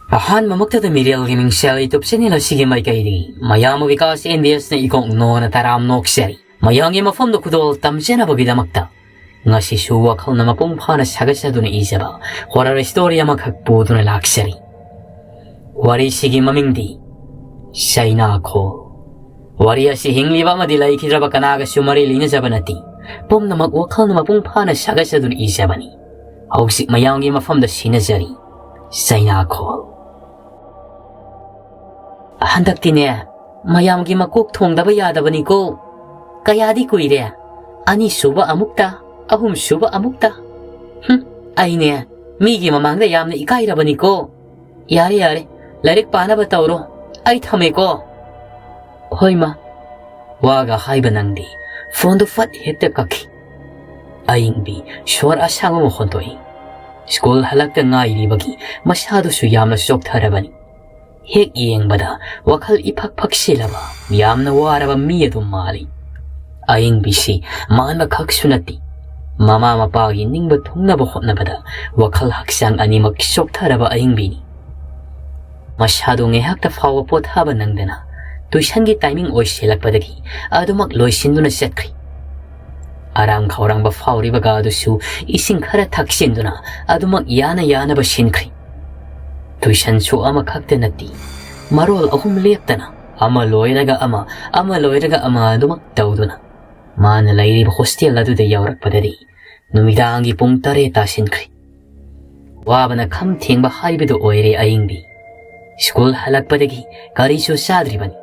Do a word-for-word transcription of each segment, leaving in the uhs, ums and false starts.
ꯑꯍꯥꯟꯕꯃꯛꯇꯗ ꯃꯤꯔꯦꯜꯒꯤ ꯃꯤꯡꯁꯦꯜ YouTube channel ꯑꯁꯤꯒꯤ ꯃꯥꯏꯀꯩꯗꯒꯤ ꯃꯌꯥꯝ ꯕꯤꯀꯥꯁ ꯑꯦꯟ ꯗꯤ ꯑꯦꯁꯅ ꯏꯀꯣꯛ ꯅꯣꯅ ꯇꯔꯥꯝ ꯅꯣꯛꯆꯔꯤ꯫ ꯃꯌꯥꯝꯒꯤ ꯃꯐꯝꯗ ꯈꯨꯗꯣꯜ ꯇꯝꯖꯅꯕꯒꯤꯗꯃꯛꯇ ꯉꯁꯤꯁꯨ ꯋꯥꯈꯜꯅ ꯃꯄꯨꯡ ꯐꯥꯅ ꯁꯥꯒꯠꯆꯗꯨꯅ ꯏꯖꯕ horror story ꯑꯃꯈꯛ ꯄꯨꯗꯨꯅ ꯂꯥꯛꯆꯔꯤ꯫ ꯋꯥꯔꯤꯁꯤꯒꯤ ꯃꯃꯤꯡꯗꯤ ꯆꯩꯅꯥꯈꯣꯜ꯫ ꯋꯥꯔꯤ ꯑꯁꯤ ꯍꯤꯡꯂꯤꯕ ꯑꯃꯗꯤ ꯂꯩꯈꯤꯗ꯭ꯔꯕ ꯀꯅꯥꯒꯁꯨ ꯃꯔꯤ ꯂꯩꯅꯖꯕ ꯅꯠꯇꯦ꯫ ꯄꯨꯝꯅꯃꯛ ꯋꯥꯈꯜꯅ ꯃꯄꯨꯡ ꯐꯥꯅ ꯁꯥꯒꯠꯆꯗꯨꯅ ꯏꯖꯕꯅꯤ꯫ ꯍꯧꯖꯤꯛ ꯃꯌꯥꯝꯒꯤ ꯃꯐꯝꯗ ꯁꯤꯟꯅꯖꯔꯤ ꯆꯩꯅꯥꯈꯣꯜ꯫ ꯍꯟꯗꯛꯇꯤꯅꯦ, ꯃꯌꯥꯝꯒꯤ ꯃꯀꯣꯛ ꯊꯣꯡꯗꯕ ꯌꯥꯗꯕꯅꯤꯀꯣ꯫ ꯀꯌꯥꯗꯤ ꯀꯨꯏꯔꯦ, ꯑꯅꯤꯁꯨꯕ ꯑꯃꯨꯛꯇ, ꯑꯍꯨꯝꯁꯨꯕ ꯑꯃꯨꯛꯇ꯫ ꯍꯨꯝ, ꯑꯩꯅꯦ ꯃꯤꯒꯤ ꯃꯃꯥꯡꯗ ꯌꯥꯝꯅ ꯏꯀꯥꯏꯔꯕꯅꯤꯀꯣ꯫ ꯌꯥꯔꯦ, ꯌꯥꯔꯦ, ꯂꯥꯏꯔꯤꯛ ꯄꯥꯅꯕ ꯇꯧꯔꯣ, ꯑꯩ ꯊꯝꯃꯦꯀꯣ꯫ ꯍꯣꯏ ꯃꯥ꯫ ꯋꯥꯒ ꯍꯥꯏꯕ ꯅꯪꯗꯦ, ꯐꯣꯟꯗꯨ ꯐꯠ ꯍꯦꯛꯇ ꯀꯛꯈꯤ꯫ ꯑꯏꯪꯕꯤ ꯁꯣꯔ ꯑꯁꯥꯡꯕ ꯑꯃ ꯍꯣꯟꯗꯣꯛꯏ꯫ ꯁ꯭ꯀꯨꯜ ꯍꯜꯂꯛꯇ ꯉꯥꯏꯔꯤꯕꯒꯤ ꯃꯁꯥꯗꯨꯁꯨ ꯌꯥꯝꯅ ꯆꯣꯛꯊꯔꯕꯅꯤ꯫ ꯍꯦꯛ ꯌꯦꯡꯕꯗ ꯋꯥꯈꯜ ꯏꯐꯛ ꯐꯛꯁꯤꯜꯂꯕ, ꯌꯥꯝꯅ ꯋꯥꯔꯕ ꯃꯤ ꯑꯗꯨ ꯃꯥꯜꯂꯤ꯫ ꯑꯏꯪꯕꯤꯁꯤ ꯃꯥꯟꯕ ꯈꯛꯁꯨ ꯅꯠꯇꯦ, ꯃꯃꯥ ꯃꯄꯥꯒꯤ ꯅꯤꯡꯕ ꯊꯨꯡꯅꯕ ꯍꯣꯠꯅꯕꯗ ꯋꯥꯈꯜ ꯍꯛꯆꯥꯡ ꯑꯅꯤꯃꯛ ꯆꯣꯛꯊꯔꯕ ꯑꯏꯪꯕꯤꯅꯤ꯫ ꯃꯁꯥꯗꯨ ꯉꯥꯏꯍꯥꯛꯇ ꯐꯥꯎꯕ ꯄꯣꯊꯥꯕ ꯅꯪꯗꯅ tuitionꯒꯤ timing ꯑꯣꯏꯁꯤꯜꯂꯛꯄꯗꯒꯤ ꯑꯗꯨꯃꯛ ꯂꯣꯏꯁꯤꯟꯗꯨꯅ ꯆꯠꯈ꯭ꯔꯤ꯫ ꯑꯔꯥꯡ ꯈꯧꯔꯥꯡꯕ ꯐꯥꯎꯔꯤꯕꯒ ꯑꯗꯨꯁꯨ ꯏꯁꯤꯡ ꯈꯔ ꯊꯛꯆꯤꯟꯗꯨꯅ ꯑꯗꯨꯃꯛ ꯌꯥꯅ ꯌꯥꯅꯕ ꯁꯤꯟꯈ꯭ꯔꯤ꯫ Tuitionꯁꯨ ꯑꯃꯈꯛꯇ ꯅꯠꯇꯦ, ꯃꯔꯣꯜ ꯑꯍꯨꯝ ꯂꯦꯞꯇꯅ, ꯑꯃ ꯂꯣꯏꯔꯒ ꯑꯃ, ꯑꯃ ꯂꯣꯏꯔꯒ ꯑꯃ ꯑꯗꯨꯃꯛ ꯇꯧꯗꯨꯅ ꯃꯥꯅ ꯂꯩꯔꯤꯕ hostel ꯑꯗꯨꯗ ꯌꯧꯔꯛꯄꯗꯗꯤ ꯅꯨꯃꯤꯗꯥꯡꯒꯤ ꯄꯨꯡ ꯇꯔꯦꯠ ꯇꯥꯁꯤꯟꯈ꯭ꯔꯦ꯫ ꯋꯥꯕꯅ ꯈꯝ ꯊꯦꯡꯕ ꯍꯥꯏꯕꯗꯨ ꯑꯣꯏꯔꯦ ꯑꯏꯪꯕꯤ꯫ ꯁ꯭ꯀꯨꯜ ꯍꯜꯂꯛꯄꯗꯒꯤ ꯀꯔꯤꯁꯨ ꯆꯥꯗ꯭ꯔꯤꯕꯅꯤ꯫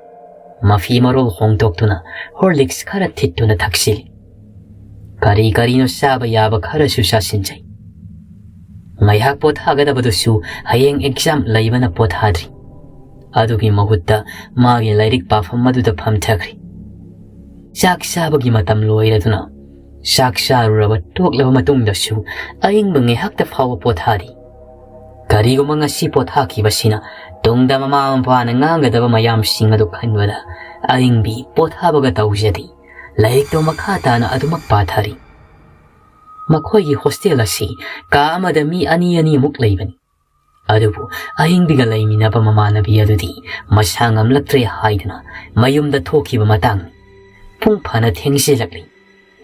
ꯃꯐꯤ ꯃꯔꯣꯜ ꯍꯣꯡꯗꯣꯛꯇꯨꯅ Horlicks ꯈꯔ ꯊꯤꯠꯇꯨꯅ ꯊꯛꯆꯤꯜꯂꯤ꯫ ꯀꯔꯤ ꯀꯔꯤꯅꯣ ꯆꯥꯕ ꯌꯥꯕ ꯈꯔꯁꯨ ꯆꯥꯁꯤꯟꯖꯩ꯫ ꯉꯥꯏꯍꯥꯛ ꯄꯣꯊꯥꯒꯗꯕꯗꯨꯁꯨ ꯍꯌꯦꯡ exam ꯂꯩꯕꯅ ꯄꯣꯊꯥꯗ꯭ꯔꯤ꯫ ꯑꯗꯨꯒꯤ ꯃꯍꯨꯠꯇ ꯃꯥꯒꯤ ꯂꯥꯏꯔꯤꯛ ꯄꯥꯐꯝ ꯑꯗꯨꯗ ꯐꯝꯊꯈ꯭ꯔꯦ꯫ ꯆꯥꯛ ꯆꯥꯕꯒꯤ ꯃꯇꯝ ꯂꯣꯏꯔꯗꯨꯅ ꯆꯥꯛ ꯆꯥꯔꯨꯔꯕ ꯇꯣꯛꯂꯕ ꯃꯇꯨꯡꯗꯁꯨ ꯑꯏꯪꯕ ꯉꯥꯏꯍꯥꯛꯇ ꯐꯥꯎꯕ ꯄꯣꯊꯥꯗꯦ꯫ ꯀꯔꯤꯒꯨꯝꯕ ꯉꯁꯤ ꯄꯣꯊꯥꯈꯤꯕꯁꯤꯅ ꯇꯨꯡꯗ ꯃꯃꯥ ꯃꯄꯥꯅ ꯉꯥꯡꯒꯗꯕ ꯃꯌꯥꯝꯁꯤꯡ ꯑꯗꯨ ꯈꯟꯕꯗ ꯑꯏꯪꯕꯤ ꯄꯣꯊꯥꯕꯒ ꯇꯧꯖꯗꯦ꯫ ꯂꯥꯏꯔꯤꯛꯇꯣ ꯃꯈꯥ ꯇꯥꯅ ꯑꯗꯨꯃꯛ ꯄꯥꯊꯔꯤ꯫ ꯃꯈꯣꯏꯒꯤ hostel ꯑꯁꯤ ꯀꯥ ꯑꯃꯗ ꯃꯤ ꯑꯅꯤ ꯑꯅꯤꯃꯨꯛ ꯂꯩꯕꯅꯤ꯫ ꯑꯗꯨꯕꯨ ꯑꯍꯤꯡꯕꯤꯒ ꯂꯩꯃꯤꯟꯅꯕ ꯃꯃꯥꯟꯅꯕꯤ ꯑꯗꯨꯗꯤ ꯃꯁꯥ ꯉꯝꯂꯛꯇ꯭ꯔꯦ ꯍꯥꯏꯗꯨꯅ ꯃꯌꯨꯝꯗ ꯊꯣꯛꯈꯤꯕ ꯃꯇꯥꯡꯅꯤ꯫ ꯄꯨꯡ ꯐꯅ ꯊꯦꯡꯖꯤꯜꯂꯛꯂꯤ꯫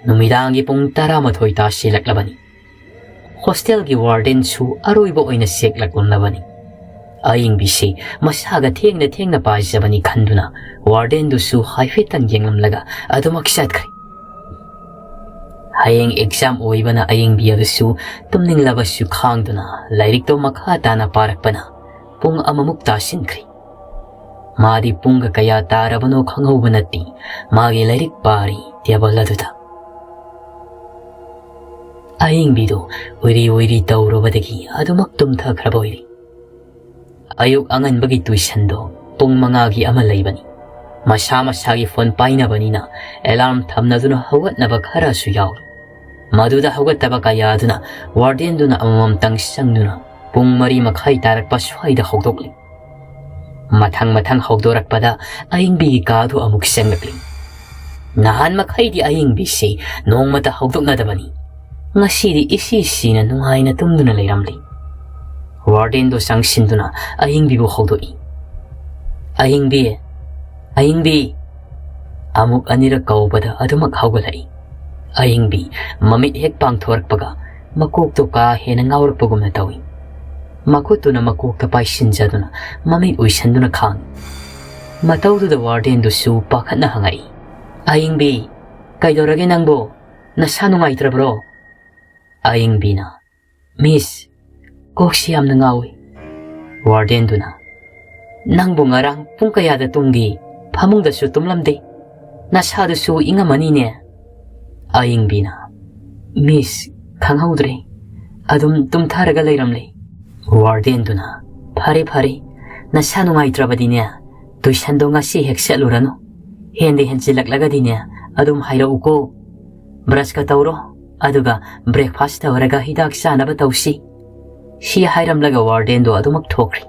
ꯅꯨꯃꯤꯗꯥꯡꯒꯤ ꯄꯨꯡ ꯇꯔꯥꯃꯥꯊꯣꯏ ꯇꯥꯁꯤꯜꯂꯛꯂꯕꯅꯤ꯫ ꯍꯣꯁꯇꯦꯜꯒꯤ ꯋꯥꯔꯗꯦꯟꯁꯨ ꯑꯔꯣꯏꯕ ꯑꯣꯏꯅ ꯆꯦꯛꯂꯛꯂꯝꯂꯕꯅꯤ꯫ ꯑꯌꯤꯡꯕꯤꯁꯤ ꯃꯁꯥꯒ ꯊꯦꯡꯅ ꯊꯦꯡꯅ ꯄꯥꯖꯕꯅꯤ ꯈꯟꯗꯨꯅ ꯋꯥꯔꯗꯦꯟꯗꯨꯁꯨ ꯍꯥꯏꯐꯦꯠꯇꯪ ꯌꯦꯡꯂꯝꯂꯒ ꯑꯗꯨꯃꯛ ꯆꯠꯈ꯭ꯔꯦ꯫ ꯍꯌꯦꯡ ꯑꯦꯛꯖꯥꯝ ꯑꯣꯏꯕꯅ ꯑꯌꯤꯡꯕꯤ ꯑꯗꯨꯁꯨ ꯇꯨꯝꯅꯤꯡꯂꯕꯁꯨ ꯈꯥꯡꯗꯨꯅ ꯂꯥꯏꯔꯤꯛꯇꯣ ꯃꯈꯥ ꯇꯥꯅ ꯄꯥꯔꯛꯄꯅ ꯄꯨꯡ ꯑꯃꯃꯨꯛ ꯇꯥꯁꯤꯟꯈ꯭ꯔꯦ꯫ ꯃꯥꯗꯤ ꯄꯨꯡꯒ ꯀꯌꯥ ꯇꯥꯔꯕꯅꯣ ꯈꯪꯍꯧꯕ ꯅꯠꯇꯦ꯫ ꯃꯥꯒꯤ ꯂꯥꯏꯔꯤꯛ ꯄꯥꯔꯤ ꯇꯦꯕꯜ ꯑꯗꯨꯗ꯫ ꯑꯌꯤꯡꯕꯤꯗꯨ ꯎꯏꯔꯤ ꯎꯏꯔꯤ ꯇꯧꯔꯨꯕꯗꯒꯤ ꯑꯗꯨꯃꯛ ꯇꯨꯝꯊꯈ꯭ꯔꯕ ꯑꯣꯏꯔꯤ꯫ ꯑꯌꯨꯛ ꯑꯉꯟꯕꯒꯤ ꯇꯨꯏꯁꯟꯗꯣ ꯄꯨꯡ ꯃꯉꯥꯒꯤ ꯑꯃ ꯂꯩꯕꯅꯤ꯫ ꯃꯁꯥ ꯃꯁꯥꯒꯤ ꯐꯣꯟ ꯄꯥꯏꯅꯕꯅꯤꯅ ꯑꯦꯂꯥꯔꯝ ꯊꯝꯅꯗꯨꯅ ꯍꯧꯒꯠꯅꯕ ꯈꯔꯁꯨ ꯌꯥꯎꯏ꯫ ꯃꯗꯨꯗ ꯍꯧꯒꯠꯇꯕ ꯀꯌꯥꯗꯨꯅ ꯋꯥꯔꯗꯦꯟꯗꯨꯅ ꯑꯃꯃꯝꯇꯪ ꯆꯪꯗꯨꯅ ꯄꯨꯡ ꯃꯔꯤ ꯃꯈꯥꯏ ꯇꯥꯔꯛꯄ ꯁ꯭ꯋꯥꯏꯗ ꯍꯧꯗꯣꯛꯂꯤ꯫ ꯃꯊꯪ ꯃꯊꯪ ꯍꯧꯗꯣꯔꯛꯄꯗ ꯑꯌꯤꯡꯕꯤꯒꯤ ꯀꯥꯗꯨ ꯑꯃꯨꯛ ꯆꯪꯂꯛꯂꯤ꯫ ꯅꯍꯥꯟ ꯃꯈꯩꯗꯤ ꯑꯌꯤꯡꯕꯤꯁꯤ ꯅꯣꯡꯃꯇ ꯍꯧꯗꯣꯛꯅꯗꯕꯅꯤ꯫ ꯉꯁꯤꯗꯤ ꯏꯁꯤ ꯁꯤꯅ ꯅꯨꯡꯉꯥꯏꯅ ꯇꯨꯝꯗꯨꯅ ꯂꯩꯔꯝꯂꯤ꯫ ꯋꯥꯔꯗꯦꯟꯗꯣ ꯆꯪꯁꯤꯟꯗꯨꯅ ꯑꯌꯤꯡꯕꯤꯕꯨ ꯍꯧꯗꯣꯛꯏ꯫ "ꯑꯌꯤꯡꯕꯤ! ꯑꯌꯤꯡꯕꯤ!" ꯑꯃꯨꯛ ꯑꯅꯤꯔꯛ ꯀꯧꯕꯗ ꯑꯗꯨꯃꯛ ꯍꯧꯒꯠꯂꯛꯏ꯫ ꯑꯌꯤꯡꯕꯤ ꯃꯃꯤꯠ ꯍꯦꯛ ꯄꯥꯡꯊꯣꯔꯛꯄꯒ ꯃꯀꯣꯛꯇꯣ ꯀꯥ ꯍꯦꯟꯅ ꯉꯥꯎꯔꯛꯄꯒꯨꯝꯅ ꯇꯧꯏ꯫ ꯃꯈꯨꯠꯇꯨꯅ ꯃꯀꯣꯛꯇ ꯄꯥꯏꯁꯤꯟꯖꯗꯨꯅ ꯃꯃꯤꯠ ꯎꯏꯁꯟꯗꯨꯅ ꯈꯥꯡꯏ꯫ ꯃꯇꯧꯗꯨꯗ ꯋꯥꯔꯗꯦꯟꯗꯨꯁꯨ ꯄꯥꯈꯠꯅ ꯍꯪꯉꯛꯏ, "ꯑꯌꯤꯡꯕꯤ, ꯀꯩꯗꯧꯔꯒꯦ ꯅꯪꯕꯣ? ꯅꯁꯥ ꯅꯨꯡꯉꯥꯏꯇ꯭ꯔꯕ꯭ꯔꯣ?" ꯑꯌꯤꯡꯕꯤꯅ, "ꯃꯤꯁ, ꯀꯣꯛꯁꯤ ꯌꯥꯝꯅ ꯉꯥꯎꯏ꯫" ꯋꯥꯔꯗꯦꯟꯗꯨꯅ, "ꯅꯪꯕꯨ ꯉꯔꯥꯡ ꯄꯨꯡ ꯀꯌꯥꯗ ꯇꯨꯝꯒꯦ? ꯐꯃꯨꯡꯗꯁꯨ ꯇꯨꯝꯂꯝꯗꯦ꯫ ꯅꯁꯥꯗꯨꯁꯨ ꯏꯪꯉꯝꯃꯅꯤꯅꯦ?" ꯑꯌꯤꯡꯕꯤꯅ, "ꯃꯤꯁ, ꯈꯪꯍꯧꯗ꯭ꯔꯦ꯫ ꯑꯗꯨꯝ ꯇꯨꯝꯊꯔꯒ ꯂꯩꯔꯝꯂꯦ꯫" ꯋꯥꯔꯗꯦꯟꯗꯨꯅ, "ꯐꯔꯦ, ꯐꯔꯦ꯫ ꯅꯁꯥ ꯅꯨꯡꯉꯥꯏꯇ꯭ꯔꯕꯗꯤꯅꯦ, ꯇꯨꯏꯁꯟꯗꯣ ꯉꯁꯤ ꯍꯦꯛ ꯆꯠꯂꯨꯔꯅꯨ꯫ ꯍꯦꯟꯗ ꯍꯦꯟꯖꯤꯜꯂꯛꯂꯒꯗꯤꯅꯦ, ꯑꯗꯨꯝ ꯍꯥꯏꯔꯛꯎꯀꯣ꯫ ꯕ꯭ꯔꯁꯀ ꯇꯧꯔꯣ, ꯑꯗꯨꯒ ꯕ꯭ꯔꯦꯛꯐꯥꯁ ꯇꯧꯔꯒ ꯍꯤꯗꯥꯛ ꯆꯥꯅꯕ ꯇꯧꯁꯤ꯫" ꯁꯤ ꯍꯥꯏꯔꯝꯂꯒ ꯋꯥꯔꯗꯦꯟꯗꯣ ꯑꯗꯨꯃꯛ ꯊꯣꯛꯈ꯭ꯔꯦ꯫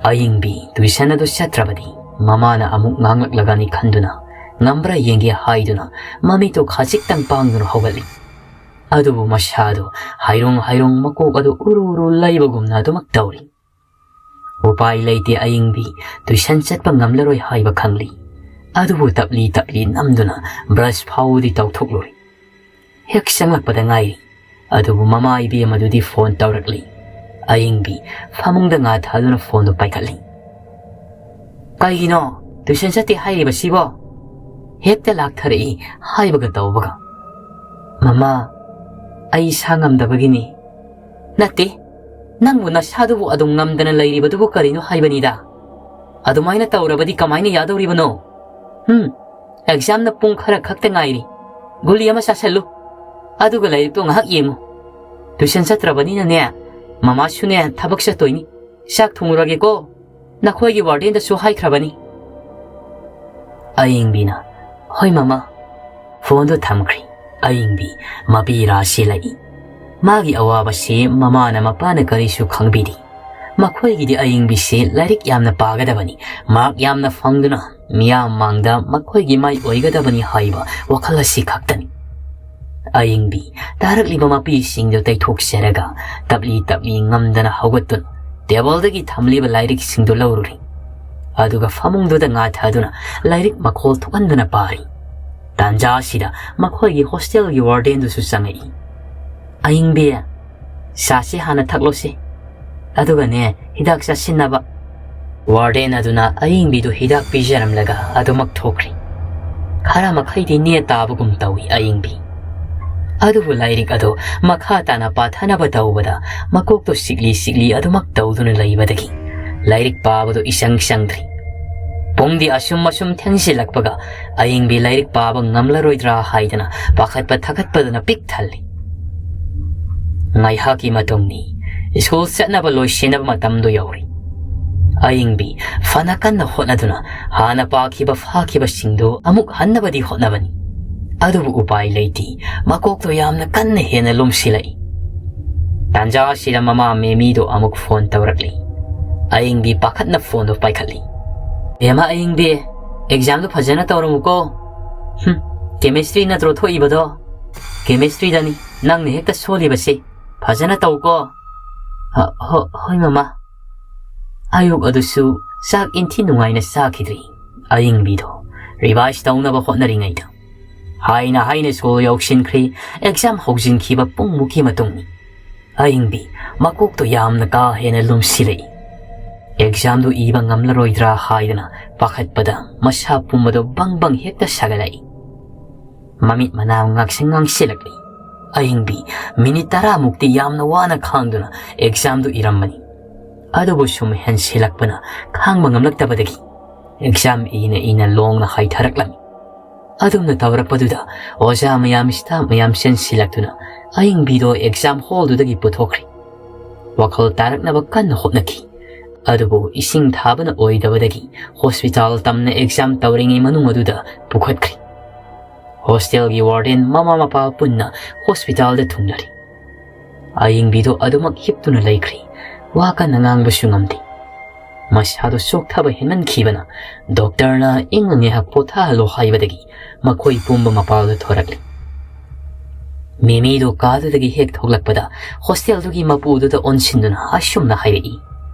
ꯑꯌꯤꯡꯕꯤ ꯇꯨꯏꯁꯟ ꯑꯗꯨ ꯆꯠꯇ꯭ꯔꯕꯗꯤ ꯃꯃꯥꯅ ꯑꯃꯨꯛ ꯉꯥꯡꯂꯛꯂꯒꯅꯤ ꯈꯟꯗꯨꯅ ꯉꯝꯕ꯭ꯔꯥ ꯌꯦꯡꯒꯦ ꯍꯥꯏꯗꯨꯅ ꯃꯃꯤꯠꯇꯣ ꯈꯖꯤꯛꯇꯪ ꯄꯥꯡꯗꯨꯅ ꯍꯧꯒꯠꯂꯤ꯫ ꯑꯗꯨꯕꯨ ꯃꯁꯥꯗꯨ ꯍꯥꯏꯔꯨꯡ ꯍꯥꯏꯔꯨꯡ ꯃꯀꯣꯛ ꯑꯗꯨ ꯎꯔꯨ ꯎꯔꯨ ꯂꯩꯕꯒꯨꯝꯅ ꯑꯗꯨꯃꯛ ꯇꯧꯔꯤ꯫ ꯎꯄꯥꯏ ꯂꯩꯇꯦ ꯑꯌꯤꯡꯕꯤ, tuition ꯆꯠꯄ ꯉꯝꯂꯔꯣꯏ ꯍꯥꯏꯕ ꯈꯪꯂꯤ꯫ ꯑꯗꯨꯕꯨ ꯇꯞꯂꯤ ꯇꯞꯂꯤ ꯅꯝꯗꯨꯅ brush ꯐꯥꯎꯕꯗꯤ ꯇꯧꯊꯣꯛꯂꯨꯔꯦ꯫ ꯍꯦꯛ ꯆꯪꯂꯛꯄꯗ ꯉꯥꯏꯔꯤ꯫ ꯑꯗꯨꯕꯨ ꯃꯃꯥ ꯏꯕꯦꯝ ꯑꯗꯨꯗꯤ phone ꯇꯧꯔꯛꯂꯤ꯫ ꯑꯌꯤꯡꯕꯤ ꯐꯃꯨꯡꯗ ꯉꯥ ꯊꯥꯗꯨꯅ phoneꯗꯨ ꯄꯥꯏꯈꯠꯂꯤ꯫ "ꯀꯩꯒꯤꯅꯣ tuition ꯆꯠꯇꯦ ꯍꯥꯏꯔꯤꯕꯁꯤꯕꯣ? ꯍꯦꯛꯇ ꯂꯥꯛꯊꯔꯛꯏ ꯍꯥꯏꯕꯒ ꯇꯧꯕꯒ꯫ ꯃꯃꯥ, ꯑꯩ ꯏꯁꯥ ꯉꯝꯗꯕꯒꯤꯅꯤ꯫" "ꯅꯠꯇꯦ, ꯅꯪꯕꯨ ꯅꯁꯥꯗꯨꯕꯨ ꯑꯗꯨꯝ ꯉꯝꯗꯅ ꯂꯩꯔꯤꯕꯗꯨꯕꯨ ꯀꯔꯤꯅꯣ ꯍꯥꯏꯕꯅꯤꯗ꯫ ꯑꯗꯨꯃꯥꯏꯅ ꯇꯧꯔꯕꯗꯤ ꯀꯃꯥꯏꯅ ꯌꯥꯗꯧꯔꯤꯕꯅꯣ? ꯍꯨꯝ, examꯅ ꯄꯨꯡ ꯈꯔ ꯈꯛꯇ ꯉꯥꯏꯔꯤ꯫ ꯒꯨꯂꯤ ꯑꯃ ꯆꯥꯁꯜꯂꯨ꯫ ꯑꯗꯨꯒ ꯂꯥꯏꯔꯤꯛꯇꯣ ꯉꯥꯏꯍꯥꯛ ꯌꯦꯡꯉꯨ꯫ Tuition ꯆꯠꯇ꯭ꯔꯕꯅꯤꯅꯅꯦ, ꯃꯃꯥꯁꯨꯅꯦ ꯊꯕꯛ ꯆꯠꯇꯣꯏꯅꯤ꯫ ꯆꯥꯛ ꯊꯣꯡꯉꯨꯔꯒꯦꯀꯣ꯫ ꯅꯈꯣꯏꯒꯤ wardenꯗꯁꯨ ꯍꯥꯏꯈ꯭ꯔꯕꯅꯤ꯫" ꯑꯌꯤꯡꯕꯤꯅ, "ꯍꯣꯏ ꯃꯃꯥ꯫" Phoneꯗꯨ ꯊꯝꯈ꯭ꯔꯦ꯫ ꯑꯌꯤꯡꯕꯤ ꯃꯄꯤ ꯔꯥꯁꯤ ꯂꯩ꯫ ꯃꯥꯒꯤ ꯑꯋꯥꯕꯁꯤ ꯃꯃꯥꯅ ꯃꯄꯥꯅ ꯀꯔꯤꯁꯨ ꯈꯪꯕꯤꯗꯦ꯫ ꯃꯈꯣꯏꯒꯤꯗꯤ ꯑꯌꯤꯡꯕꯤꯁꯤ ꯂꯥꯏꯔꯤꯛ ꯌꯥꯝꯅ ꯄꯥꯒꯗꯕꯅꯤ, mark ꯌꯥꯝꯅ ꯐꯪꯗꯨꯅ ꯃꯤꯌꯥꯝ ꯃꯥꯡꯗ ꯃꯈꯣꯏꯒꯤ ꯃꯥꯏ ꯑꯣꯏꯒꯗꯕꯅꯤ ꯍꯥꯏꯕ ꯋꯥꯈꯜ ꯑꯁꯤ ꯈꯛꯇꯅꯤ꯫ ꯑꯌꯤꯡꯕꯤ ꯇꯥꯔꯛꯂꯤꯕ ꯃꯄꯤꯁꯤꯡꯗꯨ ꯇꯩꯊꯣꯛꯆꯔꯒ ꯇꯞꯂꯤ ꯇꯞꯂꯤ ꯉꯝꯗꯅ ꯍꯧꯒꯠꯇꯨꯅ tableꯗꯒꯤ ꯊꯝꯂꯤꯕ ꯂꯥꯏꯔꯤꯛꯁꯤꯡꯗꯨ ꯂꯧꯔꯨꯔꯤ꯫ ꯑꯗꯨꯒ ꯐꯃꯨꯡꯗꯨꯗ ꯉꯥꯊꯗꯨꯅ ꯂꯥꯏꯔꯤꯛ ꯃꯈꯣꯜ ꯊꯣꯛꯍꯟꯗꯅ ꯄꯥꯔꯤ꯫ ꯇꯥꯟꯖꯥ ꯑꯁꯤꯗ ꯃꯈꯣꯏꯒꯤ hostelꯒꯤ wardenꯗꯨꯁꯨ ꯆꯪꯉꯛꯏ꯫ "ꯑꯌꯤꯡꯕꯤ, ꯆꯥꯁꯤ ꯍꯥꯟꯅ ꯊꯛꯂꯣꯁꯤ꯫ ꯑꯗꯨꯒꯅꯦ, ꯍꯤꯗꯥꯛ ꯆꯥꯁꯤꯟꯅꯕ꯫" Warden ꯑꯗꯨꯅ ꯑꯌꯤꯡꯕꯤꯗꯨ ꯍꯤꯗꯥꯛ ꯄꯤꯖꯔꯝꯂꯒ ꯑꯗꯨꯃꯛ ꯊꯣꯛꯈ꯭ꯔꯤ꯫ ꯈꯔ ꯃꯈꯩꯗꯤ ꯅꯦ ꯇꯥꯕꯒꯨꯝ ꯇꯧꯏ ꯑꯌꯤꯡꯕꯤ꯫ ꯑꯗꯨꯕꯨ ꯂꯥꯏꯔꯤꯛ ꯑꯗꯨ ꯃꯈꯥ ꯇꯥꯅ ꯄꯥꯊꯅꯕ ꯇꯧꯕꯗ ꯃꯀꯣꯛꯇꯨ ꯁꯤꯛꯂꯤ ꯁꯤꯛꯂꯤ ꯑꯗꯨꯃꯛ ꯇꯧꯗꯨꯅ ꯂꯩꯕꯗꯒꯤ ꯂꯥꯏꯔꯤꯛ ꯄꯥꯕꯗꯨ ꯏꯆꯪ ꯆꯪꯗ꯭ꯔꯤ꯫ ꯄꯨꯡꯗꯤ ꯑꯁꯨꯝ ꯑꯁꯨꯝ ꯊꯦꯡꯖꯤꯜꯂꯛꯄꯒ ꯑꯌꯤꯡꯕꯤ ꯂꯥꯏꯔꯤꯛ ꯄꯥꯕ ꯉꯝꯂꯔꯣꯏꯗ꯭ꯔꯥ ꯍꯥꯏꯗꯅ ꯄꯥꯈꯠꯄ ꯊꯀꯠꯄꯗꯨꯅ ꯄꯤꯛ ꯊꯜꯂꯤ꯫ ꯉꯥꯏꯍꯥꯛꯀꯤ ꯃꯇꯨꯡꯅꯤ꯫ ꯁ꯭ꯀꯨꯜ ꯆꯠꯅꯕ ꯂꯣꯏꯁꯤꯟꯅꯕ ꯃꯇꯝꯗꯨ ꯌꯧꯔꯤ꯫ ꯑꯌꯤꯡꯕꯤ ꯐꯅ ꯀꯟꯅ ꯍꯣꯠꯅꯗꯨꯅ ꯍꯥꯟꯅ ꯄꯥꯈꯤꯕ ꯐꯥꯈꯤꯕꯁꯤꯡꯗꯨ ꯑꯃꯨꯛ ꯍꯟꯅꯕꯗꯤ ꯍꯣꯠꯅꯕꯅꯤ꯫ ꯑꯗꯨꯕꯨ ꯎꯄꯥꯏ ꯂꯩꯇꯦ꯫ ꯃꯀꯣꯛꯇꯨ ꯌꯥꯝꯅ ꯀꯟꯅ ꯍꯦꯟꯅ ꯂꯨꯝꯁꯤꯜꯂꯛꯏ꯫ ꯇꯥꯟꯖꯥ ꯑꯁꯤꯗ ꯃꯃꯥ ꯃꯦꯃꯤꯗꯨ ꯑꯃꯨꯛ ꯐꯣꯟ ꯇꯧꯔꯛꯂꯤ꯫ ꯑꯌꯤꯡꯕꯤ ꯄꯥꯈꯠꯅ ꯐꯣꯟꯗꯨ ꯄꯥꯏꯈꯠꯂꯤ꯫ "ꯕꯦꯝꯃ ꯑꯌꯤꯡꯕꯤ, ꯑꯦꯛꯖꯥꯝꯗꯨ ꯐꯖꯅ ꯇꯧꯔꯝꯃꯨꯀꯣ꯫ ꯍꯨꯝ, ꯀꯦꯃꯤꯁꯇ꯭ꯔꯤ ꯅꯠꯇ꯭ꯔꯣ ꯊꯣꯛꯏꯕꯗꯣ? "Chemistryꯗꯅꯤ ꯅꯪꯅ ꯍꯦꯛꯇ ꯁꯣꯜꯂꯤꯕꯁꯤ꯫ ꯐꯖꯅ ꯇꯧꯀꯣ꯫" "ꯍ-, ꯍꯣ-, ꯍꯣꯏ ꯃꯃꯥ꯫" ꯑꯌꯨꯛ ꯑꯗꯨꯁꯨ ꯆꯥꯛ ꯏꯟꯊꯤ ꯅꯨꯡꯉꯥꯏꯅ ꯆꯥꯈꯤꯗ꯭ꯔꯤ꯫ ꯑꯌꯤꯡꯕꯤꯗꯣ revise ꯇꯧꯅꯕ ꯍꯣꯠꯅꯔꯤꯉꯩꯗ ꯍꯥꯏꯅ ꯍꯥꯏꯅ ꯁ꯭ꯀꯨꯜ ꯌꯧꯁꯤꯟꯈ꯭ꯔꯤ꯫ Exam ꯍꯧꯖꯤꯟꯈꯤꯕ ꯄꯨꯡꯃꯨꯛꯀꯤ ꯃꯇꯨꯡꯅꯤ꯫ ꯑꯌꯤꯡꯕꯤ ꯃꯀꯣꯛꯇꯣ ꯌꯥꯝꯅ ꯀꯥ ꯍꯦꯟꯅ ꯂꯨꯝꯁꯤꯜꯂꯛꯏ꯫ Examꯗꯨ ꯏꯕ ꯉꯝꯂꯔꯣꯏꯗ꯭ꯔꯥ ꯍꯥꯏꯗꯅ ꯄꯥꯈꯠꯄꯗ ꯃꯁꯥ ꯄꯨꯝꯕꯗꯣ ꯕꯪ ꯕꯪ ꯍꯦꯛꯇ ꯁꯥꯒꯠꯂꯛꯏ꯫ ꯃꯃꯤꯠ ꯃꯅꯥ ꯉꯥꯡꯁꯪ ꯉꯥꯡꯁꯤꯜꯂꯛꯂꯤ꯫ ꯑꯍꯤꯡꯕꯤ ꯃꯤꯅꯤꯠ ꯇꯔꯥꯃꯨꯛꯇꯤ ꯌꯥꯝꯅ ꯋꯥꯅ ꯈꯥꯡꯗꯨꯅ examꯗꯨ ꯏꯔꯝꯕꯅꯤ꯫ ꯑꯗꯨꯕꯨ ꯁꯨꯝ ꯍꯦꯟꯁꯤꯜꯂꯛꯄꯅ ꯈꯥꯡꯕ ꯉꯝꯂꯛꯇꯕꯗꯒꯤ exam ꯏꯅ ꯏꯅ ꯂꯣꯡꯅ ꯍꯥꯏꯊꯔꯛꯂꯝꯃꯤ꯫ ꯑꯗꯨꯝꯅ ꯇꯧꯔꯛꯄꯗꯨꯗ ꯑꯣꯖꯥ ꯃꯌꯥꯝ, staff ꯃꯌꯥꯝ ꯆꯦꯟꯁꯤꯜꯂꯛꯇꯨꯅ ꯑꯍꯤꯡꯕꯤꯗꯣ exam hallꯗꯨꯗꯒꯤ ꯄꯨꯊꯣꯛꯈ꯭ꯔꯦ꯫ ꯋꯥꯈꯜ ꯇꯥꯔꯛꯅꯕ ꯀꯟꯅ ꯍꯣꯠꯅꯈꯤ꯫ ꯑꯗꯨꯕꯨ ꯏꯁꯤꯡ ꯊꯥꯕꯅ ꯑꯣꯏꯗꯕꯗꯒꯤ hospital ꯇꯝꯅ exam ꯇꯧꯔꯤꯉꯩ ꯃꯅꯨꯡ ꯑꯗꯨꯗ ꯄꯨꯈꯠꯈ꯭ꯔꯦ꯫ Hostelꯒꯤ warden ꯃꯃꯥ ꯃꯄꯥ ꯄꯨꯟꯅ hospitalꯗ ꯊꯨꯡꯂꯔꯦ꯫ ꯑꯌꯤꯡꯕꯤꯗꯣ ꯑꯗꯨꯃꯛ ꯍꯤꯞꯇꯨꯅ ꯂꯩꯈ꯭ꯔꯦ꯫ ꯋꯥ ꯀꯟꯅ ꯉꯥꯡꯕꯁꯨ ꯉꯝꯗꯦ꯫ ꯃꯁꯥꯗꯣ ꯆꯣꯛꯊꯕ ꯍꯦꯟꯃꯟꯈꯤꯕꯅ doctorꯅ ꯏꯪꯅ ꯉꯥꯏꯍꯥꯛ ꯄꯣꯊꯥꯍꯜꯂꯣ ꯍꯥꯏꯕꯗꯒꯤ ꯃꯈꯣꯏ ꯄꯨꯝꯕ ꯃꯄꯥꯜꯗ ꯊꯣꯔꯛꯂꯤ꯫ ꯃꯤꯃꯤꯗꯣ ꯀꯥꯗꯨꯗꯒꯤ ꯍꯦꯛ ꯊꯣꯛꯂꯛꯄꯗ hostelꯗꯨꯒꯤ ꯃꯄꯨꯗꯨꯗ ꯑꯣꯟꯁꯤꯟꯗꯨꯅ ꯑꯁꯨꯝꯅ ꯍꯥꯏꯔꯛꯏ,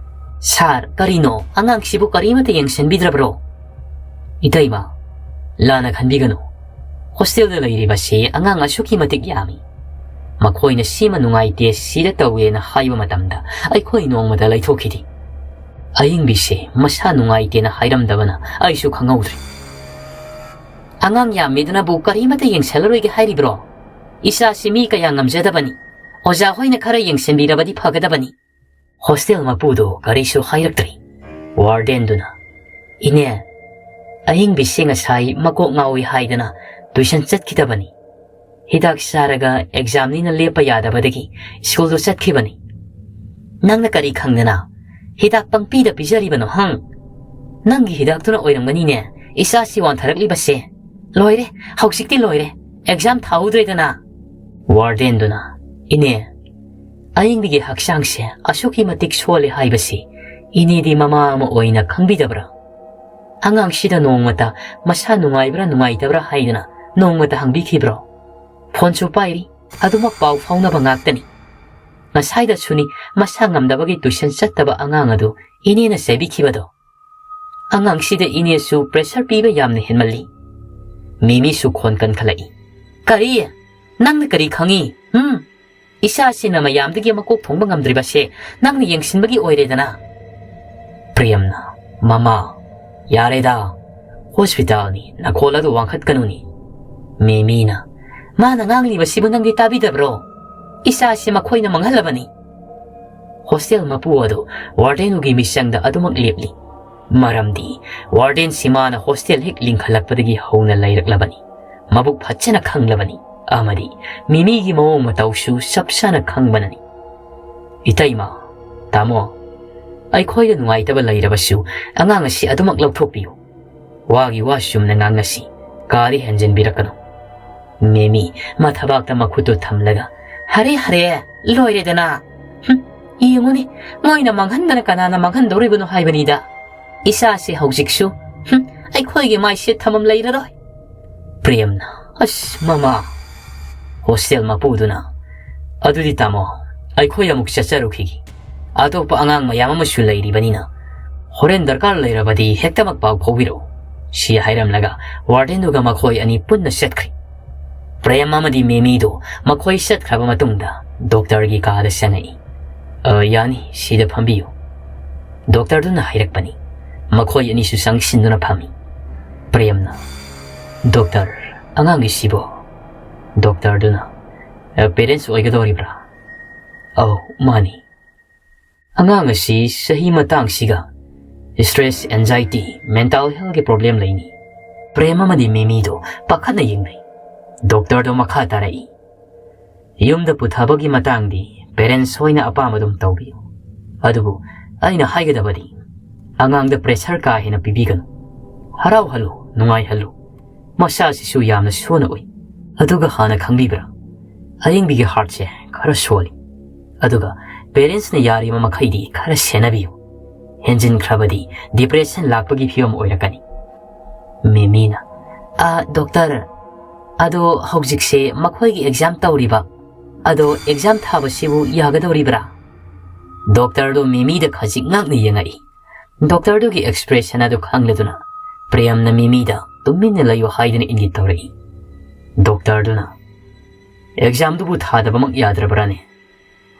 "Sir, ꯀꯔꯤꯅꯣ? ꯑꯉꯥꯡꯁꯤꯕꯨ ꯀꯔꯤꯃꯠꯇ ꯌꯦꯡꯁꯤꯟꯕꯤꯗ꯭ꯔꯕ꯭ꯔꯣ?" "ꯏꯇꯩꯃ, ꯂꯥꯟꯅ ꯈꯟꯕꯤꯒꯅꯨ꯫ Hostelꯗ ꯂꯩꯔꯤꯕꯁꯤ ꯑꯉꯥꯡ ꯑꯁꯨꯛꯀꯤ ꯃꯇꯤꯛ ꯌꯥꯝꯃꯤ꯫ ꯃꯈꯣꯏꯅ ꯁꯤꯃ ꯅꯨꯡꯉꯥꯏꯇꯦ, ꯁꯤꯗ ꯇꯧꯋꯦꯅ ꯍꯥꯏꯕ ꯃꯇꯝꯗ ꯑꯩꯈꯣꯏ ꯅꯣꯡꯃꯇ ꯂꯩꯊꯣꯛꯈꯤꯗꯦ꯫ ꯑꯌꯤꯡꯕꯤꯁꯦ ꯃꯁꯥ ꯅꯨꯡꯉꯥꯏꯇꯦꯅ ꯍꯥꯏꯔꯝꯗꯕꯅ ꯑꯩꯁꯨ ꯈꯪꯍꯧꯗ꯭ꯔꯦ꯫" "ꯑꯉꯥꯡ ꯌꯥꯝꯃꯤꯗꯨꯅꯕꯨ ꯀꯔꯤꯃꯠꯇ ꯌꯦꯡꯁꯜꯂꯔꯣꯏꯒꯦ ꯍꯥꯏꯔꯤꯕ꯭ꯔꯣ? ꯏꯆꯥꯁꯤ ꯃꯤ ꯀꯌꯥ ꯉꯝꯖꯗꯕꯅꯤ꯫ ꯑꯣꯖꯥ ꯍꯣꯏꯅ ꯈꯔ ꯌꯦꯡꯁꯤꯟꯕꯤꯔꯕꯗꯤ ꯐꯒꯗꯕꯅꯤ꯫" Hostel ꯃꯄꯨꯗꯨ ꯀꯔꯤꯁꯨ ꯍꯥꯏꯔꯛꯇ꯭ꯔꯤ꯫ Wardenꯗꯨꯅ, "ꯏꯅꯦ, ꯑꯍꯤꯡꯕꯤꯁꯤ ꯉꯁꯥꯏ ꯃꯀꯣꯛ ꯉꯥꯎꯏ ꯍꯥꯏꯗꯅ tuition ꯆꯠꯈꯤꯗꯕꯅꯤ꯫ ꯍꯤꯗꯥꯛ ꯆꯥꯔꯒ examꯅꯤꯅ ꯂꯦꯞꯄ ꯌꯥꯗꯕꯗꯒꯤ ꯁ꯭ꯀꯨꯜꯗꯨ ꯆꯠꯈꯤꯕꯅꯤ꯫" "ꯅꯪꯅ ꯀꯔꯤ ꯈꯪꯗꯅ ꯍꯤꯗꯥꯛ ꯄꯪꯄꯤꯗ ꯄꯤꯖꯔꯤꯕꯅꯣ, ꯍꯪ? ꯅꯪꯒꯤ ꯍꯤꯗꯥꯛꯇꯨꯅ ꯑꯣꯏꯔꯝꯒꯅꯤꯅꯦ ꯏꯆꯥꯁꯤ ꯋꯥꯟꯊꯔꯛꯂꯤꯕꯁꯦ꯫ ꯂꯣꯏꯔꯦ, ꯍꯧꯖꯤꯛꯇꯤ ꯂꯣꯏꯔꯦ꯫ Exam ꯊꯥꯍꯧꯗ꯭ꯔꯦꯗꯅ꯫" Wardenꯗꯨꯅ, "ꯏꯅꯦ, ꯑꯌꯤꯡꯕꯤꯒꯤ ꯍꯛꯆꯥꯡꯁꯦ ꯑꯁꯨꯛꯀꯤ ꯃꯇꯤꯛ ꯁꯣꯜꯂꯦ ꯍꯥꯏꯕꯁꯤ ꯏꯅꯦꯗꯤ ꯃꯃꯥ ꯑꯃ ꯑꯣꯏꯅ ꯈꯪꯕꯤꯗꯕ꯭ꯔꯥ? ꯑꯉꯥꯡꯁꯤꯗ ꯅꯣꯡꯃꯇ ꯃꯁꯥ ꯅꯨꯡꯉꯥꯏꯕ꯭ꯔꯥ ꯅꯨꯡꯉꯥꯏꯇꯕ꯭ꯔꯥ ꯍꯥꯏꯗꯅ ꯅꯣꯡꯃꯇ ꯍꯪꯕꯤꯈꯤꯕ꯭ꯔꯣ? ꯐꯣꯟꯁꯨ ꯄꯥꯏꯔꯤ, ꯑꯗꯨꯃꯛ ꯄꯥꯎ ꯐꯥꯎꯅꯕ ꯉꯥꯛꯇꯅꯤ꯫ ꯉꯁꯥꯏꯗꯁꯨꯅꯤ ꯃꯁꯥ ꯉꯝꯗꯕꯒꯤ ꯇꯨꯏꯁꯟ ꯆꯠꯇꯕ ꯑꯉꯥꯡ ꯑꯗꯨ ꯏꯅꯦꯅ ꯆꯩꯕꯤꯈꯤꯕꯗꯣ꯫ ꯑꯉꯥꯡꯁꯤꯗ ꯏꯅꯦꯁꯨ ꯄ꯭ꯔꯦꯁꯔ ꯄꯤꯕ ꯌꯥꯝꯅ ꯍꯦꯟꯃꯜꯂꯤ꯫ ꯃꯤꯃꯤꯁꯨ ꯈꯣꯟ ꯀꯟꯈꯠꯂꯛꯏ꯫ "ꯀꯔꯤ? ꯅꯪꯅ ꯀꯔꯤ ꯈꯪꯉꯤ? ꯎꯝ? ꯏꯆꯥꯁꯤꯅ ꯃꯌꯥꯝꯗꯒꯤ ꯃꯀꯣꯛ ꯊꯣꯡꯕ ꯉꯝꯗ꯭ꯔꯤꯕꯁꯦ ꯅꯪꯅ ꯌꯦꯡꯁꯤꯟꯕꯒꯤ ꯑꯣꯏꯔꯦꯗꯅ?" ꯄ꯭ꯔꯦꯝꯅ, "ꯃꯃꯥ, ꯌꯥꯔꯦꯗ, ꯍꯣꯁꯄꯤꯇꯥꯜꯅꯤ, ꯅꯈꯣꯜ ꯑꯗꯨ ꯋꯥꯡꯈꯠꯀꯅꯨꯅꯤ꯫" ꯃꯤꯃꯤꯅ, "ꯃꯥꯅ ꯉꯥꯡꯂꯤꯕꯁꯤꯕꯨ ꯅꯪꯗꯤ ꯇꯥꯕꯤꯗꯕ꯭ꯔꯣ? ꯏꯆꯥꯁꯤ ꯃꯈꯣꯏꯅ ꯃꯥꯡꯍꯜꯂꯕꯅꯤ꯫" ꯍꯣꯁꯇꯦꯜ ꯃꯄꯨ ꯑꯗꯨ ꯋꯥꯔꯗꯦꯟꯒꯤ ꯃꯤꯆꯪꯗ ꯑꯗꯨꯃꯛ ꯂꯦꯞꯂꯤ꯫ ꯃꯔꯝꯗꯤ ꯋꯥꯔꯗꯦꯟꯁꯤ ꯃꯥꯅ ꯍꯣꯁꯇꯦꯜ ꯍꯦꯛ ꯂꯤꯡꯈꯠꯂꯛꯄꯗꯒꯤ ꯍꯧꯅ ꯂꯩꯔꯛꯂꯕꯅꯤ꯫ ꯃꯕꯨꯛ ꯐꯠꯖꯅ ꯈꯪꯂꯕꯅꯤ ꯑꯃꯗꯤ ꯃꯤꯃꯤꯒꯤ ꯃꯑꯣꯡ ꯃꯇꯧꯁꯨ ꯆꯞ ꯆꯥꯅ ꯈꯪꯕꯅꯅꯤ꯫ "ꯏꯇꯩꯃ, ꯇꯥꯃꯣ, ꯑꯩꯈꯣꯏꯗ ꯅꯨꯡꯉꯥꯏꯇꯕ ꯂꯩꯔꯕꯁꯨ ꯑꯉꯥꯡ ꯑꯁꯤ ꯑꯗꯨꯃꯛ ꯂꯧꯊꯣꯛꯄꯤꯌꯨ꯫ ꯋꯥꯒꯤ ꯋꯥ ꯆꯨꯝꯅ ꯉꯥꯡꯅꯁꯤ, ꯀꯥꯗ ꯍꯦꯟꯖꯤꯟꯕꯤꯔꯛꯀꯅꯨ꯫" ꯃꯦꯃꯤ ꯃꯊꯕꯥꯛꯇ ꯃꯈꯨꯠꯇꯨ ꯊꯝꯂꯒ, "ꯍꯔꯦ, ꯍꯔꯦ, ꯂꯣꯏꯔꯦꯗꯅ꯫ ꯍꯨꯝ, ꯌꯦꯡꯉꯨꯅꯦ, ꯃꯣꯏꯅ ꯃꯥꯡꯍꯟꯗꯅ ꯀꯅꯥꯅ ꯃꯥꯡꯍꯟꯗꯧꯔꯤꯕꯅꯣ ꯍꯥꯏꯕꯅꯤꯗ꯫ ꯏꯆꯥꯁꯦ ꯍꯧꯖꯤꯛꯁꯨ, ꯍꯨꯝ, ꯑꯩꯈꯣꯏꯒꯤ ꯃꯥꯏꯁꯦ ꯊꯝꯐꯝ ꯂꯩꯔꯔꯣꯏ꯫" ꯄ꯭ꯔꯦꯝꯅ, "ꯑꯁ, ꯃꯃꯥ꯫" ꯍꯣꯁꯇꯦꯜ ꯃꯄꯨꯗꯨꯅ, "ꯑꯗꯨꯗꯤ ꯇꯥꯃꯣ, ꯑꯩꯈꯣꯏ ꯑꯃꯨꯛ ꯆꯠꯆꯔꯨꯈꯤꯒꯦ꯫ ꯑꯇꯣꯞꯄ ꯑꯉꯥꯡ ꯃꯌꯥꯝ ꯑꯃꯁꯨ ꯂꯩꯔꯤꯕꯅꯤꯅ ꯍꯣꯔꯦꯟ ꯗꯔꯀꯥꯔ ꯂꯩꯔꯕꯗꯤ ꯍꯦꯛꯇꯃꯛ ꯄꯥꯎ ꯐꯥꯎꯕꯤꯔꯛꯎ꯫" ꯁꯤ ꯍꯥꯏꯔꯝꯂꯒ ꯋꯥꯔꯗꯦꯟꯗꯨꯒ ꯃꯈꯣꯏ ꯑꯅꯤ ꯄꯨꯟꯅ ꯆꯠꯈ꯭ꯔꯦ꯫ ꯄ꯭ꯔꯦꯝ ꯑꯃꯗꯤ ꯃꯦꯃꯤꯗꯨ ꯃꯈꯣꯏ ꯆꯠꯈ꯭ꯔꯕ ꯃꯇꯨꯡꯗ ꯗꯣꯛꯇꯔꯒꯤ ꯀꯥꯗ ꯆꯪꯉꯛꯏ꯫ "ꯑ, ꯌꯥꯅꯤ, ꯁꯤꯗ ꯐꯝꯕꯤꯌꯨ꯫" ꯗꯣꯛꯇꯔꯗꯨꯅ ꯍꯥꯏꯔꯛꯄꯅꯤ꯫ ꯃꯈꯣꯏ ꯑꯅꯤꯁꯨ ꯆꯪꯁꯤꯟꯗꯨꯅ ꯐꯝꯃꯤ꯫ ꯄ꯭ꯔꯦꯝꯅ, "ꯗꯣꯛꯇꯔ, ꯑꯉꯥꯡꯒꯤꯁꯤꯕꯣ?" ꯗꯣꯛꯇꯔꯗꯨꯅ, "ꯑ, ꯄꯦꯔꯦꯟꯁ ꯑꯣꯏꯒꯗꯧꯔꯤꯕ꯭ꯔꯥ?" "ꯑꯧ, ꯃꯥꯅꯤ꯫" "ꯑꯉꯥꯡ ꯑꯁꯤ ꯆꯍꯤ ꯃꯇꯥꯡꯁꯤꯒ ꯁ꯭ꯇ꯭ꯔꯦꯁ, ꯑꯦꯟꯖꯥꯏꯇꯤ, ꯃꯦꯟꯇꯜ ꯍꯦꯜꯊꯀꯤ ꯄ꯭ꯔꯣꯕ꯭ꯂꯦꯝ ꯂꯩꯅꯤ꯫" ꯄ꯭ꯔꯦꯝ ꯑꯃꯗꯤ ꯃꯦꯃꯤꯗꯣ ꯄꯥꯈꯠꯅ ꯌꯦꯡꯅꯩ꯫ ꯗꯣꯛꯇꯔꯗꯣ ꯃꯈꯥ ꯇꯥꯔꯛꯏ, "ꯌꯨꯝꯗ ꯄꯨꯊꯕꯒꯤ ꯃꯇꯥꯡꯗꯤ ꯄꯦꯔꯦꯟꯁ ꯍꯣꯏꯅ ꯑꯄꯥꯝꯕ ꯑꯗꯨꯝ ꯇꯧꯕꯤꯌꯨ꯫ ꯑꯗꯨꯕꯨ ꯑꯩꯅ ꯍꯥꯏꯒꯗꯕꯗꯤ, ꯑꯉꯥꯡꯗ ꯄ꯭ꯔꯦꯁꯔ ꯀꯥ ꯍꯦꯟꯅ ꯄꯤꯕꯤꯒꯅꯨ꯫ ꯍꯔꯥꯎꯍꯜꯂꯨ, ꯅꯨꯡꯉꯥꯏꯍꯜꯂꯨ꯫ ꯃꯁꯥꯁꯤꯁꯨ ꯌꯥꯝꯅ ꯁꯣꯟꯅ ꯎꯏ꯫ ꯑꯗꯨꯒ ꯍꯥꯟꯅ ꯈꯪꯕꯤꯕ꯭ꯔꯥ? ꯑꯌꯤꯡꯕꯤꯒꯤ ꯍꯥꯔꯠꯁꯦ ꯈꯔ ꯁꯣꯜꯂꯤ꯫ ꯑꯗꯨꯒ ꯄꯦꯔꯦꯟꯁꯅ ꯌꯥꯔꯤꯕ ꯃꯈꯩꯗꯤ ꯈꯔ ꯁꯦꯟꯅꯕꯤꯌꯨ꯫ ꯍꯦꯟꯖꯤꯟꯈ꯭ꯔꯕꯗꯤ ꯗꯤꯄ꯭ꯔꯦꯁꯟ ꯂꯥꯛꯄꯒꯤ ꯐꯤꯕꯝ ꯑꯣꯏꯔꯛꯀꯅꯤ꯫" ꯃꯦꯃꯤꯅ, "ꯑ, ꯗꯣꯛꯇꯔ, "ꯑꯗꯣ ꯍꯧꯖꯤꯛꯁꯦ ꯃꯈꯣꯏꯒꯤ ꯑꯦꯛꯖꯥꯝ ꯇꯧꯔꯤꯕ꯫ ꯑꯗꯣ ꯑꯦꯛꯖꯥꯝ ꯊꯥꯕꯁꯤꯕꯨ ꯌꯥꯒꯗꯧꯔꯤꯕ꯭ꯔꯥ?" ꯗꯣꯛꯇꯔꯗꯣ ꯃꯤꯃꯤꯗ ꯈꯖꯤꯛ ꯉꯥꯛꯅ ꯌꯦꯡꯉꯛꯏ꯫ ꯗꯣꯛꯇꯔꯗꯨꯒꯤ ꯑꯦꯛꯁꯄ꯭ꯔꯦꯁꯟ ꯑꯗꯨ ꯈꯪꯂꯗꯨꯅ ꯄ꯭ꯔꯦꯝꯅ ꯃꯤꯃꯤꯗ "ꯇꯨꯃꯤꯟꯅ ꯂꯩꯌꯨ" ꯍꯥꯏꯗꯨꯅ ꯏꯪꯒꯤꯠ ꯇꯧꯔꯛꯏ꯫ ꯗꯣꯛꯇꯔꯗꯨꯅ, "ꯑꯦꯛꯖꯥꯝꯗꯨꯕꯨ ꯊꯥꯗꯕꯃꯛ ꯌꯥꯗ꯭ꯔꯕ꯭ꯔꯥꯅꯦ?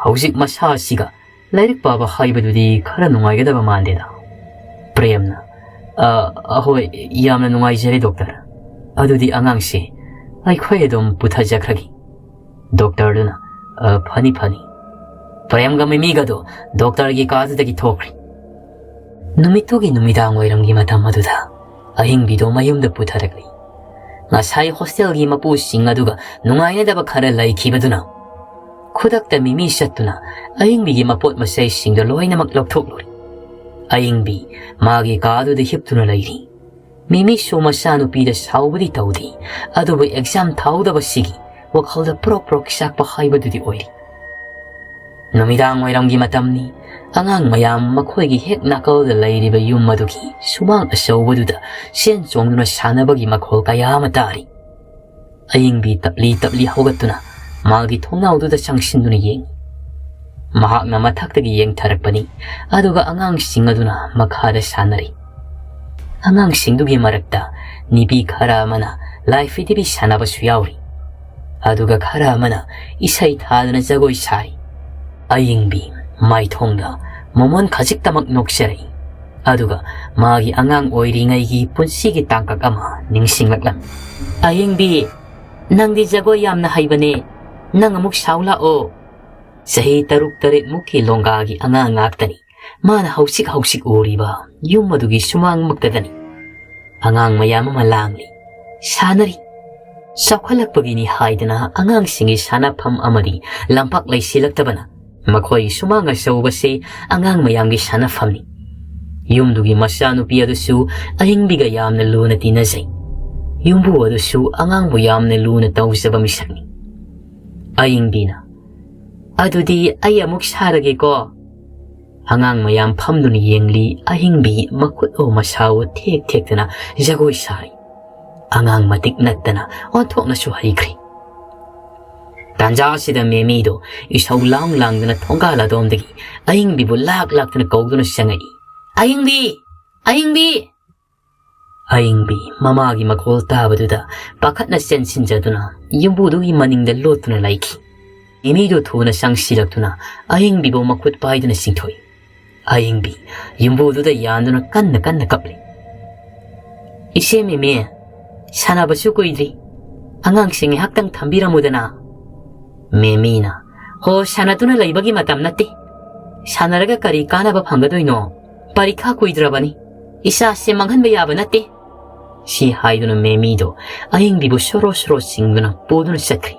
ꯍꯧꯖꯤꯛ ꯃꯁꯥ ꯑꯁꯤꯒ ꯂꯥꯏꯔꯤꯛ ꯄꯥꯕ ꯍꯥꯏꯕꯗꯨꯗꯤ ꯈꯔ ꯅꯨꯡꯉꯥꯏꯒꯗꯕ ꯃꯥꯟꯗꯦꯗ?" ꯄ꯭ꯔꯦꯝꯅ, "ꯑ, ꯑꯍꯣꯏ, ꯌꯥꯝꯅ ꯅꯨꯡꯉꯥꯏꯖꯔꯦ ꯗꯣꯛꯇꯔ꯫ ꯑꯗꯨꯗꯤ ꯑꯉꯥꯡꯁꯦ ꯑꯩꯈꯣꯏ ꯑꯗꯨꯝ ꯄꯨꯊꯖꯈ꯭ꯔꯒꯦ꯫" ꯗꯣꯛꯇꯔꯗꯨꯅ, "ꯑ, ꯐꯅꯤ, ꯐꯅꯤ꯫" ꯄ꯭ꯔꯦꯝꯒ ꯃꯤꯃꯤꯒꯗꯨ ꯗꯣꯛꯇꯔꯒꯤ ꯀꯥꯗꯨꯗꯒꯤ ꯊꯣꯛꯈ꯭ꯔꯦ꯫ ꯅꯨꯃꯤꯠꯇꯨꯒꯤ ꯅꯨꯃꯤꯗꯥꯡ ꯋꯥꯏꯔꯝꯒꯤ ꯃꯇꯝ ꯑꯗꯨꯗ ꯑꯍꯤꯡꯕꯤꯗꯨ ꯃꯌꯨꯝꯗ ꯄꯨꯊꯔꯛꯂꯤ꯫ ꯉꯁꯥꯏ ꯍꯣꯁꯇꯦꯜꯒꯤ ꯃꯄꯨꯁꯤꯡ ꯑꯗꯨꯒ ꯅꯨꯡꯉꯥꯏꯅꯗꯕ ꯈꯔ ꯂꯩꯈꯤꯕꯗꯨꯅ ꯈꯨꯗꯛꯇ ꯃꯤꯃꯤ ꯆꯠꯇꯨꯅ ꯑꯍꯤꯡꯕꯤꯒꯤ ꯃꯄꯣꯠ ꯃꯆꯩꯁꯤꯡꯗꯨ ꯂꯣꯏꯅꯃꯛ ꯂꯧꯊꯣꯛꯂꯨꯔꯦ꯫ ꯑꯍꯤꯡꯕꯤ ꯃꯥꯒꯤ ꯀꯥꯗꯨꯗ ꯍꯤꯞꯇꯨꯅ ꯂꯩꯔꯤ꯫ ꯃꯤꯃꯤꯁꯨ ꯃꯆꯥꯅꯨꯄꯤꯗ ꯁꯥꯎꯕꯗꯤ ꯇꯧꯗꯦ, ꯑꯗꯨꯕꯨ ꯑꯦꯛꯖꯥꯝ ꯊꯥꯍꯧꯗꯕꯁꯤꯒꯤ ꯋꯥꯈꯜꯗ ꯄ꯭ꯔꯣꯛ ꯄ꯭ꯔꯣꯛ ꯆꯥꯛꯄ ꯍꯥꯏꯕꯗꯨꯗꯤ ꯑꯣꯏꯔꯤ꯫ ꯅꯨꯃꯤꯗꯥꯡ ꯋꯥꯏꯔꯝꯒꯤ ꯃꯇꯝꯅꯤ꯫ ꯑꯉꯥꯡ ꯃꯌꯥꯝ ꯃꯈꯣꯏꯒꯤ ꯍꯦꯛ ꯅꯥꯀꯜꯗ ꯂꯩꯔꯤꯕ ꯌꯨꯝ ꯑꯗꯨꯒꯤ ꯁꯨꯃꯥꯡ ꯑꯆꯧꯕꯗꯨꯗ ꯆꯦꯟ ꯆꯣꯡꯗꯨꯅ ꯁꯥꯟꯅꯕꯒꯤ ꯃꯈꯣꯜ ꯀꯌꯥ ꯑꯃ ꯇꯥꯔꯤ꯫ ꯑꯌꯤꯡꯕꯤ ꯇꯞꯂꯤ ꯇꯞꯂꯤ ꯍꯧꯒꯠꯇꯨꯅ ꯃꯥꯒꯤ ꯊꯣꯡꯅꯥꯎꯗꯨꯗ ꯆꯪꯁꯤꯟꯗꯨꯅ ꯌꯦꯡꯏ꯫ ꯃꯍꯥꯛꯅ ꯃꯊꯛꯇꯒꯤ ꯌꯦꯡꯊꯔꯛꯄꯅꯤ, ꯑꯗꯨꯒ ꯑꯉꯥꯡꯁꯤꯡ ꯑꯗꯨꯅ ꯃꯈꯥꯗ ꯁꯥꯟꯅꯔꯤ꯫ ꯑꯉꯥꯡꯁꯤꯡꯗꯨꯒꯤ ꯃꯔꯛꯇ ꯅꯨꯄꯤ ꯈꯔ ꯑꯃꯅ ꯂꯥꯏ ꯐꯤꯗꯤꯕꯤ ꯁꯥꯟꯅꯕꯁꯨ ꯌꯥꯎꯔꯤ, ꯑꯗꯨꯒ ꯈꯔ ꯑꯃꯅ ꯏꯁꯩ ꯊꯥꯗꯨꯅ ꯖꯒꯣꯏ ꯁꯥꯔꯤ꯫ ꯑꯌꯤꯡꯕꯤ ꯃꯥꯏꯊꯣꯡꯗ ꯃꯣꯃꯣꯟ ꯈꯖꯤꯛꯇꯃꯛ ꯅꯣꯛꯆꯔꯛꯏ, ꯑꯗꯨꯒ ꯃꯥꯒꯤ ꯑꯉꯥꯡ ꯑꯣꯏꯔꯤꯉꯩꯒꯤ ꯄꯨꯟꯁꯤꯒꯤ ꯇꯥꯡꯀꯛ ꯑꯃ ꯅꯤꯡꯁꯤꯡꯂꯛꯂꯝꯃꯤ꯫ "ꯑꯌꯤꯡꯕꯤ, ꯅꯪꯗꯤ ꯖꯒꯣꯏ ꯌꯥꯝꯅ ꯍꯩꯕꯅꯦ, ꯅꯪ ꯑꯃꯨꯛ ꯁꯥꯎ ꯂꯥꯛꯑꯣ꯫" ꯆꯍꯤ ꯇꯔꯨꯛ ꯇꯔꯦꯠ ꯃꯨꯛꯀꯤ ꯂꯣꯡꯒꯥꯒꯤ ꯑꯉꯥꯡ ꯉꯥꯛꯇꯅꯤ꯫ ꯃꯥꯅ ꯍꯧꯖꯤꯛ ꯍꯧꯖꯤꯛ ꯎꯔꯤꯕ ꯌꯨꯝ ꯑꯗꯨꯒꯤ ꯁꯨꯃꯥꯡꯃꯛꯇꯗꯅꯤ꯫ ꯑꯉꯥꯡ ꯃꯌꯥꯝ ꯑꯃ ꯂꯥꯡꯂꯤ, ꯁꯥꯟꯅꯔꯤ꯫ ꯆꯥꯎꯈꯠꯂꯛꯄꯒꯤꯅꯤ ꯍꯥꯏꯗꯅ ꯑꯉꯥꯡꯁꯤꯡꯒꯤ ꯁꯥꯟꯅꯐꯝ ꯑꯃꯗꯤ ꯂꯝꯄꯥꯛ ꯂꯩꯁꯤꯜꯂꯛꯇꯕꯅ ꯃꯈꯣꯏꯒꯤ ꯁꯨꯃꯥꯡ ꯑꯆꯧꯕꯁꯤ ꯑꯉꯥꯡ ꯃꯌꯥꯝꯒꯤ ꯁꯥꯟꯅꯐꯝꯅꯤ꯫ ꯌꯨꯝꯗꯨꯒꯤ ꯃꯆꯥꯅꯨꯄꯤ ꯑꯗꯨꯁꯨ ꯑꯌꯤꯡꯕꯤꯒ ꯌꯥꯝꯅ ꯂꯨꯅ ꯇꯤꯟꯅꯖꯩ꯫ ꯌꯨꯝꯕꯨ ꯑꯗꯨꯁꯨ ꯑꯉꯥꯡꯕꯨ ꯌꯥꯝꯅ ꯂꯨꯅ ꯇꯧꯖꯕ ꯃꯤꯁꯛꯅꯤ꯫ ꯑꯌꯤꯡꯕꯤꯅ, "ꯑꯗꯨꯗꯤ ꯑꯩ ꯑꯃꯨꯛ ꯁꯥꯔꯒꯦꯀꯣ?" ꯑꯉꯥꯡ ꯃꯌꯥꯝ ꯐꯝꯗꯨꯅ ꯌꯦꯡꯂꯤ꯫ ꯑꯍꯤꯡꯕꯤ ꯃꯈꯨꯠ ꯑꯣ ꯃꯁꯥ ꯑꯣ ꯊꯦꯛ ꯊꯦꯛꯇꯅ ꯖꯒꯣꯏ ꯁꯥꯔꯤ꯫ ꯑꯉꯥꯡ ꯃꯇꯤꯛ ꯅꯠꯇꯅ ꯑꯣꯟꯊꯣꯛꯅꯁꯨ ꯍꯩꯈ꯭ꯔꯦ꯫ ꯇꯥꯟꯖꯥ ꯑꯁꯤꯗ ꯃꯦꯃꯤꯗꯣ ꯏꯁꯧ ꯂꯥꯡ ꯂꯥꯡꯗꯨꯅ ꯊꯣꯡꯒꯥꯜ ꯑꯗꯣꯝꯗꯒꯤ ꯑꯌꯤꯡꯕꯤꯕꯨ ꯂꯥꯛ ꯂꯥꯛꯇꯅ ꯀꯧꯗꯨꯅ ꯆꯪꯉꯛꯏ꯫ "ꯑꯌꯤꯡꯕꯤ! ꯑꯌꯤꯡꯕꯤ!" ꯑꯌꯤꯡꯕꯤ ꯃꯃꯥꯒꯤ ꯃꯈꯣꯜ ꯇꯥꯕꯗꯨꯗ ꯄꯥꯈꯠꯅ ꯆꯦꯟꯁꯤꯟꯖꯗꯨꯅ ꯌꯨꯝꯕꯨꯗꯨꯒꯤ ꯃꯅꯤꯡꯗ ꯂꯣꯠꯇꯨꯅ ꯂꯩꯈꯤ꯫ ꯃꯦꯃꯤꯗꯨ ꯊꯨꯅ ꯆꯪꯁꯤꯜꯂꯛꯇꯨꯅ ꯑꯌꯤꯡꯕꯤꯕꯨ ꯃꯈꯨꯠ ꯄꯥꯏꯗꯨꯅ ꯆꯤꯡꯊꯣꯛꯏ꯫ ꯑꯌꯤꯡꯕꯤ ꯌꯨꯝꯕꯨꯗꯨꯗ ꯌꯥꯟꯗꯨꯅ ꯀꯟꯅ ꯀꯟꯅ ꯀꯞꯂꯤ꯫ "ꯏꯆꯦ ꯃꯦꯃꯤ, ꯁꯥꯟꯅꯕꯁꯨ ꯀꯨꯏꯗ꯭ꯔꯤ꯫ ꯑꯉꯥꯡꯁꯤꯡ ꯉꯥꯏꯍꯥꯛꯇꯪ ꯊꯝꯕꯤꯔꯝꯃꯨꯗꯅ꯫" ꯃꯦꯃꯤꯅ, "ꯍꯣ, ꯁꯥꯟꯅꯗꯨꯅ ꯂꯩꯕꯒꯤ ꯃꯇꯝ ꯅꯠꯇꯦ꯫ ꯁꯥꯟꯅꯔꯒ ꯀꯔꯤ ꯀꯥꯟꯅꯕ ꯐꯪꯒꯗꯣꯏꯅꯣ? ꯄꯔꯤꯈꯥ ꯀꯨꯏꯗ꯭ꯔꯕꯅꯤ꯫ ꯏꯆꯥꯁꯦ ꯃꯥꯡꯍꯟꯕ ꯌꯥꯕ ꯅꯠꯇꯦ꯫" ꯁꯤ ꯍꯥꯏꯗꯨꯅ ꯃꯦꯃꯤꯗꯣ ꯑꯌꯤꯡꯕꯤꯕꯨ ꯁꯣꯔꯣ ꯁꯣꯔꯣ ꯆꯤꯡꯗꯨꯅ ꯄꯨꯗꯨꯅ ꯆꯠꯈ꯭ꯔꯤ꯫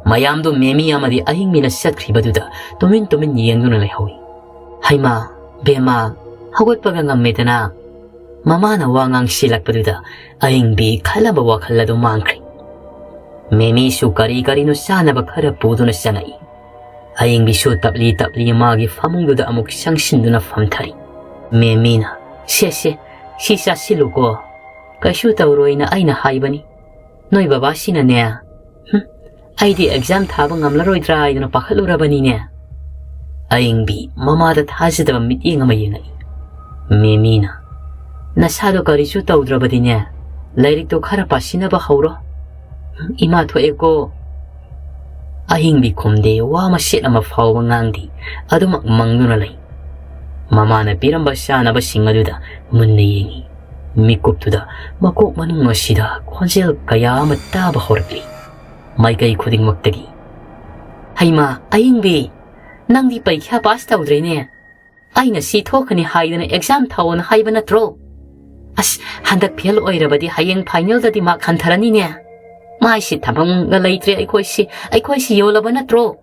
ꯃꯌꯥꯝꯗꯨ ꯃꯦꯃꯤ ꯑꯃꯗꯤ ꯑꯌꯤꯡꯕꯤꯅ ꯆꯠꯈ꯭ꯔꯤꯕꯗꯨꯗ ꯇꯨꯃꯤꯟ ꯇꯨꯃꯤꯟ ꯌꯦꯡꯗꯨꯅ ꯂꯩꯍꯧꯏ꯫ "ꯍꯩꯃꯥ, ꯕꯦꯝꯃ, ꯍꯧꯒꯠꯄꯒ ꯉꯝꯃꯦꯗꯅ?" ꯃꯃꯥꯅ ꯋꯥ ꯉꯥꯡꯁꯤꯜꯂꯛꯄꯗꯨꯗ ꯑꯌꯤꯡꯕꯤ ꯈꯜꯂꯝꯕ ꯋꯥꯈꯜ ꯑꯗꯨ ꯃꯥꯡꯈ꯭ꯔꯦ꯫ ꯃꯦꯃꯤꯁꯨ ꯀꯔꯤ ꯀꯔꯤꯅꯣ ꯆꯥꯅꯕ ꯈꯔ ꯄꯨꯗꯨꯅ ꯆꯪꯉꯛꯏ꯫ ꯑꯌꯤꯡꯕꯤꯁꯨ ꯇꯞꯂꯤ ꯇꯞꯂꯤ ꯃꯥꯒꯤ ꯐꯃꯨꯡꯗꯨꯗ ꯑꯃꯨꯛ ꯆꯪꯁꯤꯟꯗꯨꯅ ꯐꯝꯊꯔꯤ꯫ ꯃꯦꯃꯤꯅ, "ꯁꯦ, ꯁꯦ, ꯁꯤ ꯆꯥꯁꯤꯜꯂꯨꯀꯣ꯫ ꯀꯩꯁꯨ ꯇꯧꯔꯣꯏꯅ ꯑꯩꯅ ꯍꯥꯏꯕꯅꯤ꯫ ꯅꯣꯏ ꯕꯕꯥꯁꯤꯅꯅꯦ, ꯍꯨꯝ, ꯑꯩꯗꯤ ꯑꯦꯛꯖꯥꯝ ꯊꯥꯕ ꯉꯝꯂꯔꯣꯏꯗ꯭ꯔꯥ ꯍꯥꯏꯗꯨꯅ ꯄꯥꯈꯠꯂꯨꯔꯕꯅꯤꯅꯦ꯫" ꯑꯌꯤꯡꯕꯤ ꯃꯃꯥꯗ ꯊꯥꯖꯗꯕ ꯃꯤꯠꯌꯦꯡ ꯑꯃ ꯌꯦꯡꯉꯛꯏ꯫ ꯃꯦꯃꯤꯅ, "ꯅꯁꯥꯗꯣ ꯀꯔꯤꯁꯨ ꯇꯧꯗ꯭ꯔꯕꯗꯤꯅꯦ, ꯂꯥꯏꯔꯤꯛꯇꯣ ꯈꯔ ꯄꯥꯁꯤꯟꯅꯕ ꯍꯧꯔꯣ꯫ ꯏꯃꯥ ꯊꯣꯛꯑꯦꯀꯣ꯫" ꯑꯍꯤꯡꯕꯤ ꯈꯨꯝꯗꯦ, ꯋꯥ ꯃꯆꯦꯠ ꯑꯃ ꯐꯥꯎꯕ ꯉꯥꯡꯗꯦ, ꯑꯗꯨꯃꯛ ꯃꯪꯗꯨꯅ ꯂꯩ꯫ ꯃꯃꯥꯅ ꯄꯤꯔꯝꯕ ꯆꯥꯅꯕꯁꯤꯡ ꯑꯗꯨꯗ ꯃꯨꯟꯅ ꯌꯦꯡꯉꯤ꯫ ꯃꯤꯀꯨꯞꯇꯨꯗ ꯃꯀꯣꯛ ꯃꯅꯨꯡ ꯑꯁꯤꯗ ꯈꯣꯟꯖꯦꯜ ꯀꯌꯥ ꯑꯃ ꯇꯥꯕ ꯍꯧꯔꯛꯂꯤ꯫ ꯃꯥꯏꯀꯩ ꯈꯨꯗꯤꯡꯃꯛꯇꯒꯤ, "ꯍꯩꯃꯥ, ꯑꯍꯤꯡꯕꯤ, ꯅꯪꯗꯤ ꯄꯔꯤꯈ꯭ꯌꯥ ꯄꯥꯁ ꯇꯧꯗ꯭ꯔꯦꯅꯦ꯫ ꯑꯩꯅ ꯁꯤ ꯊꯣꯛꯀꯅꯤ ꯍꯥꯏꯗꯅ ꯑꯦꯛꯖꯥꯝ ꯊꯥꯎꯑꯣꯅ ꯍꯥꯏꯕ ꯅꯠꯇ꯭ꯔꯣ? ꯑꯁ, ꯍꯟꯗꯛ ꯐꯦꯜ ꯑꯣꯏꯔꯕꯗꯤ ꯍꯌꯦꯡ ꯐꯥꯏꯅꯦꯜꯗꯗꯤ ꯃꯥꯔꯛ ꯍꯟꯊꯔꯅꯤꯅꯦ꯫ ꯃꯥꯏꯁꯤ ꯊꯝꯐꯝꯒ ꯂꯩꯇ꯭ꯔꯦ ꯑꯩꯈꯣꯏꯁꯤ, ꯑꯩꯈꯣꯏꯁꯤ ꯌꯣꯜꯂꯕ ꯅꯠꯇ꯭ꯔꯣ?"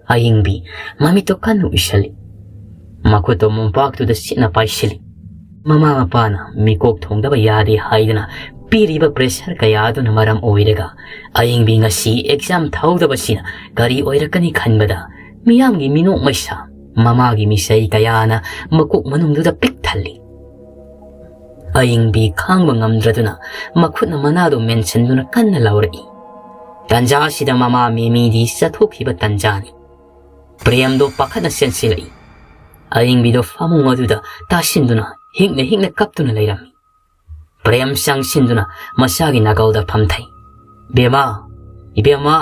ꯑꯍꯤꯡꯕꯤ ꯃꯃꯤꯠꯇꯣ ꯀꯟꯅ ꯎꯏꯁꯜꯂꯤ꯫ ꯃꯈꯨꯠꯇꯣ ꯃꯣꯝꯄꯥꯛꯇꯨꯗ ꯁꯤꯠꯅ ꯄꯥꯏꯁꯤꯜꯂꯤ꯫ ꯃꯃꯥ ꯃꯄꯥꯅ ꯃꯤꯀꯣꯛ ꯊꯣꯡꯗꯕ ꯌꯥꯗꯦ ꯍꯥꯏꯗꯅ ꯄꯤꯔꯤꯕ ꯄ꯭ꯔꯦꯁꯔ ꯀꯌꯥ ꯑꯗꯨꯅ ꯃꯔꯝ ꯑꯣꯏꯔꯒ ꯑꯍꯤꯡꯕꯤ ꯉꯁꯤ ꯑꯦꯛꯖꯥꯝ ꯊꯥꯍꯧꯗꯕꯁꯤꯅ ꯀꯔꯤ ꯑꯣꯏꯔꯛꯀꯅꯤ ꯈꯟꯕꯗ ꯃꯤꯌꯥꯝꯒꯤ ꯃꯤꯅꯣꯛ ꯃꯩꯁꯥ, ꯃꯃꯥꯒꯤ ꯃꯤꯆꯩ ꯀꯌꯥꯅ ꯃꯀꯣꯛ ꯃꯅꯨꯡꯗꯨꯗ ꯄꯤꯛ ꯊꯜꯂꯤ꯫ ꯑꯌꯤꯡꯕꯤ ꯈꯥꯡꯕ ꯉꯝꯗ꯭ꯔꯗꯨꯅ ꯃꯈꯨꯠꯅ ꯃꯅꯥꯗꯨ ꯃꯦꯟꯁꯤꯟꯗꯨꯅ ꯀꯟꯅ ꯂꯥꯎꯔꯛꯏ꯫ ꯇꯟꯖꯥ ꯑꯁꯤꯗ ꯃꯃꯥ ꯃꯦꯃꯤꯗꯤ ꯆꯠꯊꯣꯛꯈꯤꯕ ꯇꯟꯖꯥꯅꯤ꯫ ꯄ꯭ꯔꯦꯝꯗꯣ ꯄꯥꯈꯠꯅ ꯆꯦꯟꯁꯤꯜꯂꯛꯏ꯫ ꯑꯌꯤꯡꯕꯤꯗꯣ ꯐꯃꯨꯡ ꯑꯗꯨꯗ ꯇꯥꯁꯤꯟꯗꯨꯅ ꯍꯤꯛꯅ ꯍꯤꯛꯅ ꯀꯞꯇꯨꯅ ꯂꯩꯔꯝꯃꯤ꯫ ꯄ꯭ꯔꯦꯝ ꯆꯪꯁꯤꯟꯗꯨꯅ ꯃꯆꯥꯒꯤ ꯅꯥꯀꯜꯗ ꯐꯝꯊꯩ꯫ "ꯕꯦꯃꯥ, ꯏꯕꯦꯝꯃ,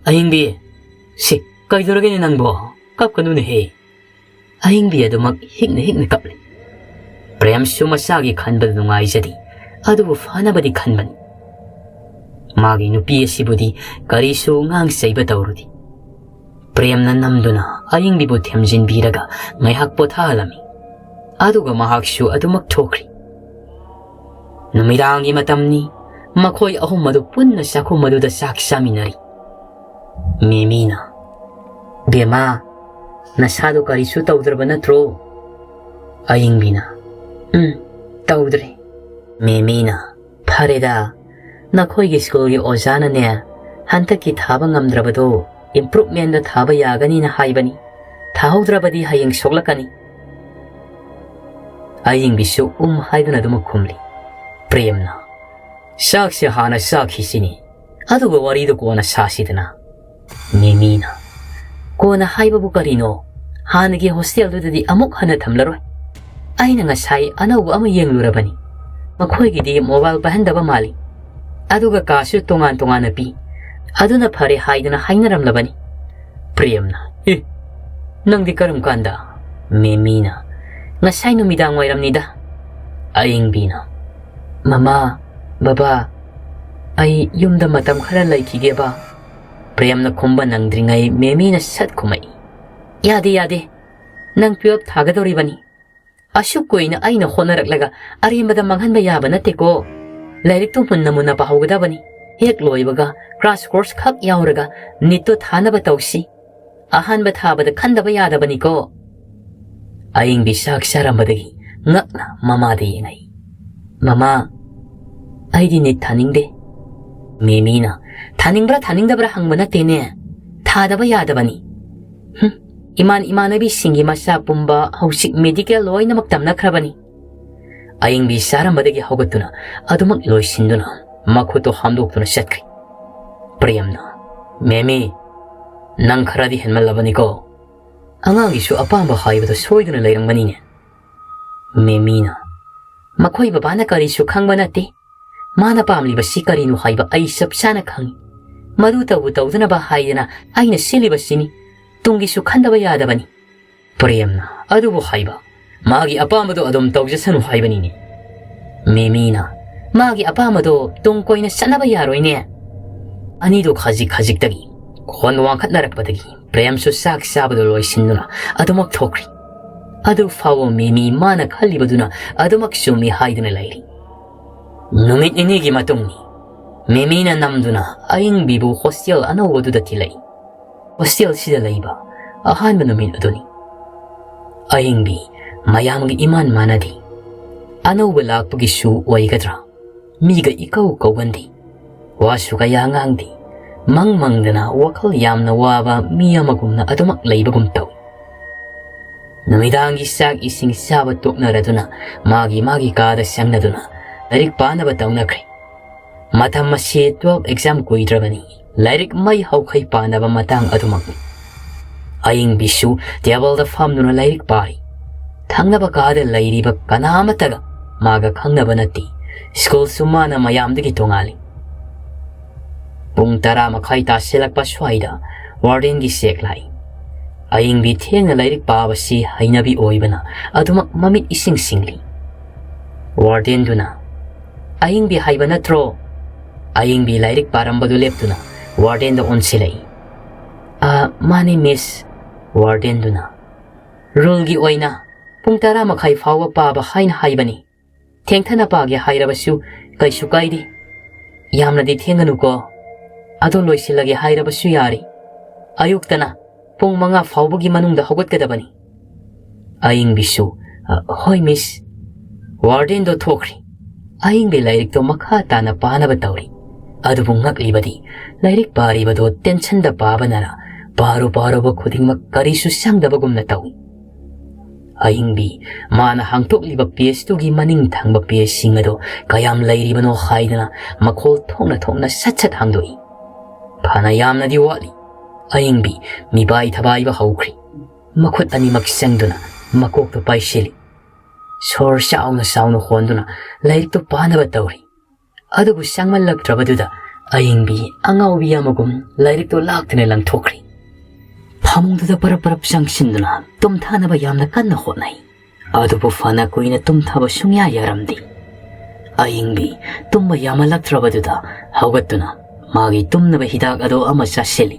ꯑꯍꯤꯡꯕꯤ, ꯁꯤ ꯀꯩꯗꯧꯔꯒꯦꯅꯦ ꯅꯪꯕꯣ? ꯀꯞꯀꯅꯨꯅꯦꯍꯦ!" ꯑꯍꯤꯡꯕꯤ ꯑꯗꯨꯃꯛ ꯍꯤꯛꯅ ꯍꯤꯛꯅ ꯀꯞꯂꯤ꯫ ꯄ꯭ꯔꯦꯝꯁꯨ ꯃꯆꯥꯒꯤ ꯈꯟꯕꯗ ꯅꯨꯡꯉꯥꯏꯖꯗꯦ, ꯑꯗꯨꯕꯨ ꯐꯅꯕꯗꯤ ꯈꯟꯕꯅꯤ꯫ ꯃꯥꯒꯤ ꯅꯨꯄꯤ ꯑꯁꯤꯕꯨꯗꯤ ꯀꯔꯤꯁꯨ ꯉꯥꯡ ꯆꯩꯕ ꯇꯧꯔꯨꯗꯦ꯫ ꯄ꯭ꯔꯦꯝꯅ ꯅꯝꯗꯨꯅ ꯑꯌꯤꯡꯕꯤꯕꯨ ꯊꯦꯝꯖꯤꯟꯕꯤꯔꯒ ꯉꯥꯏꯍꯥꯛ ꯄꯣꯊꯥꯍꯜꯂꯝꯃꯤ꯫ ꯑꯗꯨꯒ ꯃꯍꯥꯛꯁꯨ ꯑꯗꯨꯃꯛ ꯊꯣꯛꯈ꯭ꯔꯤ꯫ ꯅꯨꯃꯤꯗꯥꯡꯒꯤ ꯃꯇꯝꯅꯤ꯫ ꯃꯈꯣꯏ ꯑꯍꯨꯝ ꯑꯗꯨ ꯄꯨꯟꯅ ꯆꯥꯛꯈꯨꯝ ꯑꯗꯨꯗ ꯆꯥꯛ ꯆꯥꯃꯤꯟꯅꯔꯤ꯫ ꯃꯦꯃꯤꯅ, "ꯕꯦꯃꯥ, ꯅꯁꯥꯗꯣ ꯀꯔꯤꯁꯨ ꯇꯧꯗ꯭ꯔꯕ ꯅꯠꯇ꯭ꯔꯣ?" ꯑꯌꯤꯡꯕꯤꯅ, "ꯎꯝ, ꯇꯧꯗ꯭ꯔꯦ꯫" ꯃꯦꯃꯤꯅ, "ꯐꯔꯦꯗ, ꯅꯈꯣꯏꯒꯤ ꯁ꯭ꯀꯨꯜꯒꯤ ꯑꯣꯖꯥꯅꯅꯦ, ꯍꯟꯗꯛꯀꯤ ꯊꯥꯕ ꯉꯝꯗ꯭ꯔꯕꯗꯣ improvementꯗ ꯊꯥꯕ ꯌꯥꯒꯅꯤꯅ ꯍꯥꯏꯕꯅꯤ꯫ ꯊꯥꯍꯧꯗ꯭ꯔꯕꯗꯤ ꯍꯌꯦꯡ ꯁꯣꯛꯂꯛꯀꯅꯤ꯫" ꯑꯌꯤꯡꯕꯤꯁꯨ ꯎꯝ ꯍꯥꯏꯗꯨꯅ ꯑꯗꯨꯃꯛ ꯈꯨꯝꯂꯤ꯫ ꯄ꯭ꯔꯦꯝꯅ, "ꯆꯥꯛꯁꯦ ꯍꯥꯟꯅ ꯆꯥꯈꯤꯁꯤꯅꯤ, ꯑꯗꯨꯒ ꯋꯥꯔꯤꯗꯨ ꯀꯣꯟꯅ ꯁꯥꯁꯤꯗꯅ꯫" ꯃꯦꯃꯤꯅ, "ꯀꯣꯟꯅ ꯍꯥꯏꯕꯕꯨ ꯀꯔꯤꯅꯣ? ꯍꯥꯟꯅꯒꯤ ꯍꯣꯁꯇꯦꯜꯗꯨꯗꯗꯤ ꯑꯃꯨꯛ ꯍꯟꯅ ꯊꯝꯂꯔꯣꯏ꯫ ꯑꯩꯅ ꯉꯁꯥꯏ ꯑꯅꯧꯕ ꯑꯃ ꯌꯦꯡꯂꯨꯔꯕꯅꯤ꯫ ꯃꯈꯣꯏꯒꯤꯗꯤ ꯃꯣꯕꯥꯏꯜ ꯄꯥꯏꯍꯟꯗꯕ ꯃꯥꯜꯂꯤ꯫ ꯑꯗꯨꯒ ꯀꯥꯁꯨ ꯇꯣꯉꯥꯟ ꯇꯣꯉꯥꯟꯅ ꯄꯤ꯫ ꯑꯗꯨꯅ ꯐꯔꯦ ꯍꯥꯏꯗꯨꯅ ꯍꯥꯏꯅꯔꯝꯂꯕꯅꯤ꯫" ꯄ꯭ꯔꯦꯝꯅ, "ꯑꯦ, ꯅꯪꯗꯤ ꯀꯔꯝ ꯀꯥꯟꯗ?" ꯃꯦꯃꯤꯅ, "ꯉꯁꯥꯏ ꯅꯨꯃꯤꯗꯥꯡ ꯋꯥꯏꯔꯝꯅꯤꯗ꯫" ꯑꯌꯤꯡꯕꯤꯅ, "ꯃꯃꯥ, ꯕꯕꯥ, ꯑꯩ ꯌꯨꯝꯗ ꯃꯇꯝ ꯈꯔ ꯂꯩꯈꯤꯒꯦꯕ꯫" ꯄ꯭ꯔꯦꯝꯅ ꯈꯨꯝꯕ ꯅꯪꯗ꯭ꯔꯤꯉꯩ ꯃꯦꯃꯤꯅ ꯁꯠ ꯈꯨꯝꯃꯛꯏ, "ꯌꯥꯗꯦ, ꯌꯥꯗꯦ꯫ ꯅꯪ ꯇꯨꯋꯦꯜꯐ ꯊꯥꯒꯗꯧꯔꯤꯕꯅꯤ꯫ ꯑꯁꯨꯛ ꯀꯨꯏꯅ ꯑꯩꯅ ꯍꯣꯠꯅꯔꯛꯂꯒ ꯑꯔꯦꯝꯕꯗ ꯃꯥꯡꯍꯟꯕ ꯌꯥꯕ ꯅꯠꯇꯦꯀꯣ꯫ ꯂꯥꯏꯔꯤꯛꯇꯨ ꯃꯨꯟꯅ ꯃꯨꯟꯅ ꯄꯥꯍꯧꯒꯗꯕꯅꯤ꯫ ꯍꯦꯛ ꯂꯣꯏꯕꯒ crash course ꯈꯛ ꯌꯥꯎꯔꯒ NEETꯇꯣ ꯊꯥꯅꯕ ꯇꯧꯁꯤ꯫ ꯑꯍꯥꯟꯕ ꯊꯥꯕꯗ ꯈꯟꯗꯕ ꯌꯥꯗꯕꯅꯤꯀꯣ꯫" ꯑꯌꯤꯡꯕꯤ ꯆꯥꯛ ꯆꯥꯔꯝꯕꯗꯒꯤ ꯉꯛꯅ ꯃꯃꯥꯗ ꯌꯦꯡꯉꯛꯏ꯫ "ꯃꯃꯥ, ꯑꯩꯗꯤ NEET ꯊꯥꯅꯤꯡꯗꯦ꯫" ꯃꯦꯃꯤꯅ, "ꯊꯥꯅꯤꯡꯕ꯭ꯔꯥ ꯊꯥꯅꯤꯡꯗꯕ꯭ꯔꯥ ꯍꯪꯕ ꯅꯠꯇꯦꯅꯦ, ꯊꯥꯗꯕ ꯌꯥꯗꯕꯅꯤ꯫ ꯍꯨꯝ, ꯏꯃꯥꯟ ꯏꯃꯥꯟꯅꯕꯤꯁꯤꯡꯒꯤ ꯃꯆꯥ ꯄꯨꯝꯕ ꯍꯧꯖꯤꯛ ꯃꯦꯗꯤꯀꯦꯜ ꯂꯣꯏꯅꯃꯛ ꯇꯝꯅꯈ꯭ꯔꯕꯅꯤ꯫ ꯑꯌꯤꯡꯕꯤ ꯆꯥꯔꯝꯕꯗꯒꯤ ꯍꯧꯒꯠꯇꯨꯅ ꯑꯗꯨꯃꯛ ꯂꯣꯏꯁꯤꯟꯗꯨꯅ ꯃꯈꯨꯠꯇꯣ ꯍꯥꯝꯗꯣꯛꯇꯨꯅ ꯆꯠꯈ꯭ꯔꯦ꯫ ꯄ꯭ꯔꯦꯝꯅ, "ꯃꯦꯃꯤ, ꯅꯪ ꯈꯔꯗꯤ ꯍꯦꯟꯃꯜꯂꯕꯅꯤꯀꯣ꯫ ꯑꯉꯥꯡꯒꯤꯁꯨ ꯑꯄꯥꯝꯕ ꯍꯥꯏꯕꯗꯣ ꯁꯣꯏꯗꯅ ꯂꯩꯔꯝꯒꯅꯤꯅꯦ꯫" ꯃꯦꯃꯤꯅ, "ꯃꯈꯣꯏ ꯕꯕꯥꯅ ꯀꯔꯤꯁꯨ ꯈꯪꯕ ꯅꯠꯇꯦ꯫ ꯃꯥꯅ ꯄꯥꯝꯂꯤꯕꯁꯤ ꯀꯔꯤꯅꯣ ꯍꯥꯏꯕ ꯑꯩ ꯆꯞ ꯆꯥꯅ ꯈꯪꯏ꯫ ꯃꯗꯨ ꯇꯧꯕꯨ ꯇꯧꯗꯅꯕ ꯍꯥꯏꯗꯅ ꯑꯩꯅ ꯁꯤꯜꯂꯤꯕꯁꯤꯅꯤ꯫ ꯇꯨꯡꯒꯤꯁꯨ ꯈꯟꯗꯕ ꯌꯥꯗꯕꯅꯤ꯫" ꯄ꯭ꯔꯦꯝꯅ, "ꯑꯗꯨꯕꯨ ꯍꯥꯏꯕ, ꯃꯥꯒꯤ ꯑꯄꯥꯝꯕꯗꯣ ꯑꯗꯨꯝ ꯇꯧꯖꯁꯅꯨ ꯍꯥꯏꯕꯅꯤꯅꯦ꯫" ꯃꯦꯃꯤꯅ, "ꯃꯥꯒꯤ ꯑꯄꯥꯝꯕꯗꯣ ꯇꯨꯡ ꯀꯣꯏꯅ ꯆꯠꯅꯕ ꯌꯥꯔꯣꯏꯅꯦ꯫" ꯑꯅꯤꯗꯨ ꯈꯖꯤꯛ ꯈꯖꯤꯛꯇꯒꯤ ꯈꯣꯟ ꯋꯥꯡꯈꯠꯅꯔꯛꯄꯗꯒꯤ ꯄ꯭ꯔꯦꯝꯁꯨ ꯆꯥꯛ ꯆꯥꯕꯗꯨ ꯂꯣꯏꯁꯤꯟꯗꯨꯅ ꯑꯗꯨꯃꯛ ꯊꯣꯛꯈ꯭ꯔꯤ꯫ ꯑꯗꯨ ꯐꯥꯎꯕ ꯃꯦꯃꯤ ꯃꯥꯅ ꯈꯜꯂꯤꯕꯗꯨꯅ ꯑꯗꯨꯃꯛ ꯆꯨꯝꯃꯤ ꯍꯥꯏꯗꯨꯅ ꯂꯩꯔꯤ꯫ ꯅꯨꯃꯤꯠ ꯅꯤꯅꯤꯒꯤ ꯃꯇꯨꯡꯅꯤ꯫ ꯃꯦꯃꯤꯅ ꯅꯝꯗꯨꯅ ꯑꯌꯤꯡꯕꯤꯕꯨ ꯍꯣꯁꯇꯦꯜ ꯑꯅꯧꯕꯗꯨꯗ ꯊꯤꯜꯂꯛꯏ꯫ ꯍꯣꯁꯇꯦꯜꯁꯤꯗ ꯂꯩꯕ ꯑꯍꯥꯟꯕ ꯅꯨꯃꯤꯠ ꯑꯗꯨꯅꯤ꯫ ꯑꯌꯤꯡꯕꯤ ꯃꯌꯥꯝꯒ ꯏꯃꯥꯟ ꯃꯥꯟꯅꯗꯦ꯫ ꯑꯅꯧꯕ ꯂꯥꯛꯄꯒꯤꯁꯨ ꯑꯣꯏꯒꯗ꯭ꯔꯥ? ꯃꯤꯒ ꯏꯀꯧ ꯀꯧꯒꯟꯗꯦ꯫ ꯋꯥꯁꯨ ꯀꯌꯥ ꯉꯥꯡꯗꯦ꯫ ꯃꯪ ꯃꯪꯗꯅ ꯋꯥꯈꯜ ꯌꯥꯝꯅ ꯋꯥꯕ ꯃꯤ ꯑꯃꯒꯨꯝꯅ ꯑꯗꯨꯃꯛ ꯂꯩꯕꯒꯨꯝ ꯇꯧꯏ꯫ ꯅꯨꯃꯤꯗꯥꯡꯒꯤ ꯆꯥꯛ ꯏꯁꯤꯡ ꯆꯥꯕ ꯇꯣꯛꯅꯔꯗꯨꯅ ꯃꯥꯒꯤ ꯃꯥꯒꯤ ꯀꯥꯗ ꯆꯪꯅꯗꯨꯅ ꯂꯥꯏꯔꯤꯛ ꯄꯥꯅꯕ ꯇꯧꯅꯈ꯭ꯔꯦ꯫ ꯃꯇꯝ ꯑꯁꯤ ꯇꯨꯋꯦꯜꯐ ꯑꯦꯛꯖꯥꯝ ꯀꯨꯏꯗ꯭ꯔꯕꯅꯤ꯫ ꯂꯥꯏꯔꯤꯛ ꯃꯩ ꯍꯧꯈꯩ ꯄꯥꯅꯕ ꯃꯇꯥꯡ ꯑꯗꯨꯃꯛꯅꯤ꯫ ꯑꯌꯤꯡꯕꯤꯁꯨ ꯇꯦꯕꯜꯗ ꯐꯝꯗꯨꯅ ꯂꯥꯏꯔꯤꯛ ꯄꯥꯔꯤ꯫ ꯊꯪꯅꯕ ꯀꯥꯗ ꯂꯩꯔꯤꯕ ꯀꯅꯥ ꯑꯃꯠꯇꯒ ꯃꯥꯒ ꯈꯪꯅꯕ ꯅꯠꯇꯦ꯫ ꯁ꯭ꯀꯨꯜꯁꯨ ꯃꯥꯅ ꯃꯌꯥꯝꯗꯒꯤ ꯇꯣꯉꯥꯜꯂꯤ꯫ ꯄꯨꯡ ꯇꯔꯥ ꯃꯈꯥꯏ ꯇꯥꯁꯤꯜꯂꯛꯄ ꯁ꯭ꯋꯥꯏꯗ ꯋꯥꯔꯗꯦꯟꯒꯤ ꯆꯦꯛ ꯂꯥꯛꯏ꯫ ꯑꯌꯤꯡꯕꯤ ꯊꯦꯡꯅ ꯂꯥꯏꯔꯤꯛ ꯄꯥꯕꯁꯤ ꯍꯩꯅꯕꯤ ꯑꯣꯏꯕꯅ ꯑꯗꯨꯃꯛ ꯃꯃꯤꯠ ꯏꯁꯤꯡ ꯁꯤꯡꯂꯤ꯫ ꯋꯥꯔꯗꯦꯟꯗꯨꯅ, "ꯑꯌꯤꯡꯕꯤ ꯍꯥꯏꯕ ꯅꯠꯇ꯭ꯔꯣ?" ꯑꯌꯤꯡꯕꯤ ꯂꯥꯏꯔꯤꯛ ꯄꯥꯔꯝꯕꯗꯨ ꯂꯦꯞꯇꯨꯅ ꯋꯥꯔꯗꯦꯟꯗ ꯑꯣꯟꯁꯤꯜꯂꯛꯏ꯫ "ꯑ, ꯃꯥꯅꯤ, ꯃꯤꯁ꯫" ꯋꯥꯔꯗꯦꯟꯗꯨꯅ, "ꯔꯨꯜꯒꯤ ꯑꯣꯏꯅ ꯄꯨꯡ ꯇꯔꯥ ꯃꯈꯥꯏ ꯐꯥꯎꯕ ꯄꯥꯕ ꯍꯥꯏꯅ ꯍꯥꯏꯕꯅꯤ꯫ ꯊꯦꯡꯊꯅ ꯄꯥꯒꯦ ꯍꯥꯏꯔꯕꯁꯨ ꯀꯩꯁꯨ ꯀꯥꯏꯗꯦ꯫ ꯌꯥꯝꯅꯗꯤ ꯊꯦꯡꯒꯅꯨꯀꯣ꯫ ꯑꯗꯣ ꯂꯣꯏꯁꯤꯜꯂꯒꯦ ꯍꯥꯏꯔꯕꯁꯨ ꯌꯥꯔꯦ꯫ ꯑꯌꯨꯛꯇꯅ ꯄꯨꯡ ꯃꯉꯥ ꯐꯥꯎꯕꯒꯤ ꯃꯅꯨꯡꯗ ꯍꯧꯒꯠꯀꯗꯕꯅꯤ꯫" ꯑꯌꯤꯡꯕꯤꯁꯨ, "ꯑ, ꯍꯣꯏ, ꯃꯤꯁ꯫" ꯋꯥꯔꯗꯦꯟꯗꯣ ꯊꯣꯛꯈ꯭ꯔꯦ꯫ ꯑꯌꯤꯡꯕꯤ ꯂꯥꯏꯔꯤꯛꯇꯣ ꯃꯈꯥ ꯇꯥꯅ ꯄꯥꯅꯕ ꯇꯧꯔꯤ꯫ ꯑꯗꯨꯕꯨ ꯉꯛꯂꯤꯕꯗꯤ ꯂꯥꯏꯔꯤꯛ ꯄꯥꯔꯤꯕꯗꯣ ꯇꯦꯟꯁꯟꯗ ꯄꯥꯕꯅꯔ ꯄꯥꯔꯨ ꯄꯥꯔꯨꯕ ꯈꯨꯗꯤꯡꯃꯛ ꯀꯔꯤꯁꯨ ꯆꯪꯗꯕꯒꯨꯝꯅ ꯇꯧꯏ꯫ ꯑꯏꯪꯕꯤ, ꯃꯥꯅ ꯍꯥꯡꯗꯣꯛꯂꯤꯕ pageꯇꯨꯒꯤ ꯃꯅꯤꯡ ꯊꯪꯕ pageꯁꯤꯡ ꯑꯗꯨ ꯀꯌꯥꯝ ꯂꯩꯔꯤꯕꯅꯣ ꯍꯥꯏꯗꯨꯅ ꯃꯈꯣꯜ ꯊꯣꯛꯅ ꯊꯣꯛꯅ ꯁꯠ ꯁꯠ ꯍꯥꯡꯗꯣꯛꯏ꯫ "ꯐꯅ ꯌꯥꯝꯅꯗꯤ ꯋꯥꯠꯂꯤ꯫" ꯑꯏꯪꯕꯤ ꯃꯤꯄꯥꯏ ꯊꯕꯥꯏꯕ ꯍꯧꯈ꯭ꯔꯤ꯫ ꯃꯈꯨꯠ ꯑꯅꯤꯃꯛ ꯆꯪꯗꯨꯅ ꯃꯀꯣꯛꯇꯨ ꯄꯥꯏꯁꯤꯜꯂꯤ꯫ ꯁꯣꯔ ꯆꯥꯎꯅ ꯆꯥꯎꯅ ꯍꯣꯟꯗꯨꯅ ꯂꯥꯏꯔꯤꯛꯇꯨ ꯄꯥꯅꯕ ꯇꯧꯔꯤ꯫ ꯑꯗꯨꯕꯨ ꯆꯪꯃꯜꯂꯛꯇ꯭ꯔꯕꯗꯨꯗ ꯑꯏꯪꯕꯤ ꯑꯉꯥꯎꯕꯤ ꯑꯃꯒꯨꯝ ꯂꯥꯏꯔꯤꯛꯇꯨ ꯂꯥꯛꯇꯨꯅ ꯂꯪꯊꯣꯛꯈ꯭ꯔꯤ꯫ ꯐꯃꯨꯡꯗꯨꯗ ꯄꯔꯞ ꯄꯔꯞ ꯆꯪꯁꯤꯟꯗꯨꯅ ꯇꯨꯝꯊꯥꯅꯕ ꯌꯥꯝꯅ ꯀꯟꯅ ꯍꯣꯠꯅꯩ꯫ ꯑꯗꯨꯕꯨ ꯐꯅ ꯀꯨꯏꯅ ꯇꯨꯝꯊꯕ ꯁꯨꯡꯌꯥ ꯌꯥꯔꯝꯗꯦ꯫ ꯑꯏꯪꯕꯤ ꯇꯨꯝꯕ ꯌꯥꯃꯜꯂꯛꯇ꯭ꯔꯕꯗꯨꯗ ꯍꯧꯒꯠꯇꯨꯅ ꯃꯥꯒꯤ ꯇꯨꯝꯅꯕ ꯍꯤꯗꯥꯛ ꯑꯗꯨ ꯑꯃ ꯆꯥꯁꯤꯜꯂꯤ꯫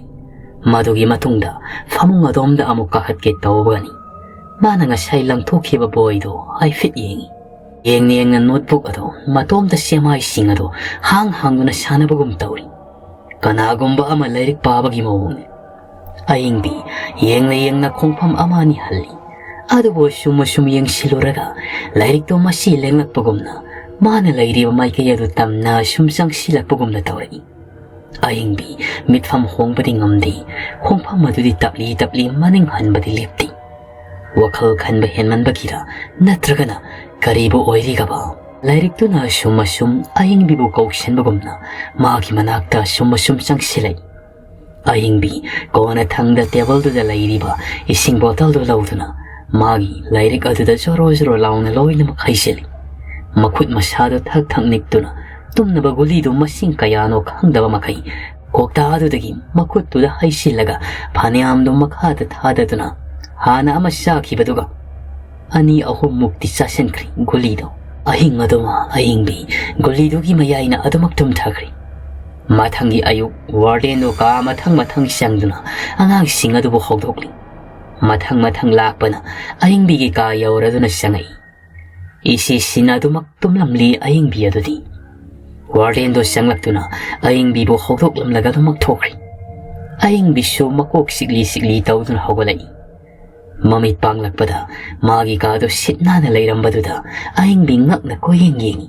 ꯃꯗꯨꯒꯤ ꯃꯇꯨꯡꯗ ꯐꯃꯨꯡ ꯑꯗꯣꯝꯗ ꯑꯃꯨꯛ ꯀꯥꯈꯠꯀꯦ ꯇꯧꯕꯒꯅꯤ ꯃꯥꯅ ꯉꯁꯥꯏ ꯂꯪꯊꯣꯛꯈꯤꯕ ꯕꯣꯏꯗꯨ ꯍꯥꯏꯐꯦꯠ ꯌꯦꯡꯉꯤ꯫ ꯌꯦꯡꯅ ꯌꯦꯡꯅ notebook ꯑꯗꯨ ꯃꯇꯣꯝꯇ ꯆꯦꯃꯥꯏꯁꯤꯡ ꯑꯗꯨ ꯍꯥꯡ ꯍꯥꯡꯗꯨꯅ ꯁꯥꯟꯅꯕꯒꯨꯝ ꯇꯧꯔꯤ꯫ ꯀꯅꯥꯒꯨꯝꯕ ꯑꯃ ꯂꯥꯏꯔꯤꯛ ꯄꯥꯕꯒꯤ ꯃꯑꯣꯡꯅꯤ꯫ ꯑꯏꯪꯕꯤ ꯌꯦꯡꯅ ꯌꯦꯡꯅ ꯈꯣꯡꯐꯝ ꯑꯃ ꯑꯅꯤ ꯍꯜꯂꯤ꯫ ꯑꯗꯨꯕꯨ ꯑꯁꯨꯝ ꯑꯁꯨꯝ ꯌꯦꯡꯁꯤꯜꯂꯨꯔꯒ ꯂꯥꯏꯔꯤꯛꯇꯣ ꯃꯁꯤ ꯂꯦꯡꯂꯛꯄꯒꯨꯝꯅ ꯃꯥꯅ ꯂꯩꯔꯤꯕ ꯃꯥꯏꯀꯩ ꯑꯗꯨ ꯇꯝꯅ ꯁꯨꯝ ꯆꯪꯁꯤꯜꯂꯛꯄꯒꯨꯝꯅ ꯇꯧꯔꯛꯏ꯫ ꯑꯏꯪꯕꯤ ꯃꯤꯠꯐꯝ ꯍꯣꯡꯕꯗꯤ ꯉꯝꯗꯦ꯫ ꯈꯣꯡꯐꯝ ꯑꯗꯨꯗꯤ ꯇꯞꯂꯤ ꯇꯞꯂꯤ ꯃꯅꯤꯡ ꯍꯟꯕꯗꯤ ꯂꯦꯞꯇꯦ꯫ ꯋꯥꯈꯜ ꯈꯟꯕ ꯍꯦꯟꯃꯟꯕꯒꯤꯔ ꯅꯠꯇ꯭ꯔꯒꯅ ꯀꯔꯤꯕꯨ ꯑꯣꯏꯔꯤꯒꯕ? ꯂꯥꯏꯔꯤꯛꯇꯨꯅ ꯑꯁꯨꯝ ꯑꯁꯨꯝ ꯑꯏꯪꯕꯤꯕꯨ ꯀꯧꯁꯤꯟꯕꯒꯨꯝꯅ ꯃꯥꯒꯤ ꯃꯅꯥꯛꯇ ꯑꯁꯨꯝ ꯑꯁꯨꯝ ꯆꯪꯁꯤꯜꯂꯛꯏ꯫ ꯑꯏꯪꯕꯤ ꯀꯣꯟꯅꯊꯪꯗ tableꯗꯨꯗ ꯂꯩꯔꯤꯕ ꯏꯁꯤꯡ bottleꯗꯨ ꯂꯧꯗꯨꯅ ꯃꯥꯒꯤ ꯂꯥꯏꯔꯤꯛ ꯑꯗꯨꯗ ꯖꯣꯔꯣ ꯖꯣꯔꯣ ꯂꯥꯎꯅ ꯂꯣꯏꯅꯃꯛ ꯍꯩꯖꯤꯜꯂꯤ꯫ ꯃꯈꯨꯠ ꯃꯁꯥꯗꯨ ꯊꯛ ꯊꯛ ꯅꯤꯛꯇꯨꯅ ꯇꯨꯝꯅꯕ ꯒꯨꯂꯤꯗꯨ ꯃꯁꯤꯡ ꯀꯌꯥꯅꯣ ꯈꯪꯗꯕ ꯃꯈꯩ ꯀꯣꯛꯇꯥ ꯑꯗꯨꯗꯒꯤ ꯃꯈꯨꯠꯇꯨꯗ ꯍꯩꯖꯤꯜꯂꯒ ꯐꯅꯌꯥꯝꯗꯨ ꯃꯈꯥꯗ ꯊꯥꯗꯗꯨꯅ ꯍꯥꯟꯅ ꯑꯃ ꯆꯥꯈꯤꯕꯗꯨꯒ ꯑꯅꯤ ꯑꯍꯨꯝ ꯃꯨꯛꯇꯤ ꯆꯥꯁꯤꯟꯈ꯭ꯔꯤ ꯒꯨꯂꯤꯗꯣ꯫ ꯑꯍꯤꯡ ꯑꯗꯨꯃ ꯑꯏꯪꯕꯤ ꯒꯨꯂꯤꯗꯨꯒꯤ ꯃꯌꯥꯏꯅ ꯑꯗꯨꯃꯛ ꯇꯨꯝꯊꯈ꯭ꯔꯤ꯫ ꯃꯊꯪꯒꯤ ꯑꯌꯨꯛ wardenꯗꯨ ꯀꯥ ꯃꯊꯪ ꯃꯊꯪ ꯆꯪꯗꯨꯅ ꯑꯉꯥꯡꯁꯤꯡ ꯑꯗꯨꯕꯨ ꯍꯧꯗꯣꯛꯂꯤ꯫ ꯃꯊꯪ ꯃꯊꯪ ꯂꯥꯛꯄꯅ ꯑꯏꯪꯕꯤꯒꯤ ꯀꯥ ꯌꯧꯔꯗꯨꯅ ꯆꯪꯉꯛꯏ꯫ ꯏꯁꯤ ꯁꯤꯅ ꯑꯗꯨꯃꯛ ꯇꯨꯝꯂꯝꯂꯤ ꯑꯏꯪꯕꯤ ꯑꯗꯨꯗꯤ꯫ Wardenꯗꯨ ꯆꯪꯂꯛꯇꯨꯅ ꯑꯏꯪꯕꯤꯕꯨ ꯍꯧꯗꯣꯛꯂꯝꯂꯒ ꯑꯗꯨꯃꯛ ꯊꯣꯛꯈ꯭ꯔꯤ꯫ ꯑꯏꯪꯕꯤꯁꯨ ꯃꯀꯣꯛ ꯆꯤꯛꯂꯤ ꯆꯤꯛꯂꯤ ꯇꯧꯗꯨꯅ ꯍꯧꯒꯠꯂꯛꯏ꯫ ꯃꯃꯤꯠ ꯄꯥꯡꯂꯛꯄꯗ ꯃꯥꯒꯤ ꯀꯥꯗꯨ ꯁꯤꯠ ꯅꯥꯟꯅ ꯂꯩꯔꯝꯕꯗꯨꯗ ꯑꯏꯪꯕꯤ ꯉꯛꯅ ꯀꯣꯏꯌꯦꯡ ꯌꯦꯡꯉꯤ꯫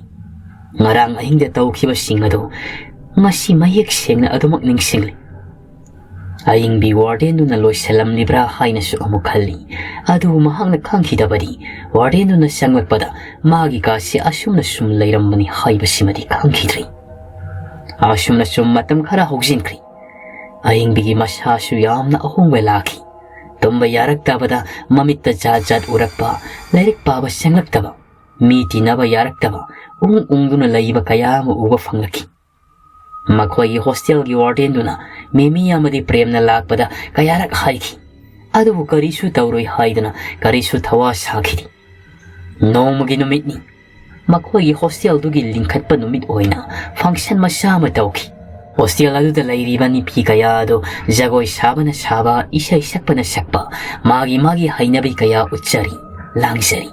ꯉꯔꯥꯡ ꯑꯍꯤꯡꯗ ꯇꯧꯈꯤꯕꯁꯤꯡ ꯑꯗꯨ ꯉꯁꯤ ꯃꯌꯦꯛ ꯁꯦꯡꯅ ꯑꯗꯨꯃꯛ ꯅꯤꯡꯁꯤꯡꯂꯤ꯫ ꯑꯌꯤꯡꯕꯤ ꯋꯥꯔꯗꯦꯟꯗꯨꯅ ꯂꯣꯏꯁꯤꯜꯂꯝꯂꯤꯕ꯭ꯔꯥ ꯍꯥꯏꯅꯁꯨ ꯑꯃꯨꯛ ꯈꯜꯂꯤ꯫ ꯑꯗꯨꯕꯨ ꯃꯍꯥꯛꯅ ꯈꯪꯈꯤꯗꯕꯗꯤ ꯋꯥꯔꯗꯦꯟꯗꯨꯅ ꯆꯪꯂꯛꯄꯗ ꯃꯥꯒꯤ ꯀꯥꯁꯤ ꯑꯁꯨꯝꯅ ꯁꯨꯝ ꯂꯩꯔꯝꯕꯅꯤ ꯍꯥꯏꯕꯁꯤꯃꯗꯤ ꯈꯪꯈꯤꯗ꯭ꯔꯤ꯫ ꯑꯁꯨꯝꯅ ꯁꯨꯝ ꯃꯇꯝ ꯈꯔ ꯍꯧꯖꯤꯟꯈ꯭ꯔꯤ꯫ ꯑꯌꯤꯡꯕꯤꯒꯤ ꯃꯁꯥꯁꯨ ꯌꯥꯝꯅ ꯑꯍꯣꯡꯕ ꯂꯥꯛꯈꯤ꯫ ꯇꯨꯝꯕ ꯌꯥꯔꯛꯇꯕꯗ ꯃꯃꯤꯠꯇ ꯖꯥꯠ ꯖꯥꯠ ꯎꯔꯛꯄ, ꯂꯥꯏꯔꯤꯛ ꯄꯥꯕ ꯆꯪꯂꯛꯇꯕ, ꯃꯤ ꯇꯤꯟꯅꯕ ꯌꯥꯔꯛꯇꯕ, ꯎꯪ ꯎꯪꯗꯨꯅ ꯂꯩꯕ ꯀꯌꯥ ꯑꯃ ꯎꯕ ꯐꯪꯂꯛꯈꯤ꯫ ꯃꯈꯣꯏꯒꯤ ꯍꯣꯁꯇꯦꯜꯒꯤ ꯋꯥꯔꯗꯦꯟꯗꯨꯅ ꯃꯤꯃꯤ ꯑꯃꯗꯤ ꯄ꯭ꯔꯦꯝꯅ ꯂꯥꯛꯄꯗ ꯀꯌꯥꯔꯛ ꯍꯥꯏꯈꯤ꯫ ꯑꯗꯨꯕꯨ ꯀꯔꯤꯁꯨ ꯇꯧꯔꯣꯏ ꯍꯥꯏꯗꯨꯅ ꯀꯔꯤꯁꯨ ꯊꯋꯥ ꯁꯥꯈꯤꯗꯦ꯫ ꯅꯣꯡꯃꯒꯤ ꯅꯨꯃꯤꯠꯅꯤ꯫ ꯃꯈꯣꯏꯒꯤ ꯍꯣꯁꯇꯦꯜꯗꯨꯒꯤ ꯂꯤꯡꯈꯠꯄ ꯅꯨꯃꯤꯠ ꯑꯣꯏꯅ ꯐꯪꯁꯟ ꯃꯆꯥ ꯑꯃ ꯇꯧꯈꯤ꯫ ꯍꯣꯁꯇꯦꯜ ꯑꯗꯨꯗ ꯂꯩꯔꯤꯕ ꯅꯨꯄꯤ ꯀꯌꯥ ꯑꯗꯨ ꯖꯒꯣꯏ ꯁꯥꯕꯅ ꯁꯥꯕ, ꯏꯁꯩ ꯁꯛꯄꯅ ꯁꯛꯄ, ꯃꯥꯒꯤ ꯃꯥꯒꯤ ꯍꯩꯅꯕꯤ ꯀꯌꯥ ꯎꯠꯆꯔꯤ, ꯂꯥꯡꯖꯔꯤ꯫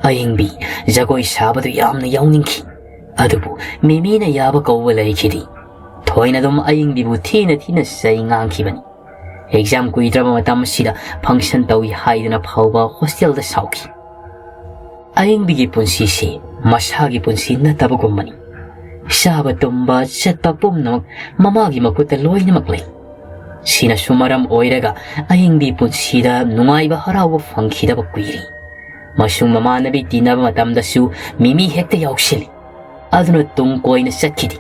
ꯑꯌꯤꯡꯕꯤ ꯖꯒꯣꯏ ꯁꯥꯕꯗꯨ ꯌꯥꯝꯅ ꯌꯥꯎꯅꯤꯡꯈꯤ꯫ ꯑꯗꯨꯕꯨ ꯃꯤꯃꯤꯅ ꯌꯥꯕ ꯀꯧꯕ ꯂꯩꯈꯤꯗꯦ꯫ ꯊꯣꯏꯅ ꯑꯗꯨꯝ ꯑꯌꯤꯡꯕꯤꯕꯨ ꯊꯤꯅ ꯊꯤꯅ ꯆꯩ ꯉꯥꯡꯈꯤꯕꯅꯤ꯫ ꯑꯦꯛꯖꯥꯝ ꯀꯨꯏꯗ꯭ꯔꯕ ꯃꯇꯝ ꯑꯁꯤꯗ ꯐꯪꯁꯟ ꯇꯧꯏ ꯍꯥꯏꯗꯨꯅ ꯐꯥꯎꯕ ꯍꯣꯁꯇꯦꯜꯗ ꯁꯥꯎꯈꯤ꯫ ꯑꯌꯤꯡꯕꯤꯒꯤ ꯄꯨꯟꯁꯤꯁꯤ ꯃꯁꯥꯒꯤ ꯄꯨꯟꯁꯤ ꯅꯠꯇꯕꯒꯨꯝꯕꯅꯤ꯫ ꯆꯥꯕ ꯇꯨꯝꯕ ꯆꯠꯄ ꯄꯨꯝꯅꯃꯛ ꯃꯃꯥꯒꯤ ꯃꯈꯨꯠꯇ ꯂꯣꯏꯅꯃꯛ ꯂꯩ꯫ ꯁꯤꯅꯁꯨ ꯃꯔꯝ ꯑꯣꯏꯔꯒ ꯑꯌꯤꯡꯕꯤ ꯄꯨꯟꯁꯤꯗ ꯅꯨꯡꯉꯥꯏꯕ ꯍꯔꯥꯎꯕ ꯐꯪꯈꯤꯗꯕ ꯀꯨꯏꯔꯦ꯫ ꯃꯁꯨꯡ ꯃꯃꯥꯟꯅꯕꯤ ꯇꯤꯟꯅꯕ ꯃꯇꯝꯗꯁꯨ ꯃꯤꯃꯤ ꯍꯦꯛꯇ ꯌꯥꯎꯁꯤꯜꯂꯤ꯫ ꯑꯗꯨꯅ ꯇꯨꯡ ꯀꯣꯏꯅ ꯆꯠꯈꯤꯗꯦ꯫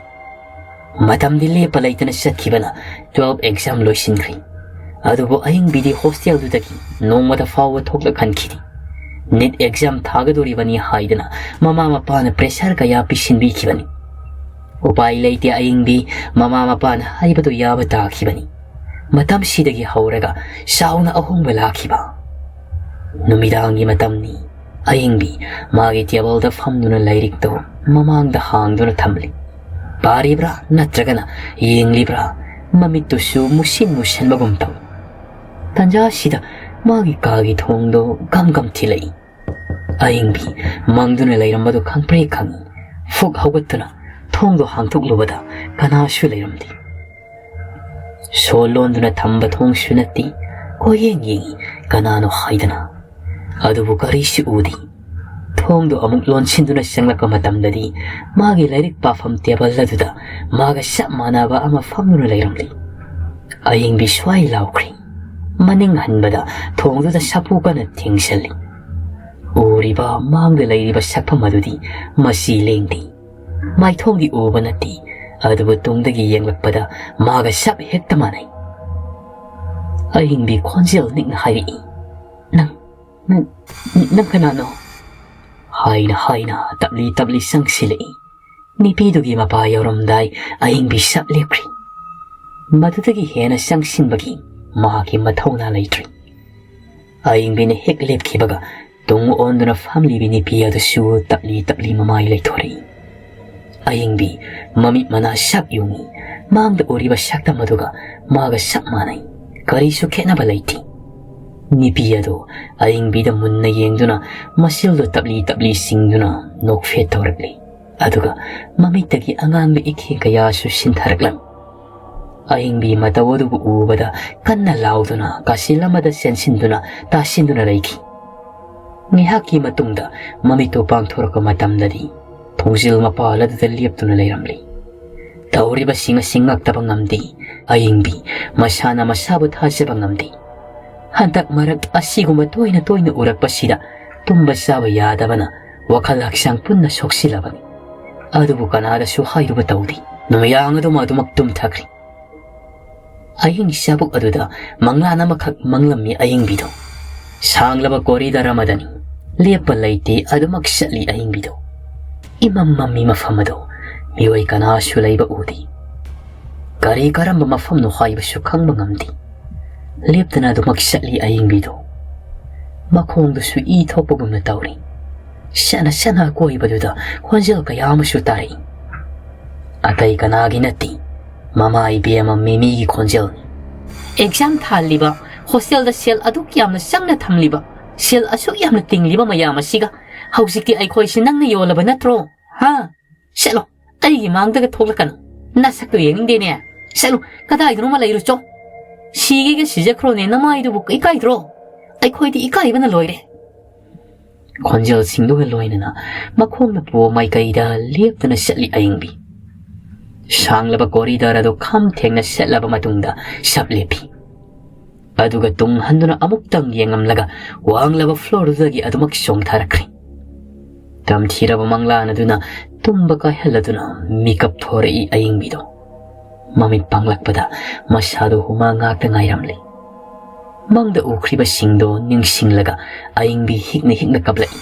ꯃꯇꯝꯗꯤ ꯂꯦꯞꯄ ꯂꯩꯇꯅ ꯆꯠꯈꯤꯕꯅ ꯇꯨꯋꯦꯜꯐ ꯑꯦꯛꯖꯥꯝ ꯂꯣꯏꯁꯤꯟꯈ꯭ꯔꯤ꯫ ꯑꯗꯨꯕꯨ ꯑꯌꯤꯡꯕꯤꯗꯤ ꯍꯣꯁꯇꯦꯜꯗꯨꯗꯒꯤ ꯅꯣꯡꯃꯗ ꯐꯥꯎꯕ ꯊꯣꯛꯂꯛꯍꯟꯈꯤꯗꯦ꯫ ꯅꯤꯠ ꯑꯦꯛꯖꯥꯝ ꯊꯥꯒꯗꯣꯔꯤꯕꯅꯤ ꯍꯥꯏꯗꯨꯅ ꯃꯃꯥ ꯃꯄꯥꯅ ꯄ꯭ꯔꯦꯁꯔ ꯀꯌꯥ ꯄꯤꯁꯤꯟꯕꯤꯈꯤꯕꯅꯤ꯫ ꯎꯄꯥꯏ ꯂꯩꯇꯦ ꯑꯌꯤꯡꯕꯤ, ꯃꯃꯥ ꯃꯄꯥꯅ ꯍꯥꯏꯕꯗꯨ ꯌꯥꯕ ꯇꯥꯈꯤꯕꯅꯤ꯫ ꯃꯇꯝꯁꯤꯗꯒꯤ ꯍꯧꯔꯒ ꯆꯥꯎꯅ ꯑꯍꯣꯡꯕ ꯂꯥꯛꯈꯤꯕ꯫ ꯅꯨꯃꯤꯗꯥꯡꯒꯤ ꯃꯇꯝꯅꯤ꯫ ꯑꯌꯤꯡꯕꯤ ꯃꯥꯒꯤ ꯇꯦꯕꯜꯗ ꯐꯝꯗꯨꯅ ꯂꯥꯏꯔꯤꯛꯇꯨ ꯃꯃꯥꯡꯗ ꯍꯥꯡꯗꯨꯅ ꯊꯝꯂꯤ꯫ ꯄꯥꯔꯤꯕ꯭ꯔꯥ ꯅꯠꯇ꯭ꯔꯒꯅ ꯌꯦꯡꯂꯤꯕ꯭ꯔꯥ? ꯃꯃꯤꯠꯇꯨꯁꯨ ꯃꯨꯁꯤꯟ ꯃꯨꯁꯟꯕꯒꯨꯝ ꯇꯧꯏ꯫ ꯇꯟꯖꯥꯁꯤꯗ ꯃꯥꯒꯤ ꯀꯥꯒꯤ ꯊꯣꯡꯗꯣ ꯒꯝ ꯒꯝ ꯊꯤꯜꯂꯛꯏ꯫ ꯑꯌꯤꯡꯕꯤ ꯃꯪꯗꯨꯅ ꯂꯩꯔꯝꯕꯗꯨ ꯈꯪꯄ꯭ꯔꯦꯛ ꯈꯪꯏ꯫ ꯐꯨꯛ ꯍꯧꯒꯠꯇꯨꯅ ꯊꯣꯡꯗꯣ ꯍꯥꯡꯗꯣꯛꯂꯨꯕꯗ ꯀꯅꯥꯁꯨ ꯂꯩꯔꯝꯗꯦ꯫ ꯁꯣ ꯂꯣꯟꯗꯨꯅ ꯊꯝꯕ ꯊꯣꯡꯁꯨ ꯅꯠꯇꯦ꯫ ꯀꯣꯏꯌꯦꯡ ꯌꯦꯡꯏ, ꯀꯅꯥꯅꯣ ꯍꯥꯏꯗꯅ꯫ ꯑꯗꯨꯕꯨ ꯀꯔꯤꯁꯨ ꯎꯗꯦ꯫ ꯊꯣꯡꯗꯨ ꯑꯃꯨꯛ ꯂꯣꯟꯁꯤꯟꯗꯨꯅ ꯆꯪꯂꯛꯄ ꯃꯇꯝꯗꯗꯤ ꯃꯥꯒꯤ ꯂꯥꯏꯔꯤꯛ ꯄꯥꯐꯝ ꯇꯦꯕꯜ ꯑꯗꯨꯗ ꯃꯥꯒ ꯆꯞ ꯃꯥꯟꯅꯕ ꯑꯃ ꯐꯝꯗꯨꯅ ꯂꯩꯔꯝꯂꯤ꯫ ꯑꯌꯤꯡꯕꯤ ꯁ꯭ꯋꯥꯏ ꯂꯥꯎꯈ꯭ꯔꯤ꯫ ꯃꯅꯤꯡ ꯍꯟꯕꯗ ꯊꯣꯡꯗꯨꯗ ꯁꯥꯐꯨ ꯀꯟꯅ ꯊꯦꯡꯁꯜꯂꯤ꯫ ꯎꯔꯤꯕ ꯃꯥꯡꯗ ꯂꯩꯔꯤꯕ ꯁꯛꯐꯝ ꯑꯗꯨꯗꯤ ꯃꯁꯤ ꯂꯦꯡꯗꯦ꯫ ꯃꯥꯏꯊꯣꯡꯗꯤ ꯎꯕ ꯅꯠꯇꯦ, ꯑꯗꯨꯕꯨ ꯇꯨꯡꯗꯒꯤ ꯌꯦꯡꯂꯛꯄꯗ ꯃꯥꯒ ꯁꯛ ꯍꯦꯛꯇ ꯃꯥꯟꯅꯩ꯫ ꯑꯍꯤꯡꯕꯤ ꯈꯣꯟꯖꯦꯜ ꯅꯤꯛꯅ ꯍꯥꯏꯔꯛꯏ, "ꯅꯪ, ꯅꯪ, ꯅꯪ ꯀꯅꯥꯅꯣ?" ꯍꯥꯏꯅ ꯍꯥꯏꯅ ꯇꯞꯂꯤ ꯇꯞꯂꯤ ꯆꯪꯁꯤꯜꯂꯛꯏ꯫ ꯅꯨꯄꯤꯗꯨꯒꯤ ꯃꯄꯥ ꯌꯧꯔꯝꯗꯥꯏ ꯑꯍꯤꯡꯕꯤ ꯁꯛ ꯂꯦꯞꯈ꯭ꯔꯤ꯫ ꯃꯗꯨꯗꯒꯤ ꯍꯦꯟꯅ ꯆꯪꯁꯤꯟꯕꯒꯤ ꯃꯍꯥꯛꯀꯤ ꯃꯊꯧꯅꯥ ꯂꯩꯇ꯭ꯔꯤ꯫ ꯑꯌꯤꯡꯕꯤꯅ ꯍꯦꯛ ꯂꯦꯞꯈꯤꯕꯒ ꯇꯨꯡ ꯑꯣꯟꯗꯨꯅ ꯐꯝꯂꯤꯕꯤ ꯅꯨꯄꯤ ꯑꯗꯨꯁꯨ ꯇꯞꯂꯤ ꯇꯞꯂꯤ ꯃꯃꯥꯏ ꯂꯩꯊꯣꯔꯛꯏ꯫ ꯑꯌꯤꯡꯕꯤ ꯃꯃꯤꯠ ꯃꯅꯥ ꯁꯛ ꯌꯨꯡꯏ꯫ ꯃꯥꯡꯗ ꯎꯔꯤꯕ ꯁꯛꯇꯝ ꯑꯗꯨꯒ ꯃꯥꯒ ꯆꯞ ꯃꯥꯟꯅꯩ꯫ ꯀꯔꯤꯁꯨ ꯈꯦꯠꯅꯕ ꯂꯩꯇꯦ꯫ ꯅꯨꯄꯤ ꯑꯗꯨ ꯑꯌꯤꯡꯕꯤꯗ ꯃꯨꯟꯅ ꯌꯦꯡꯗꯨꯅ ꯃꯁꯤꯜꯗꯨ ꯇꯞꯂꯤ ꯇꯞꯂꯤ ꯆꯤꯡꯗꯨꯅ ꯅꯣꯛꯐꯦꯠ ꯇꯧꯔꯛꯂꯤ꯫ ꯑꯗꯨꯒ ꯃꯃꯤꯠꯇꯒꯤ ꯑꯉꯥꯡꯕ ꯏꯈꯦ ꯀꯌꯥꯁꯨ ꯁꯤꯟꯊꯔꯛꯂꯝꯃꯤ꯫ ꯑꯌꯤꯡꯕꯤ ꯃꯇꯧ ꯑꯗꯨꯕꯨ ꯎꯕꯗ ꯀꯟꯅ ꯂꯥꯎꯗꯨꯅ ꯀꯥꯆꯤꯜ ꯑꯃꯗ ꯆꯦꯟꯁꯤꯟꯗꯨꯅ ꯇꯥꯁꯤꯟꯗꯨꯅ ꯂꯩꯈꯤ꯫ ꯉꯥꯏꯍꯥꯛꯀꯤ ꯃꯇꯨꯡꯗ ꯃꯃꯤꯠꯇꯨ ꯄꯥꯡꯊꯣꯔꯛꯄ ꯃꯇꯝꯗꯗꯤ ꯊꯣꯡꯖꯤꯜ ꯃꯄꯥꯜ ꯑꯗꯨꯗ ꯂꯦꯞꯇꯨꯅ ꯂꯩꯔꯝꯂꯤ꯫ ꯇꯧꯔꯤꯕꯁꯤꯡ ꯑꯁꯤ ꯉꯛꯇꯕ ꯉꯝꯗꯦ꯫ ꯑꯌꯤꯡꯕꯤ ꯃꯁꯥꯅ ꯃꯁꯥꯕꯨ ꯊꯥꯖꯕ ꯉꯝꯗꯦ꯫ ꯍꯟꯗꯛ ꯃꯔꯛ ꯑꯁꯤꯒꯨꯝꯕ ꯇꯣꯏꯅ ꯇꯣꯏꯅ ꯎꯔꯛꯄꯁꯤꯗ ꯇꯨꯝꯕ ꯆꯥꯕ ꯌꯥꯗꯕꯅ ꯋꯥꯈꯜ ꯍꯛꯆꯥꯡ ꯄꯨꯟꯅ ꯁꯣꯛꯆꯤꯜꯂꯕꯅꯤ꯫ ꯑꯗꯨꯕꯨ ꯀꯅꯥꯗꯁꯨ ꯍꯥꯏꯔꯨꯕ ꯇꯧꯗꯦ꯫ ꯅꯨꯃꯤꯗꯥꯡ ꯑꯗꯨꯃ ꯑꯗꯨꯃꯛ ꯇꯨꯝꯊꯈ꯭ꯔꯦ꯫ ꯑꯍꯤꯡ ꯆꯥꯕꯨꯛ ꯑꯗꯨꯗ ꯃꯪꯂꯥꯟ ꯑꯃꯈꯛ ꯃꯪꯂꯝꯃꯤ ꯑꯌꯤꯡꯕꯤꯗꯣ꯫ ꯁꯥꯡꯂꯕ ꯀꯣꯔꯤꯗꯔ ꯑꯃꯗꯅꯤ꯫ ꯂꯦꯞꯄ ꯂꯩꯇꯦ, ꯑꯗꯨꯃꯛ ꯆꯠꯂꯤ ꯑꯌꯤꯡꯕꯤꯗꯣ꯫ ꯏꯃꯝ ꯃꯝꯃꯤ ꯃꯐꯝ ꯑꯗꯣ꯫ ꯃꯤꯑꯣꯏ ꯀꯅꯥꯁꯨ ꯂꯩꯕ ꯎꯗꯦ꯫ ꯀꯔꯤ ꯀꯔꯝꯕ ꯃꯐꯝꯅꯣ ꯍꯥꯏꯕꯁꯨ ꯈꯪꯕ ꯉꯝꯗꯦ꯫ ꯂꯦꯞꯇꯅ ꯑꯗꯨꯃꯛ ꯆꯠꯂꯤ ꯑꯌꯤꯡꯕꯤꯗꯣ꯫ ꯃꯈꯣꯡꯗꯨꯁꯨ ꯏ ꯊꯣꯛꯄꯒꯨꯝꯅ ꯇꯧꯔꯤ꯫ ꯁꯅ ꯁꯅ ꯑꯀꯣꯏꯕꯗꯨꯗ ꯈꯣꯟꯖꯦꯜ ꯀꯌꯥ ꯑꯃꯁꯨ ꯇꯥꯔꯛꯏ꯫ ꯑꯇꯩ ꯀꯅꯥꯒꯤ ꯅꯠꯇꯦ, ꯃꯃꯥ ꯏꯕꯦꯝꯃ ꯃꯤꯃꯤꯒꯤ ꯈꯣꯟꯖꯦꯜꯅꯤ꯫ ꯑꯦꯛꯖꯥꯝ ꯊꯥꯍꯜꯂꯤꯕ, ꯍꯣꯁꯇꯦꯜꯗ ꯁꯦꯜ ꯑꯗꯨꯛ ꯌꯥꯝꯅ ꯆꯪꯅ ꯊꯝꯂꯤꯕ, ꯁꯦꯜ ꯑꯁꯨꯛ ꯌꯥꯝꯅ ꯇꯤꯡꯂꯤꯕ ꯃꯌꯥꯝ ꯑꯁꯤꯒ ꯍꯧꯖꯤꯛꯇꯤ ꯑꯩꯈꯣꯏꯁꯤ ꯅꯪꯅ ꯌꯣꯜꯂꯕ ꯅꯠꯇ꯭ꯔꯣ? ꯍꯥ? ꯁꯦꯠꯂꯣ, ꯑꯩꯒꯤ ꯃꯥꯡꯗꯒ ꯊꯣꯛꯂꯛꯀꯅꯨ꯫ ꯅꯁꯛꯇꯣ ꯌꯦꯡꯅꯤꯡꯗꯦꯅꯦ꯫ ꯁꯦꯠꯂꯨ, ꯀꯗꯥꯏꯗꯅꯣꯃ ꯂꯩꯔꯨ ꯆꯣ꯫ ꯁꯤꯒꯦꯒ ꯁꯤꯖꯈ꯭ꯔꯣꯅꯦ, ꯅꯃꯥꯏꯗꯨꯕꯨ ꯏꯀꯥꯏꯗ꯭ꯔꯣ? ꯑꯩꯈꯣꯏꯗꯤ ꯏꯀꯥꯏꯕꯅ ꯂꯣꯏꯔꯦ꯫ ꯈꯣꯟꯖꯦꯜꯁꯤꯡꯗꯨꯒ ꯂꯣꯏꯅꯅ ꯃꯈꯣꯡꯅ ꯄꯣ ꯃꯥꯏꯀꯩꯗ ꯂꯦꯞꯇꯅ ꯆꯠꯂꯤ ꯑꯌꯤꯡꯕꯤ꯫ ꯁꯥꯡꯂꯕ corridor ꯑꯗꯨ ꯈꯝ ꯊꯦꯡꯅ ꯆꯠꯂꯕ ꯃꯇꯨꯡꯗ ꯁꯞ ꯂꯦꯞꯄꯤ꯫ ꯑꯗꯨꯒ ꯇꯨꯡ ꯍꯟꯗꯨꯅ ꯑꯃꯨꯛꯇꯪ ꯌꯦꯡꯉꯝꯂꯒ ꯋꯥꯡꯂꯕ floorꯗꯨꯗꯒꯤ ꯑꯗꯨꯃꯛ ꯆꯣꯡꯊꯔꯛꯈ꯭ꯔꯦ꯫ ꯇꯝꯊꯤꯔꯕ ꯃꯪꯂꯥꯟ ꯑꯗꯨꯅ ꯇꯨꯝꯕ ꯀꯥꯏꯍꯜꯂꯗꯨꯅ ꯃꯤꯀꯞ ꯊꯣꯔꯛꯏ ꯑꯌꯤꯡꯕꯤꯗꯣ꯫ ꯃꯃꯤꯠ ꯄꯥꯡꯂꯛꯄꯗ ꯃꯁꯥꯗꯣ ꯍꯨꯃꯥꯡ ꯉꯥꯛꯇ ꯉꯥꯏꯔꯝꯂꯤ꯫ ꯃꯪꯗ ꯎꯈ꯭ꯔꯤꯕꯁꯤꯡꯗꯣ ꯅꯤꯡꯁꯤꯡꯂꯒ ꯑꯌꯤꯡꯕꯤ ꯍꯤꯛꯅ ꯍꯤꯛꯅ ꯀꯞꯂꯛꯏ꯫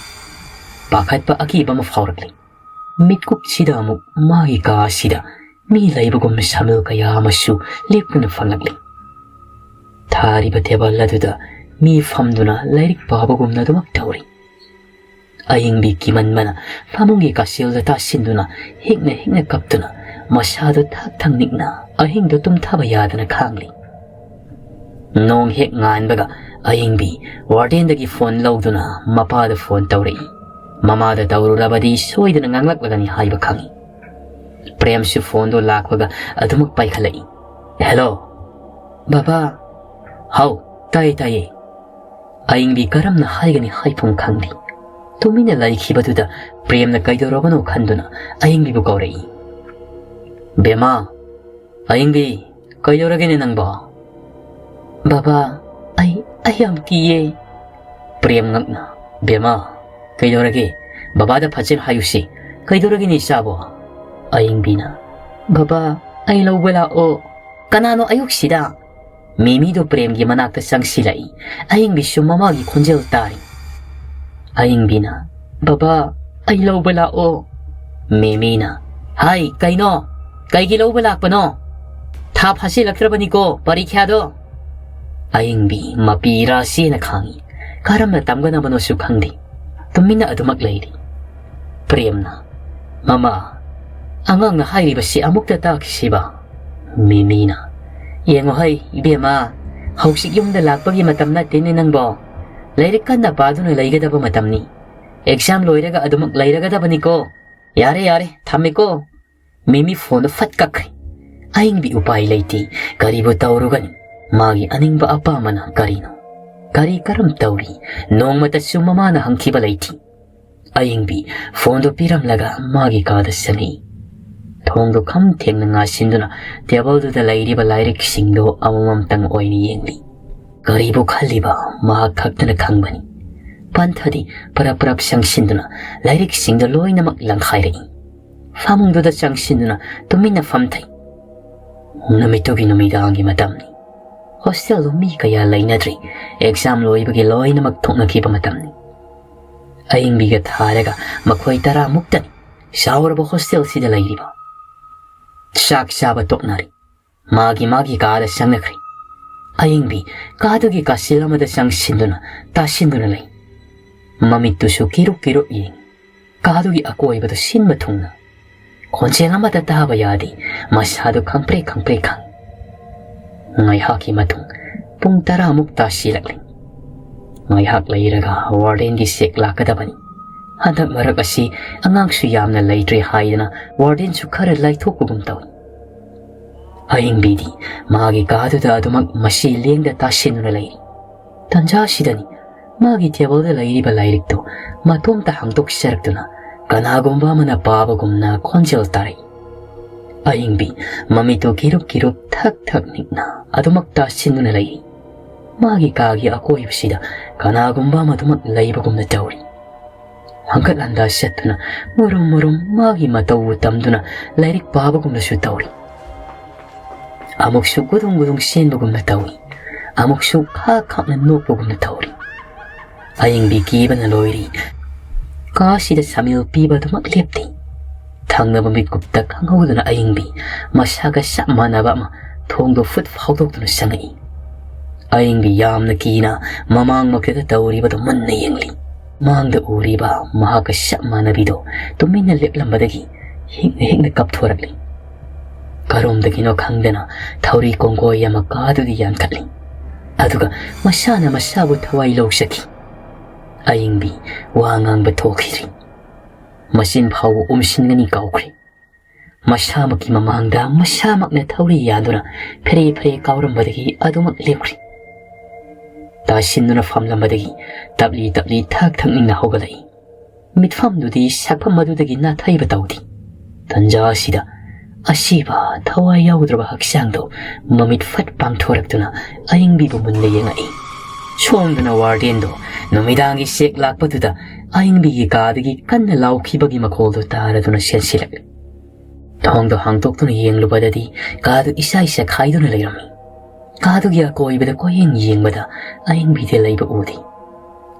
ꯄꯥꯈꯠꯄ ꯑꯀꯤꯕ ꯑꯃ ꯐꯥꯎꯔꯛꯂꯤ꯫ ꯃꯤꯠꯀꯨꯞꯁꯤꯗ ꯑꯃꯨꯛ ꯃꯥꯒꯤ ꯀꯥ ꯑꯁꯤꯗ ꯃꯤ ꯂꯩꯕꯒꯨꯝ ꯁꯃꯤꯜ ꯀꯌꯥ ꯑꯃꯁꯨ ꯂꯦꯞꯇꯨꯅ ꯐꯝꯂꯛꯂꯤ꯫ ꯊꯥꯔꯤꯕ table ꯑꯗꯨꯗ ꯃꯤ ꯐꯝꯗꯨꯅ ꯂꯥꯏꯔꯤꯛ ꯄꯥꯕꯒꯨꯝꯅ ꯑꯗꯨꯃꯛ ꯇꯧꯔꯤ꯫ ꯑꯌꯤꯡꯕꯤ ꯀꯤꯃꯟꯕꯅ ꯐꯃꯨꯡꯒꯤ ꯀꯥꯆꯤꯜꯗ ꯇꯥꯁꯤꯟꯗꯨꯅ ꯍꯤꯛꯅ ꯍꯤꯛꯅ ꯀꯞꯇꯨꯅ ꯃꯁꯥꯗꯣ ꯊꯥꯛ ꯊꯪ ꯅꯤꯛꯅ ꯑꯍꯤꯡꯗꯣ ꯇꯨꯝꯊꯕ ꯌꯥꯗꯅ ꯈꯥꯡꯂꯤ꯫ ꯅꯣꯡ ꯍꯦꯛ ꯉꯥꯟꯕꯒ ꯑꯌꯤꯡꯕꯤ wardenꯗꯒꯤ phone ꯂꯧꯗꯨꯅ ꯃꯄꯥꯗ phone ꯇꯧꯔꯛꯏ꯫ ꯃꯃꯥꯗ ꯇꯧꯔꯨꯔꯕꯗꯤ ꯁꯣꯏꯗꯅ ꯉꯥꯡꯂꯛꯂꯒꯅꯤ ꯍꯥꯏꯕ ꯈꯪꯏ꯫ ꯄ꯭ꯔꯦꯝꯁꯨ phoneꯗꯣ ꯂꯥꯛꯄꯒ ꯑꯗꯨꯃꯛ ꯄꯥꯏꯈꯠꯂꯛꯏ꯫ "Hello꯫ ꯕꯕꯥ꯫" "ꯍꯥꯎ, ꯇꯥꯏꯌꯦ, ꯇꯥꯏꯌꯦ꯫" ꯑꯌꯤꯡꯕꯤ ꯀꯔꯝꯅ ꯍꯥꯏꯒꯅꯤ ꯍꯥꯏꯐꯝ ꯈꯪꯗꯦ꯫ ꯇꯨꯃꯤꯟꯅ ꯂꯩꯈꯤꯕꯗꯨꯗ ꯄ꯭ꯔꯦꯝꯅ ꯀꯩꯗꯧꯔꯕꯅꯣ ꯈꯟꯗꯨꯅ ꯑꯌꯤꯡꯕꯤꯕꯨ ꯀꯧꯔꯛꯏ꯫ "ꯕꯦꯃꯥ, ꯑꯌꯤꯡꯕꯤ, ꯀꯩꯗꯧꯔꯒꯦꯅꯦ ꯅꯪꯕꯣ?" "ꯕꯕꯥ, ꯑꯩ, ꯑꯩ ꯌꯥꯝ ꯀꯤꯌꯦ꯫" ꯄ꯭ꯔꯦꯝ ꯉꯛꯅ, "ꯕꯦꯃꯥ, ꯀꯩꯗꯧꯔꯒꯦ? ꯕꯕꯥꯗ ꯐꯖꯅ ꯍꯥꯏꯌꯨꯁꯤ꯫ ꯀꯩꯗꯧꯔꯒꯦꯅꯦ ꯏꯆꯥꯕꯣ?" ꯑꯌꯤꯡꯕꯤꯅ, "ꯕꯕꯥ, ꯑꯩ ꯂꯧꯕ ꯂꯥꯛꯑꯣ꯫" "ꯀꯅꯥꯅꯣ ꯑꯌꯨꯛꯁꯤꯗ?" ꯃꯤꯃꯤꯗꯣ ꯄ꯭ꯔꯦꯝꯒꯤ ꯃꯅꯥꯛꯇ ꯆꯪꯁꯤꯜꯂꯛꯏ꯫ ꯑꯌꯤꯡꯕꯤꯁꯨ ꯃꯃꯥꯒꯤ ꯈꯣꯟꯖꯦꯜ ꯇꯥꯔꯤ꯫ ꯑꯌꯤꯡꯕꯤꯅ, "ꯕꯕꯥ, ꯑꯩ ꯂꯧꯕ ꯂꯥꯛꯑꯣ꯫" ꯃꯤꯃꯤꯅ, "ꯍꯥꯏ, ꯀꯩꯅꯣ? ꯀꯩꯒꯤ ꯂꯧꯕ ꯂꯥꯛꯄꯅꯣ? ꯊꯥ ꯐꯥꯖꯤꯜꯂꯛꯇ꯭ꯔꯕꯅꯤꯀꯣ ꯄꯔꯤꯈ꯭ꯌꯥꯗꯣ꯫" ꯑꯌꯤꯡꯕꯤ ꯃꯄꯤ ꯔꯥꯁꯤꯅ ꯈꯥꯡꯉꯤ꯫ ꯀꯔꯝꯅ ꯇꯝꯒꯅꯕꯅꯣꯁꯨ ꯈꯪꯗꯦ꯫ ꯇꯨꯃꯤꯟꯅ ꯑꯗꯨꯃꯛ ꯂꯩꯔꯤ꯫ ꯄ꯭ꯔꯦꯝꯅ, "ꯃꯃꯥ, ꯑꯉꯥꯡꯅ ꯍꯥꯏꯔꯤꯕꯁꯤ ꯑꯃꯨꯛꯇ ꯇꯥꯈꯤꯁꯤꯕ?" ꯃꯤꯃꯤꯅ, "ꯌꯦꯡꯉꯣ ꯍꯩ, ꯏꯕꯦꯝꯃ, ꯍꯧꯖꯤꯛ ꯌꯨꯝꯗ ꯂꯥꯛꯄꯒꯤ ꯃꯇꯝ ꯅꯠꯇꯦꯅꯦ ꯅꯪꯕꯣ꯫ ꯂꯥꯏꯔꯤꯛ ꯀꯟꯅ ꯄꯥꯗꯨꯅ ꯂꯩꯒꯗꯕ ꯃꯇꯝꯅꯤ꯫ Exam ꯂꯣꯏꯔꯒ ꯑꯗꯨꯃꯛ ꯂꯩꯔꯒꯗꯕꯅꯤꯀꯣ꯫ ꯌꯥꯔꯦ, ꯌꯥꯔꯦ, ꯊꯝꯃꯦꯀꯣ꯫" ꯃꯤꯃꯤ phoneꯗꯨ ꯐꯠ ꯀꯛꯈ꯭ꯔꯦ꯫ ꯑꯌꯤꯡꯕꯤ ꯎꯄꯥꯏ ꯂꯩꯇꯦ꯫ ꯀꯔꯤꯕꯨ ꯇꯧꯔꯨꯒꯅꯤ? ꯃꯥꯒꯤ ꯑꯅꯤꯡꯕ ꯑꯄꯥꯝꯕꯅ ꯀꯔꯤꯅꯣ? ꯀꯔꯤ ꯀꯔꯝ ꯇꯧꯔꯤ? ꯅꯣꯡꯃꯇꯁꯨ ꯃꯃꯥꯅ ꯍꯪꯈꯤꯕ ꯂꯩꯇꯦ꯫ ꯑꯌꯤꯡꯕꯤ phoneꯗꯨ ꯄꯤꯔꯝꯂꯒ ꯃꯥꯒꯤ ꯀꯥꯗ ꯆꯪꯉꯤ꯫ ꯊꯣꯡꯗꯨ ꯈꯝ ꯊꯦꯡꯅ ꯉꯥꯁꯤꯟꯗꯨꯅ ꯇꯦꯕꯜꯗꯨꯗ ꯂꯩꯔꯤꯕ ꯂꯥꯏꯔꯤꯛꯁꯤꯡꯗꯨ ꯑꯃꯃꯝꯇꯪ ꯑꯣꯏꯅ ꯌꯦꯡꯂꯤ꯫ ꯀꯔꯤꯕꯨ ꯈꯜꯂꯤꯕ ꯃꯍꯥꯛ ꯈꯛꯇꯅ ꯈꯪꯕꯅꯤ꯫ ꯄꯟꯊꯗꯤ ꯄꯔꯞ ꯄꯔꯞ ꯆꯪꯁꯤꯟꯗꯨꯅ ꯂꯥꯏꯔꯤꯛꯁꯤꯡꯗꯨ ꯂꯣꯏꯅꯃꯛ ꯂꯪꯈꯥꯏꯔꯛꯏ꯫ ꯐꯃꯨꯡꯗꯨꯗ ꯆꯪꯁꯤꯟꯗꯨꯅ ꯇꯨꯃꯤꯟꯅ ꯐꯝꯊꯩ꯫ ꯅꯨꯃꯤꯠꯇꯨꯒꯤ ꯅꯨꯃꯤꯗꯥꯡꯒꯤ ꯃꯇꯝꯅꯤ꯫ ꯍꯣꯁꯇꯦꯜꯗꯨ ꯃꯤ ꯀꯌꯥ ꯂꯩꯅꯗ꯭ꯔꯤ꯫ ꯑꯦꯛꯖꯥꯝ ꯂꯣꯏꯕꯒꯤ ꯂꯣꯏꯅꯃꯛ ꯊꯣꯛꯅꯈꯤꯕ ꯃꯇꯝꯅꯤ꯫ ꯑꯌꯤꯡꯕꯤꯒ ꯊꯥꯔꯒ ꯃꯈꯣꯏ ꯇꯔꯥꯃꯨꯛꯇꯅꯤ ꯆꯥꯎꯔꯕ ꯍꯣꯁꯇꯦꯜꯁꯤꯗ ꯂꯩꯔꯤꯕ꯫ ꯆꯥꯛ ꯆꯥꯕ ꯇꯣꯛꯅꯔꯤ꯫ ꯃꯥꯒꯤ ꯃꯥꯒꯤ ꯀꯥꯗ ꯆꯪꯅꯈ꯭ꯔꯦ꯫ ꯑꯌꯤꯡꯕꯤ ꯀꯥꯗꯨꯒꯤ ꯀꯥꯆꯤꯜ ꯑꯃꯗ ꯆꯪꯁꯤꯟꯗꯨꯅ ꯇꯥꯁꯤꯟꯗꯨꯅ ꯂꯩ꯫ ꯃꯃꯤꯠꯇꯨꯁꯨ ꯀꯤꯔꯨꯞ ꯀꯤꯔꯨꯞ ꯌꯦꯡꯏ꯫ ꯀꯥꯗꯨꯒꯤ ꯑꯀꯣꯏꯕꯗꯨ ꯁꯤꯟꯕ ꯊꯨꯡꯅ꯫ ꯈꯣꯟꯖꯦꯜ ꯑꯃꯠꯇ ꯇꯥꯕ ꯌꯥꯗꯦ꯫ ꯃꯁꯥꯗꯨ ꯈꯪꯄ꯭ꯔꯦꯛ ꯈꯪꯄ꯭ꯔꯦꯛ ꯈꯪꯏ꯫ ꯉꯥꯏꯍꯥꯛꯀꯤ ꯃꯇꯨꯡ ꯄꯨꯡ ꯇꯔꯥꯃꯨꯛ ꯇꯥꯁꯤꯜꯂꯛꯂꯤ꯫ ꯉꯥꯏꯍꯥꯛ ꯂꯩꯔꯒ ꯋꯥꯔꯗꯦꯟꯒꯤ ꯆꯦꯛ ꯂꯥꯛꯀꯗꯕꯅꯤ꯫ ꯍꯟꯗꯛ ꯃꯔꯛ ꯑꯁꯤ ꯑꯉꯥꯡꯁꯨ ꯌꯥꯝꯅ ꯂꯩꯇ꯭ꯔꯦ ꯍꯥꯏꯗꯅ ꯋꯥꯔꯗꯦꯟꯁꯨ ꯈꯔ ꯂꯥꯏꯊꯣꯛꯄꯒꯨꯝ ꯇꯧꯏ꯫ ꯑꯌꯤꯡꯕꯤꯗꯤ ꯃꯥꯒꯤ ꯀꯥꯗꯨꯗ ꯑꯗꯨꯃꯛ ꯃꯁꯤ ꯂꯦꯡꯗ ꯇꯥꯁꯤꯟꯗꯨꯅ ꯂꯩꯔꯤ꯫ ꯇꯟꯖꯥꯁꯤꯗꯅꯤ ꯃꯥꯒꯤ ꯇꯦꯕꯜꯗ ꯂꯩꯔꯤꯕ ꯂꯥꯏꯔꯤꯛꯇꯨ ꯃꯇꯣꯝꯇ ꯍꯥꯡꯗꯣꯛꯆꯔꯛꯇꯨꯅ ꯀꯅꯥꯒꯨꯝꯕ ꯑꯃꯅ ꯄꯥꯕꯒꯨꯝꯅ ꯈꯣꯟꯖꯦꯜ ꯇꯥꯔꯛꯏ꯫ ꯑꯌꯤꯡꯕꯤ ꯃꯃꯤꯠꯇꯨ ꯀꯤꯔꯨꯞ ꯀꯤꯔꯨꯞ ꯊꯛ ꯊꯛ ꯅꯤꯛꯅ ꯑꯗꯨꯃꯛ ꯇꯥꯁꯤꯟꯗꯨꯅ ꯂꯩꯔꯤ꯫ ꯃꯥꯒꯤ ꯀꯥꯒꯤ ꯑꯀꯣꯏꯕꯁꯤꯗ ꯀꯅꯥꯒꯨꯝꯕ ꯑꯃꯗꯨꯃꯛ ꯂꯩꯕꯒꯨꯝꯅ ꯇꯧꯔꯤ꯫ ꯍꯪꯒꯠ ꯍꯟꯗꯥ ꯆꯠꯇꯨꯅ ꯃꯔꯨꯝ ꯃꯔꯨꯝ ꯃꯥꯒꯤ ꯃꯇꯧꯕꯨ ꯇꯝꯗꯨꯅ ꯂꯥꯏꯔꯤꯛ ꯄꯥꯕꯒꯨꯝꯅꯁꯨ ꯇꯧꯔꯤ꯫ ꯑꯃꯨꯛꯁꯨ ꯒꯨꯗꯨꯡ ꯒꯨꯗꯨꯡ ꯆꯦꯟꯕꯒꯨꯝꯅ ꯇꯧꯏ꯫ ꯑꯃꯨꯛꯁꯨ ꯈꯥꯛ ꯈꯥꯛꯅ ꯅꯣꯛꯄꯒꯨꯝꯅ ꯇꯧꯔꯤ꯫ ꯑꯌꯤꯡꯕꯤ ꯀꯤꯕꯅ ꯂꯣꯏꯔꯤ꯫ ꯀꯥꯁꯤꯗ ꯁꯃꯤꯜ ꯄꯤꯕ ꯑꯗꯨꯃꯛ ꯂꯦꯞꯇꯦ꯫ ꯊꯪꯅꯕ ꯃꯤꯠꯀꯨꯞꯇ ꯈꯪꯍꯧꯗꯅ ꯑꯌꯤꯡꯕꯤ ꯃꯁꯥꯒ ꯆꯞ ꯃꯥꯟꯅꯕ ꯑꯃ ꯊꯣꯡꯗꯣ ꯐꯨꯠ ꯐꯥꯎꯗꯣꯛꯇꯨꯅ ꯆꯪꯉꯛꯏ꯫ ꯑꯌꯤꯡꯕꯤ ꯌꯥꯝꯅ ꯀꯤꯅ ꯃꯃꯥꯡꯃꯛꯇꯗ ꯇꯧꯔꯤꯕꯗꯨ ꯃꯨꯟꯅ ꯌꯦꯡꯂꯤ꯫ ꯃꯥꯡꯗ ꯎꯔꯤꯕ ꯃꯍꯥꯛꯀ ꯆꯞ ꯃꯥꯟꯅꯕꯤꯗꯣ ꯇꯨꯃꯤꯟꯅ ꯂꯦꯞꯂꯝꯕꯗꯒꯤ ꯍꯤꯛꯅ ꯍꯤꯛꯅ ꯀꯞꯊꯣꯔꯛꯂꯤ꯫ ꯀꯔꯣꯝꯗꯒꯤꯅꯣ ꯈꯪꯗꯅ ꯊꯧꯔꯤ ꯀꯣꯡꯒꯣꯏ ꯑꯃ ꯀꯥꯗꯨꯗ ꯌꯥꯟꯈꯠꯂꯤ꯫ ꯑꯗꯨꯒ ꯃꯁꯥꯅ ꯃꯁꯥꯕꯨ ꯊꯋꯥꯏ ꯂꯧꯖꯈꯤ꯫ ꯑꯌꯤꯡꯕꯤ ꯋꯥ ꯉꯥꯡꯕ ꯊꯣꯛꯈꯤꯗ꯭ꯔꯤ꯫ ꯃꯆꯤꯟ ꯐꯥꯎꯕ ꯎꯝꯁꯤꯟꯒꯅꯤ ꯀꯥꯎꯈ꯭ꯔꯤ꯫ ꯃꯁꯥꯃꯛꯀꯤ ꯃꯃꯥꯡꯗ ꯃꯁꯥꯃꯛꯅ ꯊꯧꯔꯤ ꯌꯥꯟꯗꯨꯅ ꯐꯦꯔꯦ ꯐꯦꯔꯦ ꯀꯥꯎꯔꯝꯕꯗꯒꯤ ꯑꯗꯨꯃꯛ ꯂꯦꯞꯈ꯭ꯔꯤ꯫ ꯇꯥꯁꯤꯟꯗꯨꯅ ꯐꯝꯂꯝꯕꯗꯒꯤ ꯇꯞꯂꯤ ꯇꯞꯂꯤ ꯊꯛ ꯊꯛ ꯅꯤꯡꯅ ꯍꯧꯒꯠꯂꯛꯏ꯫ ꯃꯤꯠꯐꯝꯗꯨꯗꯤ ꯁꯛꯐꯝ ꯑꯗꯨꯗꯒꯤ ꯅꯥꯊꯩꯕ ꯇꯧꯗꯦ꯫ ꯇꯟꯖꯥ ꯑꯁꯤꯗ ꯑꯁꯤꯕ ꯊꯋꯥꯏ ꯌꯥꯎꯗ꯭ꯔꯕ ꯍꯛꯆꯥꯡꯗꯣ ꯃꯃꯤꯠ ꯐꯠ ꯄꯥꯡꯊꯣꯔꯛꯇꯨꯅ ꯑꯌꯤꯡꯕꯤꯕꯨ ꯃꯨꯟꯅ ꯌꯦꯡꯉꯛꯏ꯫ ꯁꯣꯝꯗꯅ ꯋꯥꯔꯗꯦꯟꯗꯣ ꯅꯨꯃꯤꯗꯥꯡꯒꯤ ꯆꯦꯛ ꯂꯥꯛꯄꯗꯨꯗ ꯑꯌꯤꯡꯕꯤꯒꯤ ꯀꯥꯗꯒꯤ ꯀꯟꯅ ꯂꯥꯎꯈꯤꯕꯒꯤ ꯃꯈꯣꯜꯗꯨ ꯇꯥꯔꯗꯨꯅ ꯆꯦꯟꯁꯤꯜꯂꯛꯂꯤ꯫ ꯊꯣꯡꯗꯣ ꯍꯥꯡꯗꯣꯛꯇꯨꯅ ꯌꯦꯡꯂꯨꯕꯗꯗꯤ ꯀꯥꯗꯨ ꯏꯁꯥꯏ ꯁꯦꯈꯥꯏꯗꯨꯅ ꯂꯩꯔꯝꯃꯤ꯫ ꯀꯥꯗꯨꯒꯤ ꯑꯀꯣꯏꯕꯗ ꯀꯣꯏꯌꯦꯡ ꯌꯦꯡꯕꯗ ꯑꯌꯤꯡꯕꯤꯗꯤ ꯂꯩꯕ ꯎꯗꯦ꯫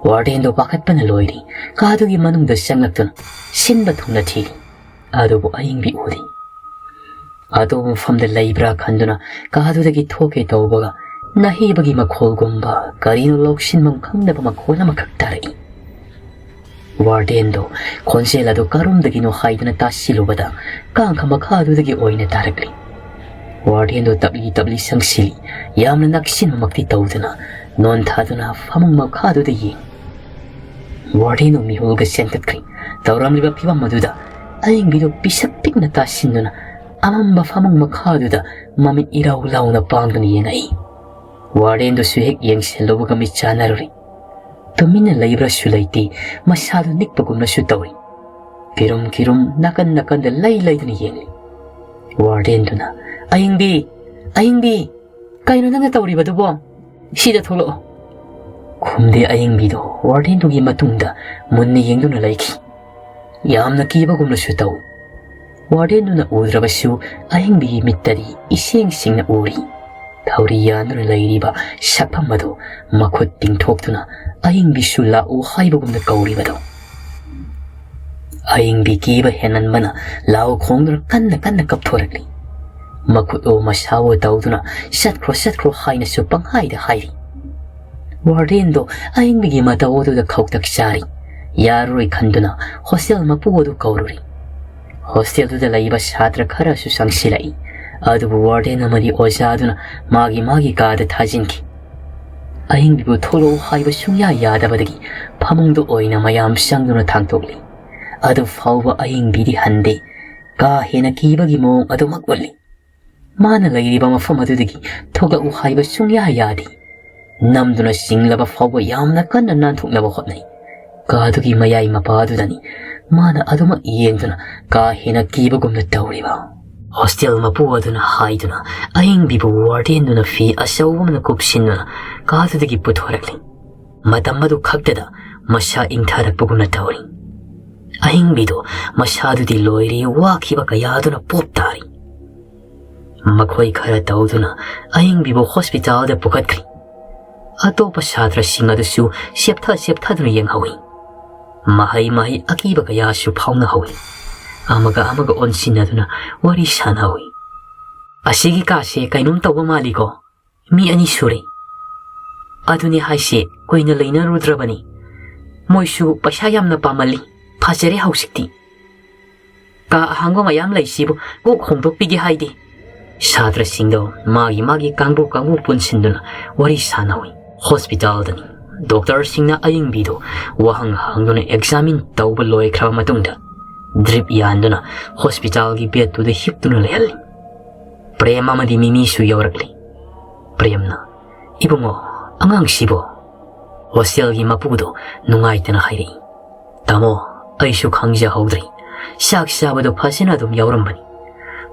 ꯋꯥꯔꯗꯦꯟꯗꯣ ꯄꯥꯈꯠꯄꯅ ꯂꯣꯏꯔꯤ꯫ ꯀꯥꯗꯨꯒꯤ ꯃꯅꯨꯡꯗ ꯆꯪꯂꯛꯇꯨꯅ ꯁꯤꯟꯕ ꯊꯨꯡꯅ ꯊꯤꯔꯤ꯫ ꯑꯗꯨꯕꯨ ꯑꯌꯤꯡꯕꯤ ꯎꯗꯦ꯫ ꯑꯇꯣꯞꯄ ꯃꯐꯝꯗ ꯂꯩꯕ꯭ꯔꯥ ꯈꯟꯗꯨꯅ ꯀꯥꯗꯨꯗꯒꯤ ꯊꯣꯛꯀꯦ ꯇꯧꯕꯒ ꯅꯥꯍꯩꯕꯒꯤ ꯃꯈꯣꯜꯒꯨꯝꯕ ꯀꯔꯤꯅꯣ ꯂꯧꯁꯤꯟꯐꯝ ꯈꯪꯗꯕ ꯃꯈꯣꯜ ꯑꯃꯈꯛ ꯇꯥꯔꯛꯏ꯫ ꯋꯥꯔꯗꯦꯟꯗꯣ ꯈꯣꯟꯖꯦꯜ ꯑꯗꯨ ꯀꯔꯣꯝꯗꯒꯤꯅꯣ ꯍꯥꯏꯗꯨꯅ ꯇꯥꯁꯤꯜꯂꯨꯕꯗ ꯀꯥꯡꯈ ꯃꯈꯥꯗꯨꯗꯒꯤ ꯑꯣꯏꯅ ꯇꯥꯔꯛꯂꯤ꯫ ꯋꯥꯔꯗꯦꯟꯗꯣ ꯇꯞꯂꯤ ꯇꯞꯂꯤ ꯆꯪꯁꯤꯜꯂꯤ꯫ ꯌꯥꯝꯅ ꯅꯛꯁꯤꯟꯕꯃꯛꯇꯤ ꯇꯧꯗꯅ ꯅꯣꯟꯊꯥꯗꯨꯅ ꯐꯃꯨꯡ ꯃꯈꯥꯗꯨꯗ ꯌꯦꯡ꯫ ꯋꯥꯔꯗꯦꯟꯗꯣ ꯃꯤꯍꯨꯜꯒ ꯆꯦꯟꯈꯠꯈ꯭ꯔꯤ꯫ ꯇꯧꯔꯝꯂꯤꯕ ꯐꯤꯕꯝ ꯑꯗꯨꯗ ꯑꯌꯤꯡꯕꯤꯗꯣ ꯄꯤꯁꯛ ꯄꯤꯛꯅ ꯇꯥꯁꯤꯟꯗꯨꯅ ꯑꯃꯝꯕ ꯐꯃꯨꯡ ꯃꯈꯥꯗꯨꯗ ꯃꯃꯤꯠ ꯏꯔꯥꯎ ꯂꯥꯎꯅ ꯄꯥꯡꯗꯨꯅ ꯌꯦꯡꯉꯛꯏ꯫ ꯋꯥꯔꯗꯦꯟꯗꯨꯁꯨ ꯍꯦꯛ ꯌꯦꯡꯁꯤꯜꯂꯨꯕꯒ ꯃꯤꯠ ꯆꯥꯟꯅꯔꯨꯔꯤ꯫ ꯇꯨꯃꯤꯟꯅ ꯂꯩꯕ꯭ꯔꯥꯁꯨ ꯂꯩꯇꯦ, ꯃꯁꯥꯗꯨ ꯅꯤꯛꯄꯒꯨꯝꯅꯁꯨ ꯇꯧꯏ꯫ ꯀꯤꯔꯨꯝ ꯀꯤꯔꯨꯝ ꯅꯥꯀꯟ ꯅꯥꯀꯟꯗ ꯂꯩ ꯂꯩꯗꯨꯅ ꯌꯦꯡꯂꯤ꯫ ꯋꯥꯔꯗꯦꯟꯗꯨꯅ, "ꯑꯍꯤꯡꯕꯤ! ꯑꯍꯤꯡꯕꯤ! ꯀꯩꯅꯣ ꯅꯪꯅ ꯇꯧꯔꯤꯕꯗꯨꯕꯣ? ꯁꯤꯗ ꯊꯣꯛꯂꯛꯑꯣ!" ꯈꯨꯝꯗꯦ ꯑꯍꯤꯡꯕꯤꯗꯣ ꯋꯥꯔꯗꯦꯟꯗꯨꯒꯤ ꯃꯇꯨꯡꯗ ꯃꯨꯟꯅ ꯌꯦꯡꯗꯨꯅ ꯂꯩꯈꯤ꯫ ꯌꯥꯝꯅ ꯀꯤꯕꯒꯨꯝꯅꯁꯨ ꯇꯧ꯫ ꯋꯥꯔꯗꯦꯟꯗꯨꯅ ꯎꯗ꯭ꯔꯕꯁꯨ ꯑꯍꯤꯡꯕꯤꯒꯤ ꯃꯤꯠꯇꯗꯤ ꯏꯁꯦꯡ ꯁꯦꯡꯅ ꯎꯔꯤ꯫ ꯊꯧꯔꯤ ꯌꯥꯟꯗꯨꯅ ꯂꯩꯔꯤꯕ ꯁꯛꯐꯝ ꯑꯗꯨ ꯃꯈꯨꯠ ꯇꯤꯡꯊꯣꯛꯇꯨꯅ ꯑꯍꯤꯡꯕꯤꯁꯨ ꯂꯥꯛꯎ ꯍꯥꯏꯕꯒꯨꯝꯅ ꯀꯧꯔꯤꯕꯗꯣ꯫ ꯑꯍꯤꯡꯕꯤ ꯀꯤꯕ ꯍꯦꯟꯃꯟꯕꯅ ꯂꯥꯎ ꯈꯣꯡꯗꯨꯅ ꯀꯟꯅ ꯀꯟꯅ ꯀꯞꯊꯣꯔꯛꯂꯤ꯫ ꯃꯈꯨꯠ ꯑꯣ ꯃꯁꯥ ꯑꯣ ꯇꯧꯗꯨꯅ, "ꯆꯠꯈ꯭ꯔꯣ, ꯆꯠꯈ꯭ꯔꯣ" ꯍꯥꯏꯅꯁꯨ ꯄꯪꯍꯥꯏꯗ ꯍꯥꯏꯔꯤ꯫ ꯋꯥꯔꯗꯦꯟꯗꯣ ꯑꯍꯤꯡꯕꯤꯒꯤ ꯃꯇꯧ ꯑꯗꯨꯗ ꯈꯧꯇꯛ ꯆꯥꯔꯤ꯫ ꯌꯥꯔꯔꯣꯏ ꯈꯟꯗꯨꯅ ꯍꯣꯁꯇꯦꯜ ꯃꯄꯨ ꯑꯗꯨ ꯀꯧꯔꯨꯔꯤ꯫ ꯍꯣꯁꯇꯦꯜꯗꯨꯗ ꯂꯩꯕ ꯁꯥꯇ꯭ꯔ ꯈꯔꯁꯨ ꯆꯪꯁꯤꯜꯂꯛꯏ꯫ ꯑꯗꯨꯕꯨ ꯋꯥꯔꯗꯦꯟ ꯑꯃꯗꯤ ꯑꯣꯖꯥꯗꯨꯅ ꯃꯥꯒꯤ ꯃꯥꯒꯤ ꯀꯥꯗ ꯊꯥꯖꯤꯟꯈꯤ꯫ ꯑꯍꯤꯡꯕꯤꯕꯨ ꯊꯣꯛꯂꯛꯎ ꯍꯥꯏꯕ ꯁꯨꯡꯌꯥ ꯌꯥꯗꯕꯗꯒꯤ ꯐꯃꯨꯡꯗ ꯑꯣꯏꯅ ꯃꯌꯥꯝ ꯆꯪꯗꯨꯅ ꯊꯥꯡꯇꯣꯛꯂꯤ꯫ ꯑꯗꯨ ꯐꯥꯎꯕ ꯑꯍꯤꯡꯕꯤꯗꯤ ꯍꯟꯗꯦ꯫ ꯀꯥ ꯍꯦꯟꯅ ꯀꯤꯕꯒꯤ ꯃꯑꯣꯡ ꯑꯗꯨꯃꯛ ꯎꯠꯂꯤ꯫ ꯃꯥꯅ ꯂꯩꯔꯤꯕ ꯃꯐꯝ ꯑꯗꯨꯗꯒꯤ ꯊꯣꯛꯂꯛꯎ ꯍꯥꯏꯕ ꯁꯨꯡꯌꯥ ꯌꯥꯗꯦ꯫ ꯅꯝꯗꯨꯅ ꯆꯤꯡꯂꯕ ꯐꯥꯎꯕ ꯌꯥꯝꯅ ꯀꯟꯅ ꯅꯥꯟꯊꯣꯛꯅꯕ ꯍꯣꯠꯅꯩ꯫ ꯀꯥꯗꯨꯒꯤ ꯃꯌꯥꯏ ꯃꯄꯥꯗꯨꯗꯅꯤ ꯃꯥꯅ ꯑꯗꯨꯃꯛ ꯌꯦꯡꯗꯨꯅ ꯀꯥ ꯍꯦꯟꯅ ꯀꯤꯕꯒꯨꯝꯅ ꯇꯧꯔꯤꯕ꯫ ꯍꯣꯁꯇꯦꯜ ꯃꯄꯨ ꯑꯗꯨꯅ ꯍꯥꯏꯗꯨꯅ ꯑꯍꯤꯡꯕꯤꯕꯨ ꯋꯥꯔꯗꯦꯟꯗꯨꯅ ꯐꯤ ꯑꯆꯧꯕ ꯑꯃꯅ ꯀꯨꯞꯁꯤꯟꯗꯨꯅ ꯀꯥꯗꯨꯗꯒꯤ ꯄꯨꯊꯣꯔꯛꯂꯤ꯫ ꯃꯇꯝ ꯑꯗꯨ ꯈꯛꯇꯗ ꯃꯁꯥ ꯏꯪꯊꯔꯛꯄꯒꯨꯝꯅ ꯇꯧꯔꯤ꯫ ꯑꯍꯤꯡꯕꯤꯗꯨ ꯃꯁꯥꯗꯨꯗꯤ ꯂꯣꯏꯔꯦ, ꯋꯥꯈꯤꯕ ꯀꯌꯥꯗꯨꯅ ꯄꯣꯞ ꯇꯥꯔꯤ꯫ ꯃꯈꯣꯏ ꯈꯔ ꯇꯧꯗꯨꯅ ꯑꯍꯤꯡꯕꯤꯕꯨ ꯍꯣꯁꯄꯤꯇꯥꯜꯗ ꯄꯨꯈꯠꯈ꯭ꯔꯤ꯫ ꯑꯇꯣꯞꯄ ꯁꯥꯇ꯭ꯔꯁꯤꯡ ꯑꯗꯨꯁꯨ ꯆꯦꯞꯊ ꯆꯦꯞꯊꯗꯨꯅ ꯌꯦꯡꯍꯧꯏ꯫ ꯃꯍꯩ ꯃꯍꯩ ꯑꯀꯤꯕ ꯀꯌꯥꯁꯨ ꯐꯥꯎꯅꯍꯧꯏ꯫ ꯑꯃꯒ ꯑꯃꯒ ꯑꯣꯟꯁꯤꯟꯅꯗꯨꯅ ꯋꯥꯔꯤ ꯁꯥꯟꯅꯍꯧꯏ꯫ "ꯑꯁꯤꯒꯤ ꯀꯥꯁꯦ ꯀꯩꯅꯣꯝ ꯇꯧꯕ ꯃꯥꯜꯂꯤꯀꯣ? ꯃꯤ ꯑꯅꯤ ꯁꯨꯔꯦ꯫" "ꯑꯗꯨꯅꯤ ꯍꯥꯏꯁꯦ, ꯀꯨꯏꯅ ꯂꯩꯅꯔꯨꯗ꯭ꯔꯕꯅꯤ꯫ ꯃꯣꯏꯁꯨ ꯄꯩꯁꯥ ꯌꯥꯝꯅ ꯄꯥꯝꯃꯜꯂꯤ꯫ ꯐꯖꯔꯦ ꯍꯧꯖꯤꯛꯇꯤ꯫ ꯀꯥ ꯑꯍꯥꯡꯕ ꯃꯌꯥꯝ ꯂꯩꯁꯤꯕꯨ ꯀꯣꯛ ꯍꯣꯡꯗꯣꯛꯄꯤꯒꯦ ꯍꯥꯏꯗꯦ꯫" ꯁꯥꯇ꯭ꯔꯁꯤꯡꯗꯣ ꯃꯥꯒꯤ ꯃꯥꯒꯤ ꯀꯥꯡꯕꯨ ꯀꯥꯡꯕꯨ ꯄꯨꯟꯁꯤꯟꯗꯨꯅ ꯋꯥꯔꯤ ꯁꯥꯟꯅꯍꯧꯏ꯫ ꯍꯣꯁꯄꯤꯇꯥꯜꯗꯅꯤ꯫ ꯗꯣꯛꯇꯔꯁꯤꯡꯅ ꯑꯌꯤꯡꯕꯤꯗꯨ ꯋꯥꯍꯪ ꯍꯪꯗꯨꯅ ꯑꯦꯛꯖꯥꯃꯤꯟ ꯇꯧꯕ ꯂꯣꯏꯈ꯭ꯔꯕ ꯃꯇꯨꯡꯗ ꯗ꯭ꯔꯤꯞ ꯌꯥꯟꯗꯨꯅ ꯍꯣꯁꯄꯤꯇꯥꯜꯒꯤ ꯕꯦꯗꯇꯨꯗ ꯍꯤꯞꯇꯨꯅ ꯂꯩꯍꯜꯂꯤ꯫ ꯄ꯭ꯔꯦꯝ ꯑꯃꯗꯤ ꯃꯤꯃꯤꯁꯨ ꯌꯧꯔꯛꯂꯤ꯫ ꯄ꯭ꯔꯦꯝꯅ, "ꯏꯕꯨꯡꯉꯣ, ꯑꯉꯥꯡꯁꯤꯕꯣ?" ꯍꯣꯁꯇꯦꯜꯒꯤ ꯃꯄꯨꯗꯣ ꯅꯨꯡꯉꯥꯏꯇꯅ ꯍꯥꯏꯔꯛꯏ꯫ "ꯇꯥꯃꯣ, ꯑꯩꯁꯨ ꯈꯪꯖꯍꯧꯗ꯭ꯔꯦ꯫ ꯆꯥꯛ ꯆꯥꯕꯗꯣ ꯐꯖꯅ ꯑꯗꯨꯝ ꯌꯥꯎꯔꯝꯕꯅꯤ꯫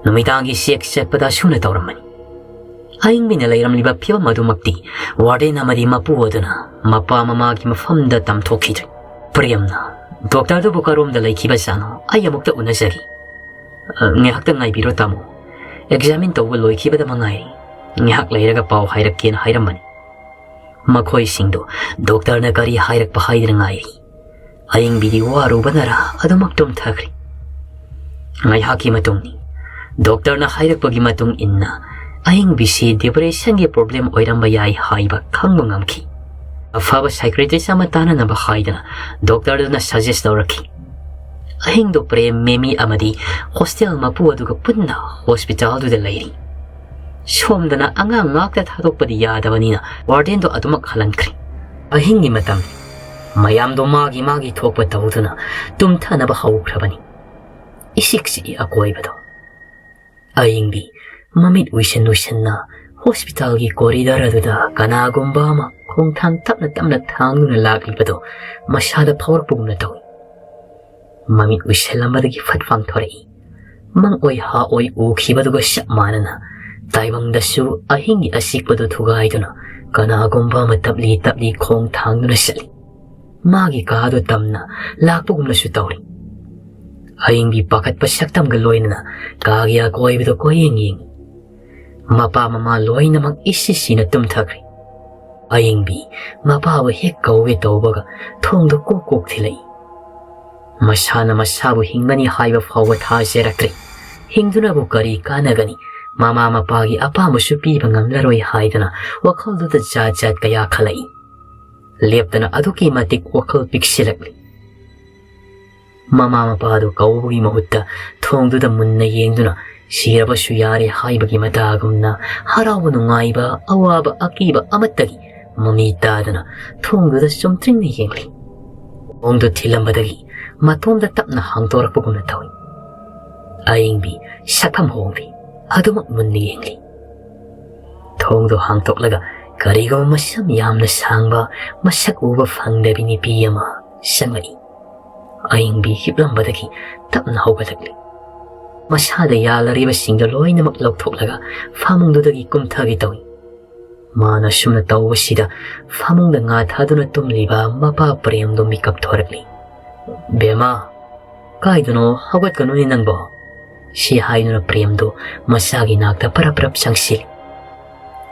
ꯅꯨꯃꯤꯗꯥꯡꯒꯤ ꯆꯦꯛ ꯆꯠꯄꯗ ꯁꯨꯅ ꯇꯧꯔꯝꯕꯅꯤ꯫" ꯑꯌꯤꯡꯕꯤꯅ ꯂꯩꯔꯝꯂꯤꯕ ꯐꯤꯕꯝ ꯑꯗꯨꯃꯛꯇꯤ ꯋꯥꯔꯗꯦꯟ ꯑꯃꯗꯤ ꯃꯄꯨ ꯑꯗꯨꯅ ꯃꯄꯥ ꯃꯃꯥꯒꯤ ꯃꯐꯝꯗ ꯇꯝꯊꯣꯛꯈꯤꯗ꯭ꯔꯦ꯫ ꯄ꯭ꯔꯦꯝꯅ, "ꯗꯣꯛꯇꯔꯗꯨꯕꯨ ꯀꯔꯣꯝꯗ ꯂꯩꯈꯤꯕꯖꯥꯠꯅꯣ? ꯑꯩ ꯑꯃꯨꯛꯇ ꯎꯅꯖꯒꯦ꯫" "ꯑ, ꯉꯥꯏꯍꯥꯛꯇ ꯉꯥꯏꯕꯤꯔꯣ ꯇꯥꯃꯣ꯫ ꯑꯦꯛꯖꯥꯃꯤꯟ ꯇꯧꯕ ꯂꯣꯏꯈꯤꯕꯗ ꯃꯉꯥꯏꯔꯦ꯫ ꯉꯥꯏꯍꯥꯛ ꯂꯩꯔꯒ ꯄꯥꯎ ꯍꯥꯏꯔꯛꯀꯦꯅ" ꯍꯥꯏꯔꯝꯕꯅꯤ꯫ ꯃꯈꯣꯏꯁꯤꯡꯗꯨ ꯗꯣꯛꯇꯔꯅ ꯀꯔꯤ ꯍꯥꯏꯔꯛꯄ ꯍꯥꯏꯗꯅ ꯉꯥꯏꯔꯤ꯫ ꯑꯌꯤꯡꯕꯤꯗꯤ ꯋꯥꯔꯨꯕꯅꯔ ꯑꯗꯨꯃꯛ ꯇꯨꯝꯊꯈ꯭ꯔꯦ꯫ ꯉꯥꯏꯍꯥꯛꯀꯤ ꯃꯇꯨꯡꯅꯤ꯫ ꯗꯣꯛꯇꯔꯅ ꯍꯥꯏꯔꯛꯄꯒꯤ ꯃꯇꯨꯡ ꯏꯟꯅ ꯑꯌꯤꯡꯕꯤꯁꯤ ꯗꯤꯄ꯭ꯔꯦꯁꯟꯒꯤ ꯄ꯭ꯔꯣꯕ꯭ꯂꯦꯝ ꯑꯣꯏꯔꯝꯕ ꯌꯥꯏ ꯍꯥꯏꯕ ꯈꯪꯕ ꯉꯝꯈꯤ꯫ ꯑꯐꯕ ꯁꯥꯏꯀ꯭ꯔꯤꯇꯤꯁ ꯑꯃ ꯇꯥꯟꯅꯅꯕ ꯍꯥꯏꯗꯅ ꯗꯣꯛꯇꯔꯗꯨꯅ ꯁꯖꯦꯁ ꯇꯧꯔꯛꯈꯤ꯫ ꯑꯍꯤꯡꯗꯣ ꯄ꯭ꯔꯦꯝ, ꯃꯦꯃꯤ ꯑꯃꯗꯤ ꯍꯣꯁꯇꯦꯜ ꯃꯄꯨ ꯑꯗꯨꯒ ꯄꯨꯟꯅ ꯍꯣꯁꯄꯤꯇꯥꯜꯗꯨꯗ ꯂꯩꯔꯤ꯫ ꯁꯣꯝꯗꯅ ꯑꯉꯥꯡ ꯉꯥꯛꯇ ꯊꯥꯗꯣꯛꯄꯗꯤ ꯌꯥꯗꯕꯅꯤꯅ ꯋꯥꯔꯗꯦꯟꯗꯣ ꯑꯗꯨꯃꯛ ꯍꯜꯍꯟꯈ꯭ꯔꯦ꯫ ꯑꯍꯤꯡꯒꯤ ꯃꯇꯝ, ꯃꯌꯥꯝꯗꯣ ꯃꯥꯒꯤ ꯃꯥꯒꯤ ꯊꯣꯛꯄ ꯇꯧꯗꯨꯅ ꯇꯨꯝꯊꯅꯕ ꯍꯧꯈ꯭ꯔꯕꯅꯤ꯫ ꯏꯁꯤꯛ ꯆꯤꯛꯏ ꯑꯀꯣꯏꯕꯗꯣ꯫ ꯑꯌꯤꯡꯕꯤ ꯃꯃꯤꯠ ꯎꯏꯁꯟ ꯎꯏꯁꯟꯅ ꯍꯣꯁꯄꯤꯇꯥꯜꯒꯤ ꯀꯣꯔꯤꯗꯣꯔ ꯑꯗꯨꯗ ꯀꯅꯥꯒꯨꯝꯕ ꯑꯃ ꯈꯣꯡꯊꯥꯡ ꯇꯞꯅ ꯇꯞꯅ ꯊꯥꯡꯗꯨꯅ ꯂꯥꯛꯂꯤꯕꯗꯣ ꯃꯁꯥꯗ ꯐꯥꯎꯔꯛꯄꯒꯨꯝꯅ ꯇꯧꯏ꯫ ꯃꯃꯤꯠ ꯎꯏꯁꯤꯜꯂꯝꯕꯗꯒꯤ ꯐꯠ ꯄꯥꯡꯊꯣꯔꯛꯏ꯫ ꯃꯪ ꯑꯣꯏ ꯍꯥ ꯑꯣꯏ ꯎꯈꯤꯕꯗꯨꯒ ꯆꯞ ꯃꯥꯟꯅꯅ ꯇꯥꯏꯕꯪꯗꯁꯨ ꯑꯍꯤꯡꯒꯤ ꯑꯆꯤꯛꯄꯗꯨ ꯊꯨꯒꯥꯏꯗꯨꯅ ꯀꯅꯥꯒꯨꯝꯕ ꯑꯃ ꯇꯞꯂꯤ ꯇꯞꯂꯤ ꯈꯣꯡ ꯊꯥꯡꯗꯨꯅ ꯆꯠꯂꯤ꯫ ꯃꯥꯒꯤ ꯀꯥꯗꯨ ꯇꯝꯅ ꯂꯥꯛꯄꯒꯨꯝꯅꯁꯨ ꯇꯧꯔꯤ꯫ ꯑꯌꯤꯡꯕꯤ ꯄꯥꯈꯠꯄ ꯁꯛꯇꯝꯒ ꯂꯣꯏꯅꯅ ꯀꯥꯒꯤ ꯑꯀꯣꯏꯕꯗꯨ ꯀꯣꯏꯌꯦꯡ ꯌꯦꯡꯉꯤ꯫ ꯃꯄꯥ ꯃꯃꯥ ꯂꯣꯏꯅꯃꯛ ꯏꯁꯤ ꯁꯤꯅ ꯇꯨꯝꯊꯈ꯭ꯔꯦ꯫ ꯑꯌꯤꯡꯕꯤ ꯃꯄꯥꯕꯨ ꯍꯦꯛ ꯀꯧꯒꯦ ꯇꯧꯕꯒ ꯊꯣꯡꯗꯨ ꯀꯣꯛ ꯀꯣꯛ ꯊꯤꯜꯂꯛꯏ꯫ ꯃꯁꯥꯅ ꯃꯁꯥꯕꯨ ꯍꯤꯡꯒꯅꯤ ꯍꯥꯏꯕ ꯐꯥꯎꯕ ꯊꯥꯖꯔꯛꯇ꯭ꯔꯦ꯫ ꯍꯤꯡꯗꯨꯅꯕꯨ ꯀꯔꯤ ꯀꯥꯟꯅꯒꯅꯤ? ꯃꯃꯥ ꯃꯄꯥꯒꯤ ꯑꯄꯥꯝꯕꯁꯨ ꯄꯤꯕ ꯉꯝꯂꯔꯣꯏ ꯍꯥꯏꯗꯅ ꯋꯥꯈꯜꯗꯨꯗ ꯖꯥꯠ ꯖꯥꯠ ꯀꯌꯥ ꯈꯜꯂꯛꯏ꯫ ꯂꯦꯞꯇꯅ ꯑꯗꯨꯛꯀꯤ ꯃꯇꯤꯛ ꯋꯥꯈꯜ ꯄꯤꯛꯁꯤꯜꯂꯛꯂꯤ꯫ ꯃꯃꯥ ꯃꯄꯥꯗꯨ ꯀꯧꯕꯒꯤ ꯃꯍꯨꯠꯇ ꯊꯣꯡꯗꯨꯗ ꯃꯨꯟꯅ ꯌꯦꯡꯗꯨꯅ ꯁꯤꯔꯕꯁꯨ ꯌꯥꯔꯦ ꯍꯥꯏꯕꯒꯤ ꯃꯇꯥꯒꯨꯝꯅ ꯍꯔꯥꯎꯕ ꯅꯨꯡꯉꯥꯏꯕ ꯑꯋꯥꯕ ꯑꯀꯤꯕ ꯑꯃꯠꯇꯒꯤ ꯃꯃꯤ ꯇꯥꯗꯅ ꯊꯣꯡꯗꯨꯗ ꯆꯨꯝꯇ꯭ꯔꯤꯡꯅ ꯌꯦꯡꯂꯤ꯫ ꯊꯣꯡꯗꯨ ꯊꯤꯜꯂꯝꯕꯗꯒꯤ ꯃꯇꯣꯝꯗ ꯇꯞꯅ ꯍꯥꯡꯗꯣꯔꯛꯄꯒꯨꯝꯅ ꯇꯧꯏ꯫ ꯑꯌꯤꯡꯕꯤ ꯁꯛꯐꯝ ꯍꯣꯡꯂꯤ꯫ ꯑꯗꯨꯃꯛ ꯃꯨꯟꯅ ꯌꯦꯡꯂꯤ꯫ ꯊꯣꯡꯗꯨ ꯍꯥꯡꯗꯣꯛꯂꯒ ꯀꯔꯤꯒꯨꯝꯕ ꯃꯁꯝ ꯌꯥꯝꯅ ꯁꯥꯡꯕ ꯃꯁꯛ ꯎꯕ ꯐꯪꯗꯕꯤ ꯅꯨꯄꯤ ꯑꯃ ꯆꯪꯂꯛꯏ꯫ ꯑꯌꯤꯡꯕꯤ ꯍꯤꯞꯂꯝꯕꯗꯒꯤ ꯇꯞꯅ ꯍꯧꯒꯠꯂꯛꯂꯤ꯫ ꯃꯁꯥꯗ ꯌꯥꯜꯂꯔꯤꯕꯁꯤꯡꯗꯨ ꯂꯣꯏꯅꯃꯛ ꯂꯧꯊꯣꯛꯂꯒ ꯐꯃꯨꯡꯗꯨꯗꯒꯤ ꯀꯨꯝꯊꯒꯦ ꯇꯧꯏ꯫ ꯃꯥꯅ ꯁꯨꯝꯅ ꯇꯧꯕꯁꯤꯗ ꯐꯃꯨꯡꯗ ꯉꯥꯊꯗꯨꯅ ꯇꯨꯝꯂꯤꯕ ꯃꯄꯥ ꯄ꯭ꯔꯦꯝꯗꯨ ꯃꯤꯀꯞ ꯊꯣꯔꯛꯂꯤ꯫ "ꯕꯦꯃꯥ, ꯀꯥꯏꯗꯅꯣ, ꯍꯧꯒꯠꯀꯅꯨꯅꯦ ꯅꯪꯕꯣ?" ꯁꯤ ꯍꯥꯏꯗꯨꯅ ꯄ꯭ꯔꯦꯝꯗꯨ ꯃꯁꯥꯒꯤ ꯅꯥꯛꯇ ꯄꯔꯞ ꯄꯔꯞ ꯆꯪꯁꯤꯜꯂꯤ꯫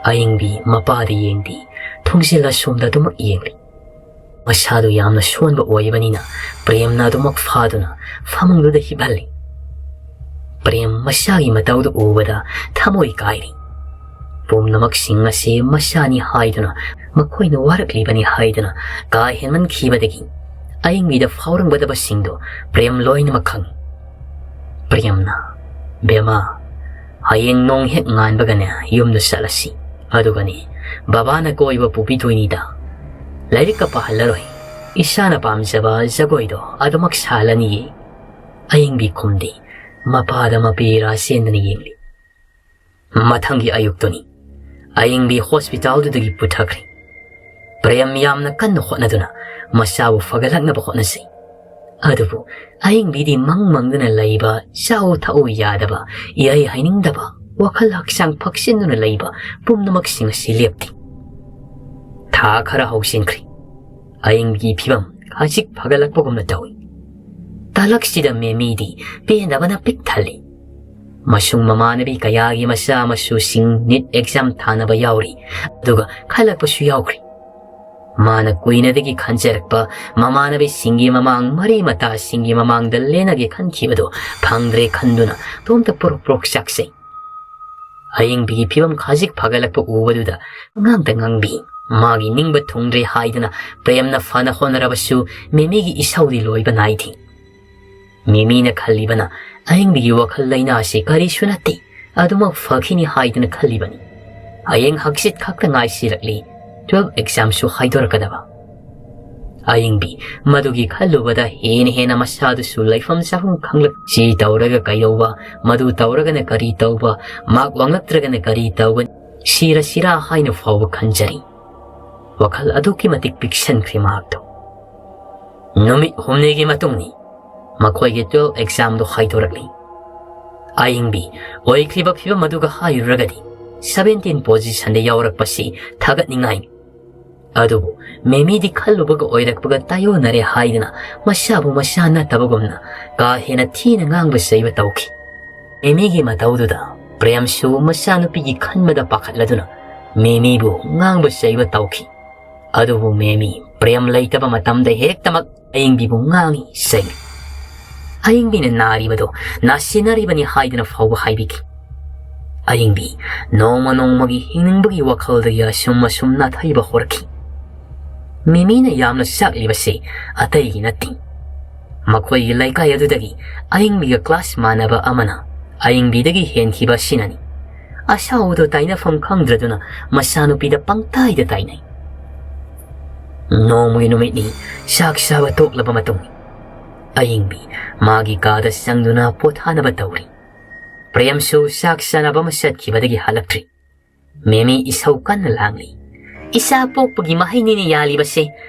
ꯑꯌꯤꯡꯕꯤ ꯃꯄꯥꯗ ꯌꯦꯡꯗꯦ, ꯊꯣꯡꯖꯤꯜ ꯑꯁꯣꯝꯗ ꯑꯗꯨꯃꯛ ꯌꯦꯡꯂꯤ꯫ ꯃꯁꯥꯗꯨ ꯌꯥꯝꯅ ꯁꯣꯟꯕ ꯑꯣꯏꯕꯅꯤꯅ ꯄ꯭ꯔꯦꯝꯅ ꯑꯗꯨꯃꯛ ꯐꯥꯗꯨꯅ ꯐꯃꯨꯡꯗꯨꯗ ꯍꯤꯞꯍꯜꯂꯤ꯫ ꯄ꯭ꯔꯦꯝ ꯃꯁꯥꯒꯤ ꯃꯇꯧꯗꯨ ꯎꯕꯗ ꯊꯃꯣꯏ ꯀꯥꯏꯔꯤ꯫ ꯄꯨꯝꯅꯃꯛꯁꯤꯡ ꯑꯁꯤ ꯃꯁꯥꯅꯤ ꯍꯥꯏꯗꯨꯅ, ꯃꯈꯣꯏꯅ ꯋꯥꯔꯛꯂꯤꯕꯅꯤ ꯍꯥꯏꯗꯨꯅ ꯀꯥ ꯍꯦꯟꯃꯟꯈꯤꯕꯗꯒꯤ ꯑꯌꯤꯡꯕꯤꯗ ꯐꯥꯎꯔꯝꯒꯗꯕꯁꯤꯡꯗꯨ ꯄ꯭ꯔꯦꯝ ꯂꯣꯏꯅꯃꯛ ꯈꯪꯏ꯫ ꯄ꯭ꯔꯦꯝꯅ, "ꯕꯦꯃꯥ, ꯍꯌꯦꯡ ꯅꯣꯡ ꯍꯦꯛ ꯉꯥꯟꯕꯒꯅꯦ ꯌꯨꯝꯗ ꯆꯠꯂꯁꯤ꯫ ꯑꯗꯨꯒꯅꯦ ꯕꯕꯥꯅ ꯀꯣꯏꯕ ꯄꯨꯕꯤꯗꯣꯏꯅꯤꯗ꯫ ꯂꯥꯏꯔꯤꯛꯀ ꯄꯥꯍꯜꯂꯔꯣꯏ꯫ ꯏꯁꯥꯅ ꯄꯥꯝꯖꯕ ꯖꯒꯣꯏꯗꯣ ꯑꯗꯨꯃꯛ ꯁꯥꯍꯜꯂꯅꯤꯌꯦ꯫" ꯑꯌꯤꯡꯕꯤ ꯈꯨꯝꯗꯦ꯫ ꯃꯄꯥꯗ ꯃꯄꯤ ꯏꯔꯥ ꯆꯦꯟꯗꯅ ꯌꯦꯡꯂꯤ꯫ ꯃꯊꯪꯒꯤ ꯑꯌꯨꯛꯇꯨꯅꯤ꯫ ꯑꯌꯤꯡꯕꯤ ꯍꯣꯁꯄꯤꯇꯥꯜꯗꯨꯗꯒꯤ ꯄꯨꯊꯈ꯭ꯔꯦ꯫ ꯄ꯭ꯔꯦꯝ ꯌꯥꯝꯅ ꯀꯟꯅ ꯍꯣꯠꯅꯗꯨꯅ ꯃꯆꯥꯕꯨ ꯐꯒꯠꯂꯛꯅꯕ ꯍꯣꯠꯅꯖꯩ꯫ ꯑꯗꯨꯕꯨ ꯑꯌꯤꯡꯕꯤꯗꯤ ꯃꯪ ꯃꯪꯗꯨꯅ ꯂꯩꯕ, ꯆꯥꯎ ꯊꯛꯎ ꯌꯥꯗꯕ, ꯏꯍꯩ ꯍꯩꯅꯤꯡꯗꯕ, ꯋꯥꯈꯜ ꯍꯛꯆꯥꯡ ꯐꯛꯆꯤꯟꯗꯨꯅ ꯂꯩꯕ ꯄꯨꯝꯅꯃꯛꯁꯤꯡ ꯑꯁꯤ ꯂꯦꯞꯇꯦ꯫ ꯊꯥ ꯈꯔ ꯍꯧꯖꯤꯟꯈ꯭ꯔꯦ꯫ ꯑꯌꯤꯡꯕꯤꯒꯤ ꯐꯤꯕꯝ ꯈꯖꯤꯛ ꯐꯒꯠꯂꯛꯄꯒꯨꯝꯅ ꯇꯧꯏ꯫ ꯇꯥꯂꯛꯁꯤꯗ ꯃꯦꯃꯤꯗꯤ ꯄꯦꯟꯗꯕꯅ ꯄꯤꯛ ꯊꯜꯂꯤ꯫ ꯃꯁꯨꯡ ꯃꯃꯥꯟꯅꯕꯤ ꯀꯌꯥꯒꯤ ꯃꯆꯥ ꯃꯁꯨꯁꯤꯡ ꯅꯤꯠ ꯑꯦꯛꯖꯥꯝ ꯊꯥꯅꯕ ꯌꯥꯎꯔꯤ, ꯑꯗꯨꯒ ꯈꯜꯂꯛꯄꯁꯨ ꯌꯥꯎꯈ꯭ꯔꯤ꯫ ꯃꯥꯅ ꯀꯨꯏꯅꯗꯒꯤ ꯈꯟꯖꯔꯛꯄ ꯃꯃꯥꯟꯅꯕꯤꯁꯤꯡꯒꯤ ꯃꯃꯥꯡ, ꯃꯔꯤ ꯃꯇꯥꯁꯤꯡꯒꯤ ꯃꯃꯥꯡꯗ ꯂꯦꯟꯅꯒꯦ ꯈꯟꯈꯤꯕꯗꯨ ꯐꯪꯗ꯭ꯔꯦ ꯈꯟꯗꯨꯅ ꯇꯣꯝꯇ ꯄꯨꯔꯨꯛ ꯄꯨꯔꯨꯛ ꯆꯥꯛꯆꯩ꯫ ꯑꯌꯤꯡꯕꯤꯒꯤ ꯐꯤꯕꯝ ꯈꯖꯤꯛ ꯐꯒꯠꯂꯛꯄ ꯎꯕꯗꯨꯗ ꯉꯥꯡꯇ ꯉꯥꯡꯕꯤ꯫ ꯃꯥꯒꯤ ꯅꯤꯡꯕ ꯊꯨꯡꯗ꯭ꯔꯦ ꯍꯥꯏꯗꯨꯅ ꯄ꯭ꯔꯦꯝꯅ ꯐꯅ ꯍꯣꯠꯅꯔꯕꯁꯨ ꯃꯦꯃꯤꯒꯤ ꯏꯁꯧꯗꯤ ꯂꯣꯏꯕ ꯅꯥꯏꯗꯦ꯫ ꯃꯦꯃꯤꯅ ꯈꯜꯂꯤꯕꯅ ꯑꯌꯤꯡꯕꯤꯒꯤ ꯋꯥꯈꯜ ꯂꯩꯅꯥ ꯑꯁꯤ ꯀꯔꯤꯁꯨ ꯅꯠꯇꯦ, ꯑꯗꯨꯃꯛ ꯐꯈꯤꯅꯤ ꯍꯥꯏꯗꯨꯅ ꯈꯜꯂꯤꯕꯅꯤ꯫ ꯍꯌꯦꯡ ꯍꯪꯆꯤꯠ ꯈꯛꯇ ꯉꯥꯏꯁꯤꯜꯂꯛꯂꯤ, ꯇꯨꯋꯦꯜꯐ ꯑꯦꯛꯖꯥꯝꯁꯨ ꯍꯥꯏꯗꯣꯔꯛꯀꯗꯕ꯫ ꯑꯌꯤꯡꯕꯤ ꯃꯗꯨꯒꯤ ꯈꯜꯂꯨꯕꯗ ꯍꯦꯟꯅ ꯍꯦꯟꯅ ꯃꯁꯥꯗꯨꯁꯨ ꯂꯩꯐꯝ ꯆꯥꯐꯝ ꯈꯪꯂꯛ-, ꯁꯤ ꯇꯧꯔꯒ ꯀꯩꯗꯧꯕ, ꯃꯗꯨ ꯇꯧꯔꯒꯅ ꯀꯔꯤ ꯇꯧꯕ, ꯃꯥꯛ ꯋꯥꯡꯂꯛꯇ꯭ꯔꯒꯅ ꯀꯔꯤ ꯇꯧꯒꯅꯤ, ꯁꯤꯔ ꯁꯤꯔꯥ ꯍꯥꯏꯅ ꯐꯥꯎꯕ ꯈꯟꯖꯔꯤ꯫ ꯋꯥꯈꯜ ꯑꯗꯨꯛꯀꯤ ꯃꯇꯤꯛ ꯄꯤꯛꯁꯟꯈ꯭ꯔꯦ ꯃꯍꯥꯛꯇꯣ꯫ ꯅꯨꯃꯤꯠ ꯍꯨꯝꯅꯤꯒꯤ ꯃꯇꯨꯡꯅꯤ ꯃꯈꯣꯏꯒꯤ ꯇꯨꯋꯦꯜꯐ ꯑꯦꯛꯖꯥꯝꯗꯣ ꯍꯥꯏꯗꯣꯔꯛꯂꯤ꯫ ꯑꯌꯤꯡꯕꯤ ꯑꯣꯏꯈ꯭ꯔꯤꯕ ꯐꯤꯕꯝ ꯑꯗꯨꯒ ꯍꯥꯏꯔꯨꯔꯒꯗꯤ ꯁꯚꯦꯟꯇꯤꯟ ꯄꯣꯖꯤꯁꯟꯗ ꯌꯥꯎꯔꯛꯄꯁꯤ ꯊꯥꯒꯠꯅꯤꯡꯉꯥꯏꯅꯤ꯫ ꯑꯗꯨꯕꯨ ꯃꯦꯃꯤꯗꯤ ꯈꯜꯂꯨꯕꯒ ꯑꯣꯏꯔꯛꯄꯒ ꯇꯥꯏꯑꯣꯟꯅꯔꯦ ꯍꯥꯏꯗꯅ ꯃꯁꯥꯕꯨ ꯃꯁꯥ ꯅꯠꯇꯕꯒꯨꯝꯅ ꯀꯥ ꯍꯦꯟꯅ ꯊꯤꯅ ꯉꯥꯡꯕ ꯆꯩꯕ ꯇꯧꯈꯤ꯫ ꯃꯦꯃꯤꯒꯤ ꯃꯇꯧꯗꯨꯗ ꯄ꯭ꯔꯦꯝꯁꯨ ꯃꯆꯥꯅꯨꯄꯤꯒꯤ ꯈꯟꯕꯗ ꯄꯥꯈꯠꯂꯗꯨꯅ ꯃꯦꯃꯤꯕꯨ ꯉꯥꯡꯕ ꯆꯩꯕ ꯇꯧꯈꯤ꯫ ꯑꯗꯨꯕꯨ ꯃꯦꯃꯤ ꯄ꯭ꯔꯦꯝ ꯂꯩꯇꯕ ꯃꯇꯝꯗ ꯍꯦꯛꯇꯃꯛ ꯑꯌꯤꯡꯕꯤꯕꯨ ꯉꯥꯡꯏ ꯆꯩ꯫ ꯑꯌꯤꯡꯕꯤꯅ ꯅꯥꯔꯤꯕꯗꯣ ꯅꯥꯁꯤꯟꯅꯔꯤꯕꯅꯤ ꯍꯥꯏꯗꯨꯅ ꯐꯥꯎꯕ ꯍꯥꯏꯕꯤꯈꯤ꯫ ꯑꯌꯤꯡꯕꯤ ꯅꯣꯡꯃ ꯅꯣꯡꯃꯒꯤ ꯍꯤꯡꯅꯤꯡꯕꯒꯤ ꯋꯥꯈꯜꯗꯒꯤ ꯑꯁꯨꯝ ꯑꯁꯨꯝ ꯅꯥꯊꯩꯕ ꯍꯧꯔꯛꯈꯤ꯫ ꯃꯦꯃꯤꯅ ꯌꯥꯝꯅ ꯆꯥꯛꯂꯤꯕꯁꯤ ꯑꯇꯩꯒꯤ ꯅꯠꯇꯦ꯫ ꯃꯈꯣꯏꯒꯤ ꯂꯩꯀꯥꯏ ꯑꯗꯨꯗꯒꯤ ꯑꯌꯤꯡꯕꯤꯒ ꯀ꯭ꯂꯥꯁ ꯃꯥꯟꯅꯕ ꯑꯃꯅ ꯑꯌꯤꯡꯕꯤꯗꯒꯤ ꯍꯦꯟꯈꯤꯕ ꯑꯁꯤꯅꯅꯤ꯫ ꯑꯁꯥꯎꯕꯗꯣ ꯇꯥꯏꯅꯐꯝ ꯈꯪꯗ꯭ꯔꯗꯨꯅ ꯃꯆꯥꯅꯨꯄꯤꯗ ꯄꯪꯇꯥꯏꯗ ꯇꯥꯏꯅꯩ꯫ ꯅꯣꯡꯃꯒꯤ ꯅꯨꯃꯤꯠꯅꯤ ꯆꯥꯛ ꯆꯥꯕ ꯇꯣꯛꯂꯕ ꯃꯇꯨꯡ ꯑꯌꯤꯡꯕꯤ ꯃꯥꯒꯤ ꯀꯥꯗ ꯆꯪꯗꯨꯅ ꯄꯣꯊꯥꯅꯕ ꯇꯧꯔꯤ꯫ ꯄ꯭ꯔꯦꯝꯁꯨ ꯆꯥꯛ ꯆꯥꯅꯕ ꯑꯃ ꯆꯠꯈꯤꯕꯗꯒꯤ ꯍꯜꯂꯛꯇ꯭ꯔꯤ꯫ ꯃꯦꯃꯤ ꯏꯁꯧ ꯀꯟꯅ ꯂꯥꯡꯂꯤ꯫ "ꯏꯆꯥ ꯄꯣꯛꯄꯒꯤ ꯃꯍꯩꯅꯤꯅꯦ ꯌꯥꯜꯂꯤꯕꯁꯦ,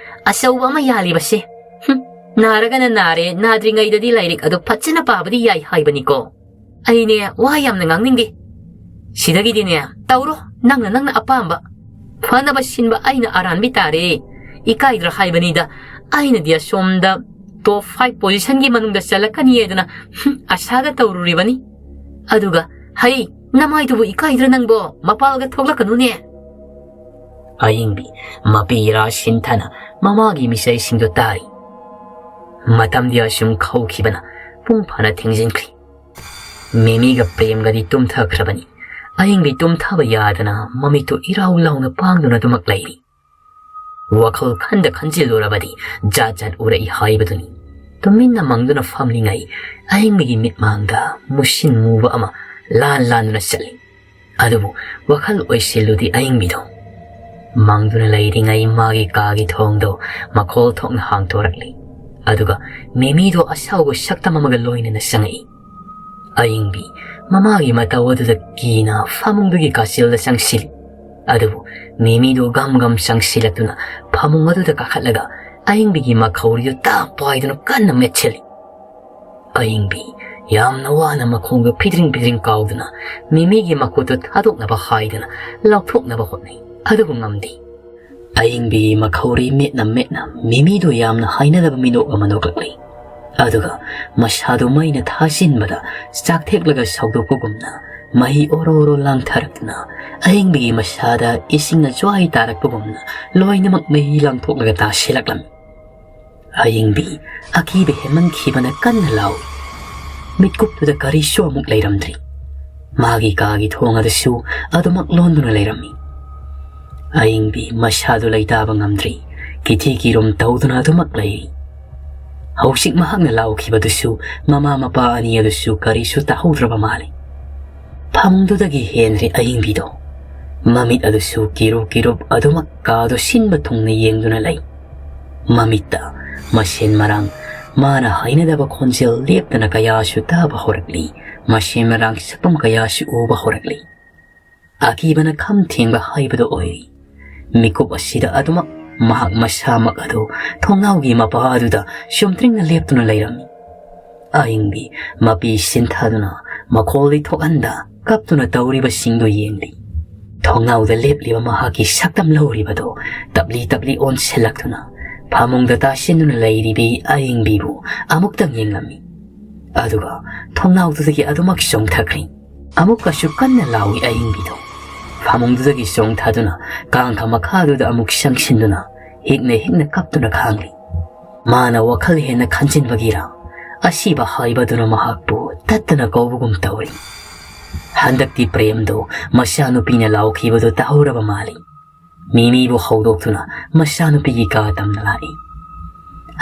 ꯑꯆꯧꯕ ꯑꯃ ꯌꯥꯜꯂꯤꯕꯁꯦ꯫ ꯍꯨꯝ, ꯅꯥꯔꯒꯅ ꯅꯥꯔꯦ, ꯅꯥꯗ꯭ꯔꯤꯉꯩꯗꯗꯤ ꯂꯥꯏꯔꯤꯛ ꯑꯗꯨ ꯐꯖꯅ ꯄꯥꯕꯗꯤ ꯌꯥꯏ ꯍꯥꯏꯕꯅꯤꯀꯣ꯫ ꯑꯩꯅꯦ, ꯋꯥ ꯌꯥꯝꯅ ꯉꯥꯡꯅꯤꯡꯗꯦ꯫ ꯁꯤꯗꯒꯤꯗꯤꯅꯦ, ꯇꯧꯔꯣ, ꯅꯪꯅ ꯅꯪꯅ ꯑꯄꯥꯝꯕ꯫ ꯐꯅꯕ ꯁꯤꯟꯕ ꯑꯩꯅ ꯑꯔꯥꯟꯕꯤ ꯇꯥꯔꯦ꯫ ꯏꯀꯥꯏꯗ꯭ꯔꯥ ꯍꯥꯏꯕꯅꯤꯗ, ꯑꯩꯅꯗꯤ ꯑꯁꯣꯝꯗ top five positionꯒꯤ ꯃꯅꯨꯡꯗ ꯆꯠꯂꯛꯀꯅꯤ ꯍꯥꯏꯗꯅ, ꯍꯨꯝ, ꯑꯁꯥꯒ ꯇꯧꯔꯨꯔꯤꯕꯅꯤ꯫ ꯑꯗꯨꯒ, ꯍꯩ, ꯅꯃꯥꯏꯗꯨꯕꯨ ꯏꯀꯥꯏꯗ꯭ꯔꯥ ꯅꯪꯕꯣ? ꯃꯄꯥꯜꯒ ꯊꯣꯛꯂꯛꯀꯅꯨꯅꯦ꯫ ꯑꯌꯤꯡꯕꯤ ꯃꯄꯤ ꯏꯔꯥ ꯁꯤꯟꯊꯅ ꯃꯃꯥꯒꯤ ꯃꯤꯆꯩꯁꯤꯡꯗꯨ ꯇꯥꯔꯤ꯫ ꯃꯇꯝꯗꯤ ꯑꯁꯨꯝ ꯍꯧꯈꯤꯕꯅ ꯄꯨꯡ ꯐꯥꯅ ꯊꯦꯡꯖꯤꯟꯈ꯭ꯔꯤ꯫ ꯃꯤꯃꯤꯒ ꯄ꯭ꯔꯦꯝꯒꯗꯤ ꯇꯨꯝꯊꯈ꯭ꯔꯕꯅꯤ꯫ ꯑꯌꯤꯡꯕꯤ ꯇꯨꯝꯊꯕ ꯌꯥꯗꯅ ꯃꯃꯤꯠꯇꯨ ꯏꯔꯥꯎ ꯂꯥꯎꯅ ꯄꯥꯡꯗꯨꯅ ꯑꯗꯨꯃꯛ ꯂꯩꯔꯤ꯫ ꯋꯥꯈꯜ ꯈꯟꯗ ꯈꯟꯖꯤꯜꯂꯨꯔꯕꯗꯤ ꯖꯥꯠ ꯖꯥꯠ ꯎꯔꯛꯏ ꯍꯥꯏꯕꯗꯨꯅꯤ꯫ ꯇꯨꯃꯤꯟꯅ ꯃꯪꯗꯨꯅ ꯐꯝꯂꯤꯉꯩ ꯑꯌꯤꯡꯕꯒꯤ ꯃꯤꯠꯃꯥꯡꯗ ꯃꯨꯁꯤꯟ ꯃꯨꯕ ꯑꯃ ꯂꯥꯟ ꯂꯥꯟꯗꯨꯅ ꯆꯠꯂꯤ꯫ ꯑꯗꯨꯕꯨ ꯋꯥꯈꯜ ꯑꯣꯏꯁꯤꯜꯂꯨꯗꯤ ꯑꯌꯤꯡꯕꯤꯗꯣ꯫ ꯃꯪꯗꯨꯅ ꯂꯩꯔꯤꯉꯩ ꯃꯥꯒꯤ ꯀꯥꯒꯤ ꯊꯣꯡꯗꯣ ꯃꯈꯣꯜ ꯊꯣꯛꯅ ꯍꯥꯡꯗꯣꯔꯛꯂꯤ꯫ ꯑꯗꯨꯒ ꯃꯤꯃꯤꯗꯣ ꯑꯁꯥꯎꯕ ꯁꯛꯇꯝ ꯑꯃꯒ ꯂꯣꯏꯅꯅ ꯆꯪꯉꯛꯏ꯫ ꯑꯌꯤꯡꯕꯤ ꯃꯃꯥꯒꯤ ꯃꯇꯧ ꯑꯗꯨꯗ ꯀꯤꯅ ꯐꯃꯨꯡꯗꯨꯒꯤ ꯀꯥꯆꯤꯜꯗ ꯆꯪꯁꯤꯜꯂꯤ꯫ ꯑꯗꯨꯕꯨ ꯃꯤꯃꯤꯗꯨ ꯒꯝ ꯒꯝ ꯆꯪꯁꯤꯜꯂꯛꯇꯨꯅ ꯐꯃꯨꯡ ꯑꯗꯨꯗ ꯀꯥꯈꯠꯂꯒ ꯑꯌꯤꯡꯕꯤꯒꯤ ꯃꯈꯧꯔꯤꯗꯨ ꯇꯥ ꯄꯥꯏꯗꯨꯅ ꯀꯟꯅ ꯃꯦꯠꯁꯤꯜꯂꯤ꯫ ꯑꯌꯤꯡꯕꯤ ꯌꯥꯝꯅ ꯋꯥꯅ ꯃꯈꯣꯡꯗꯨ ꯐꯤꯗ꯭ꯔꯤꯡ ꯐꯤꯗ꯭ꯔꯤꯡ ꯀꯥꯎꯗꯨꯅ ꯃꯤꯃꯤꯒꯤ ꯃꯈꯨꯠꯇꯨ ꯊꯥꯗꯣꯛꯅꯕ ꯍꯥꯏꯗꯨꯅ ꯂꯧꯊꯣꯛꯅꯕ ꯍꯣꯠꯅꯩ, ꯑꯗꯨꯕꯨ ꯉꯝꯗꯦ꯫ ꯑꯌꯤꯡꯕꯤꯒꯤ ꯃꯈꯧꯔꯤ ꯃꯦꯠꯅ ꯃꯦꯠꯅ ꯃꯤꯃꯤꯗꯨ ꯌꯥꯝꯅ ꯍꯩꯅꯗꯕ ꯃꯤꯅꯣꯛ ꯑꯃ ꯅꯣꯛꯂꯛꯂꯤ꯫ ꯑꯗꯨꯒ ꯃꯁꯥꯗꯨ ꯃꯩꯅ ꯊꯥꯖꯤꯟꯕꯗ ꯆꯥꯛꯊꯦꯛꯂꯒ ꯁꯧꯗꯣꯛꯄꯒꯨꯝꯅ ꯃꯍꯤ ꯑꯣꯔꯣ ꯑꯣꯔꯣ ꯂꯥꯡꯊꯔꯛꯇꯨꯅ ꯑꯌꯤꯡꯕꯤꯒꯤ ꯃꯁꯥꯗ ꯏꯁꯤꯡꯅ ꯖ꯭ꯋꯥꯏ ꯇꯥꯔꯛꯄꯒꯨꯝꯅ ꯂꯣꯏꯅꯃꯛ ꯃꯍꯤ ꯂꯥꯡꯊꯣꯛꯂꯒ ꯇꯥꯁꯤꯜꯂꯛꯂꯝꯃꯤ꯫ ꯑꯌꯤꯡꯕꯤ ꯑꯀꯤꯕ ꯍꯦꯟꯃꯟꯈꯤꯕꯅ ꯀꯟꯅ ꯂꯥꯎꯏ꯫ ꯃꯤꯠꯀꯨꯞꯇꯨꯗ ꯀꯔꯤꯁꯨ ꯑꯃꯨꯛ ꯂꯩꯔꯝꯗ꯭ꯔꯤ꯫ ꯃꯥꯒꯤ ꯀꯥꯒꯤ ꯊꯣꯡ ꯑꯗꯨꯁꯨ ꯑꯗꯨꯃꯛ ꯂꯣꯟꯗꯨꯅ ꯂꯩꯔꯝꯃꯤ꯫ ꯑꯌꯤꯡꯕꯤ ꯃꯁꯥꯗꯨ ꯂꯩꯇꯥꯕ ꯉꯝꯗ꯭ꯔꯤ꯫ ꯀꯤꯊꯤ ꯀꯤꯔꯨꯝ ꯇꯧꯗꯨꯅ ꯑꯗꯨꯃꯛ ꯂꯩꯔꯤ꯫ ꯍꯧꯖꯤꯛ ꯃꯍꯥꯛꯅ ꯂꯥꯎꯈꯤꯕꯗꯨꯁꯨ ꯃꯃꯥ ꯃꯄꯥ ꯑꯅꯤ ꯑꯗꯨꯁꯨ ꯀꯔꯤꯁꯨ ꯇꯥꯍꯧꯗ꯭ꯔꯕ ꯃꯥꯜꯂꯤ꯫ ꯐꯃꯨꯡꯗꯨꯗꯒꯤ ꯍꯦꯟꯗ꯭ꯔꯤ ꯑꯌꯤꯡꯕꯤꯗꯣ꯫ ꯃꯃꯤꯠ ꯑꯗꯨꯁꯨ ꯀꯤꯔꯨꯞ ꯀꯤꯔꯨꯞ ꯑꯗꯨꯃꯛ ꯀꯥꯗꯣ ꯁꯤꯟꯕ ꯊꯨꯡꯅ ꯌꯦꯡꯗꯨꯅ ꯂꯩ꯫ ꯃꯃꯤꯠꯇ ꯃꯁꯦꯟ ꯃꯔꯥꯡ ꯃꯥꯅ ꯍꯩꯅꯗꯕ ꯈꯣꯟꯖꯦꯜ ꯂꯦꯞꯇꯅ ꯀꯌꯥꯁꯨ ꯇꯥꯕ ꯍꯧꯔꯛꯂꯤ꯫ ꯃꯁꯦꯟ ꯃꯔꯥꯡ ꯁꯛꯐꯝ ꯀꯌꯥꯁꯨ ꯎꯕ ꯍꯧꯔꯛꯂꯤ꯫ ꯑꯀꯤꯕꯅ ꯈꯝ ꯊꯦꯡꯕ ꯍꯥꯏꯕꯗꯨ ꯑꯣꯏꯔꯤ꯫ ꯃꯤꯀꯨꯞ ꯑꯁꯤꯗ ꯑꯗꯨꯃꯛ ꯃꯍꯥꯛ ꯃꯁꯥꯃꯛ ꯑꯗꯨ ꯊꯣꯡꯅꯥꯎꯒꯤ ꯃꯄꯥ ꯑꯗꯨꯗ ꯆꯨꯝꯗ꯭ꯔꯤꯡꯅ ꯂꯦꯞꯇꯨꯅ ꯂꯩꯔꯝꯃꯤ꯫ ꯑꯏꯪꯕꯤ ꯃꯄꯤ ꯁꯤꯟꯊꯗꯨꯅ ꯃꯈꯣꯜꯗꯤ ꯊꯣꯛꯍꯟꯗ ꯀꯞꯇꯨꯅ ꯇꯧꯔꯤꯕꯁꯤꯡꯗꯨ ꯌꯦꯡꯂꯤ꯫ ꯊꯣꯡꯅꯥꯎꯗ ꯂꯦꯞꯂꯤꯕ ꯃꯍꯥꯛꯀꯤ ꯁꯛꯇꯝ ꯂꯧꯔꯤꯕꯗꯨ ꯇꯞꯂꯤ ꯇꯞꯂꯤ ꯑꯣꯟꯁꯤꯜꯂꯛꯇꯨꯅ ꯐꯃꯨꯡꯗ ꯇꯥꯁꯤꯟꯗꯨꯅ ꯂꯩꯔꯤꯕꯤ ꯑꯏꯪꯕꯤꯕꯨ ꯑꯃꯨꯛꯇꯪ ꯌꯦꯡꯂꯝꯃꯤ꯫ ꯑꯗꯨꯒ ꯊꯣꯡꯅꯥꯎꯗꯨꯗꯒꯤ ꯑꯗꯨꯃꯛ ꯆꯣꯡꯊꯈ꯭ꯔꯤ꯫ ꯑꯃꯨꯛꯀꯁꯨ ꯀꯟꯅ ꯂꯥꯎꯏ ꯑꯏꯪꯕꯤꯗꯨ꯫ ꯐꯃꯨꯡꯗꯨꯗꯒꯤ ꯆꯣꯡꯊꯗꯨꯅ ꯀꯥꯡꯈ ꯃꯈꯥꯗꯨꯗ ꯑꯃꯨꯛ ꯆꯪꯁꯤꯟꯗꯨꯅ ꯍꯤꯛꯅ ꯍꯤꯛꯅ ꯀꯞꯇꯨꯅ ꯈꯥꯡꯂꯤ꯫ ꯃꯥꯅ ꯋꯥꯈꯜ ꯍꯦꯟꯅ ꯈꯟꯖꯤꯟꯕꯒꯤꯔ ꯑꯁꯤꯕ ꯍꯥꯏꯕꯗꯨꯅ ꯃꯍꯥꯛꯄꯨ ꯇꯠꯇꯅ ꯀꯧꯕꯒꯨꯝ ꯇꯧꯔꯤ꯫ ꯍꯟꯗꯛꯇꯤ ꯄ꯭ꯔꯦꯝꯗꯨ ꯃꯆꯥꯅꯨꯄꯤꯅ ꯂꯥꯎꯈꯤꯕꯗꯨ ꯇꯥꯍꯧꯔꯕ ꯃꯥꯜꯂꯤ꯫ ꯃꯤꯃꯤꯕꯨ ꯍꯧꯗꯣꯛꯇꯨꯅ ꯃꯆꯥꯅꯨꯄꯤꯒꯤ ꯀꯥ ꯇꯝꯅ ꯂꯥꯛꯏ꯫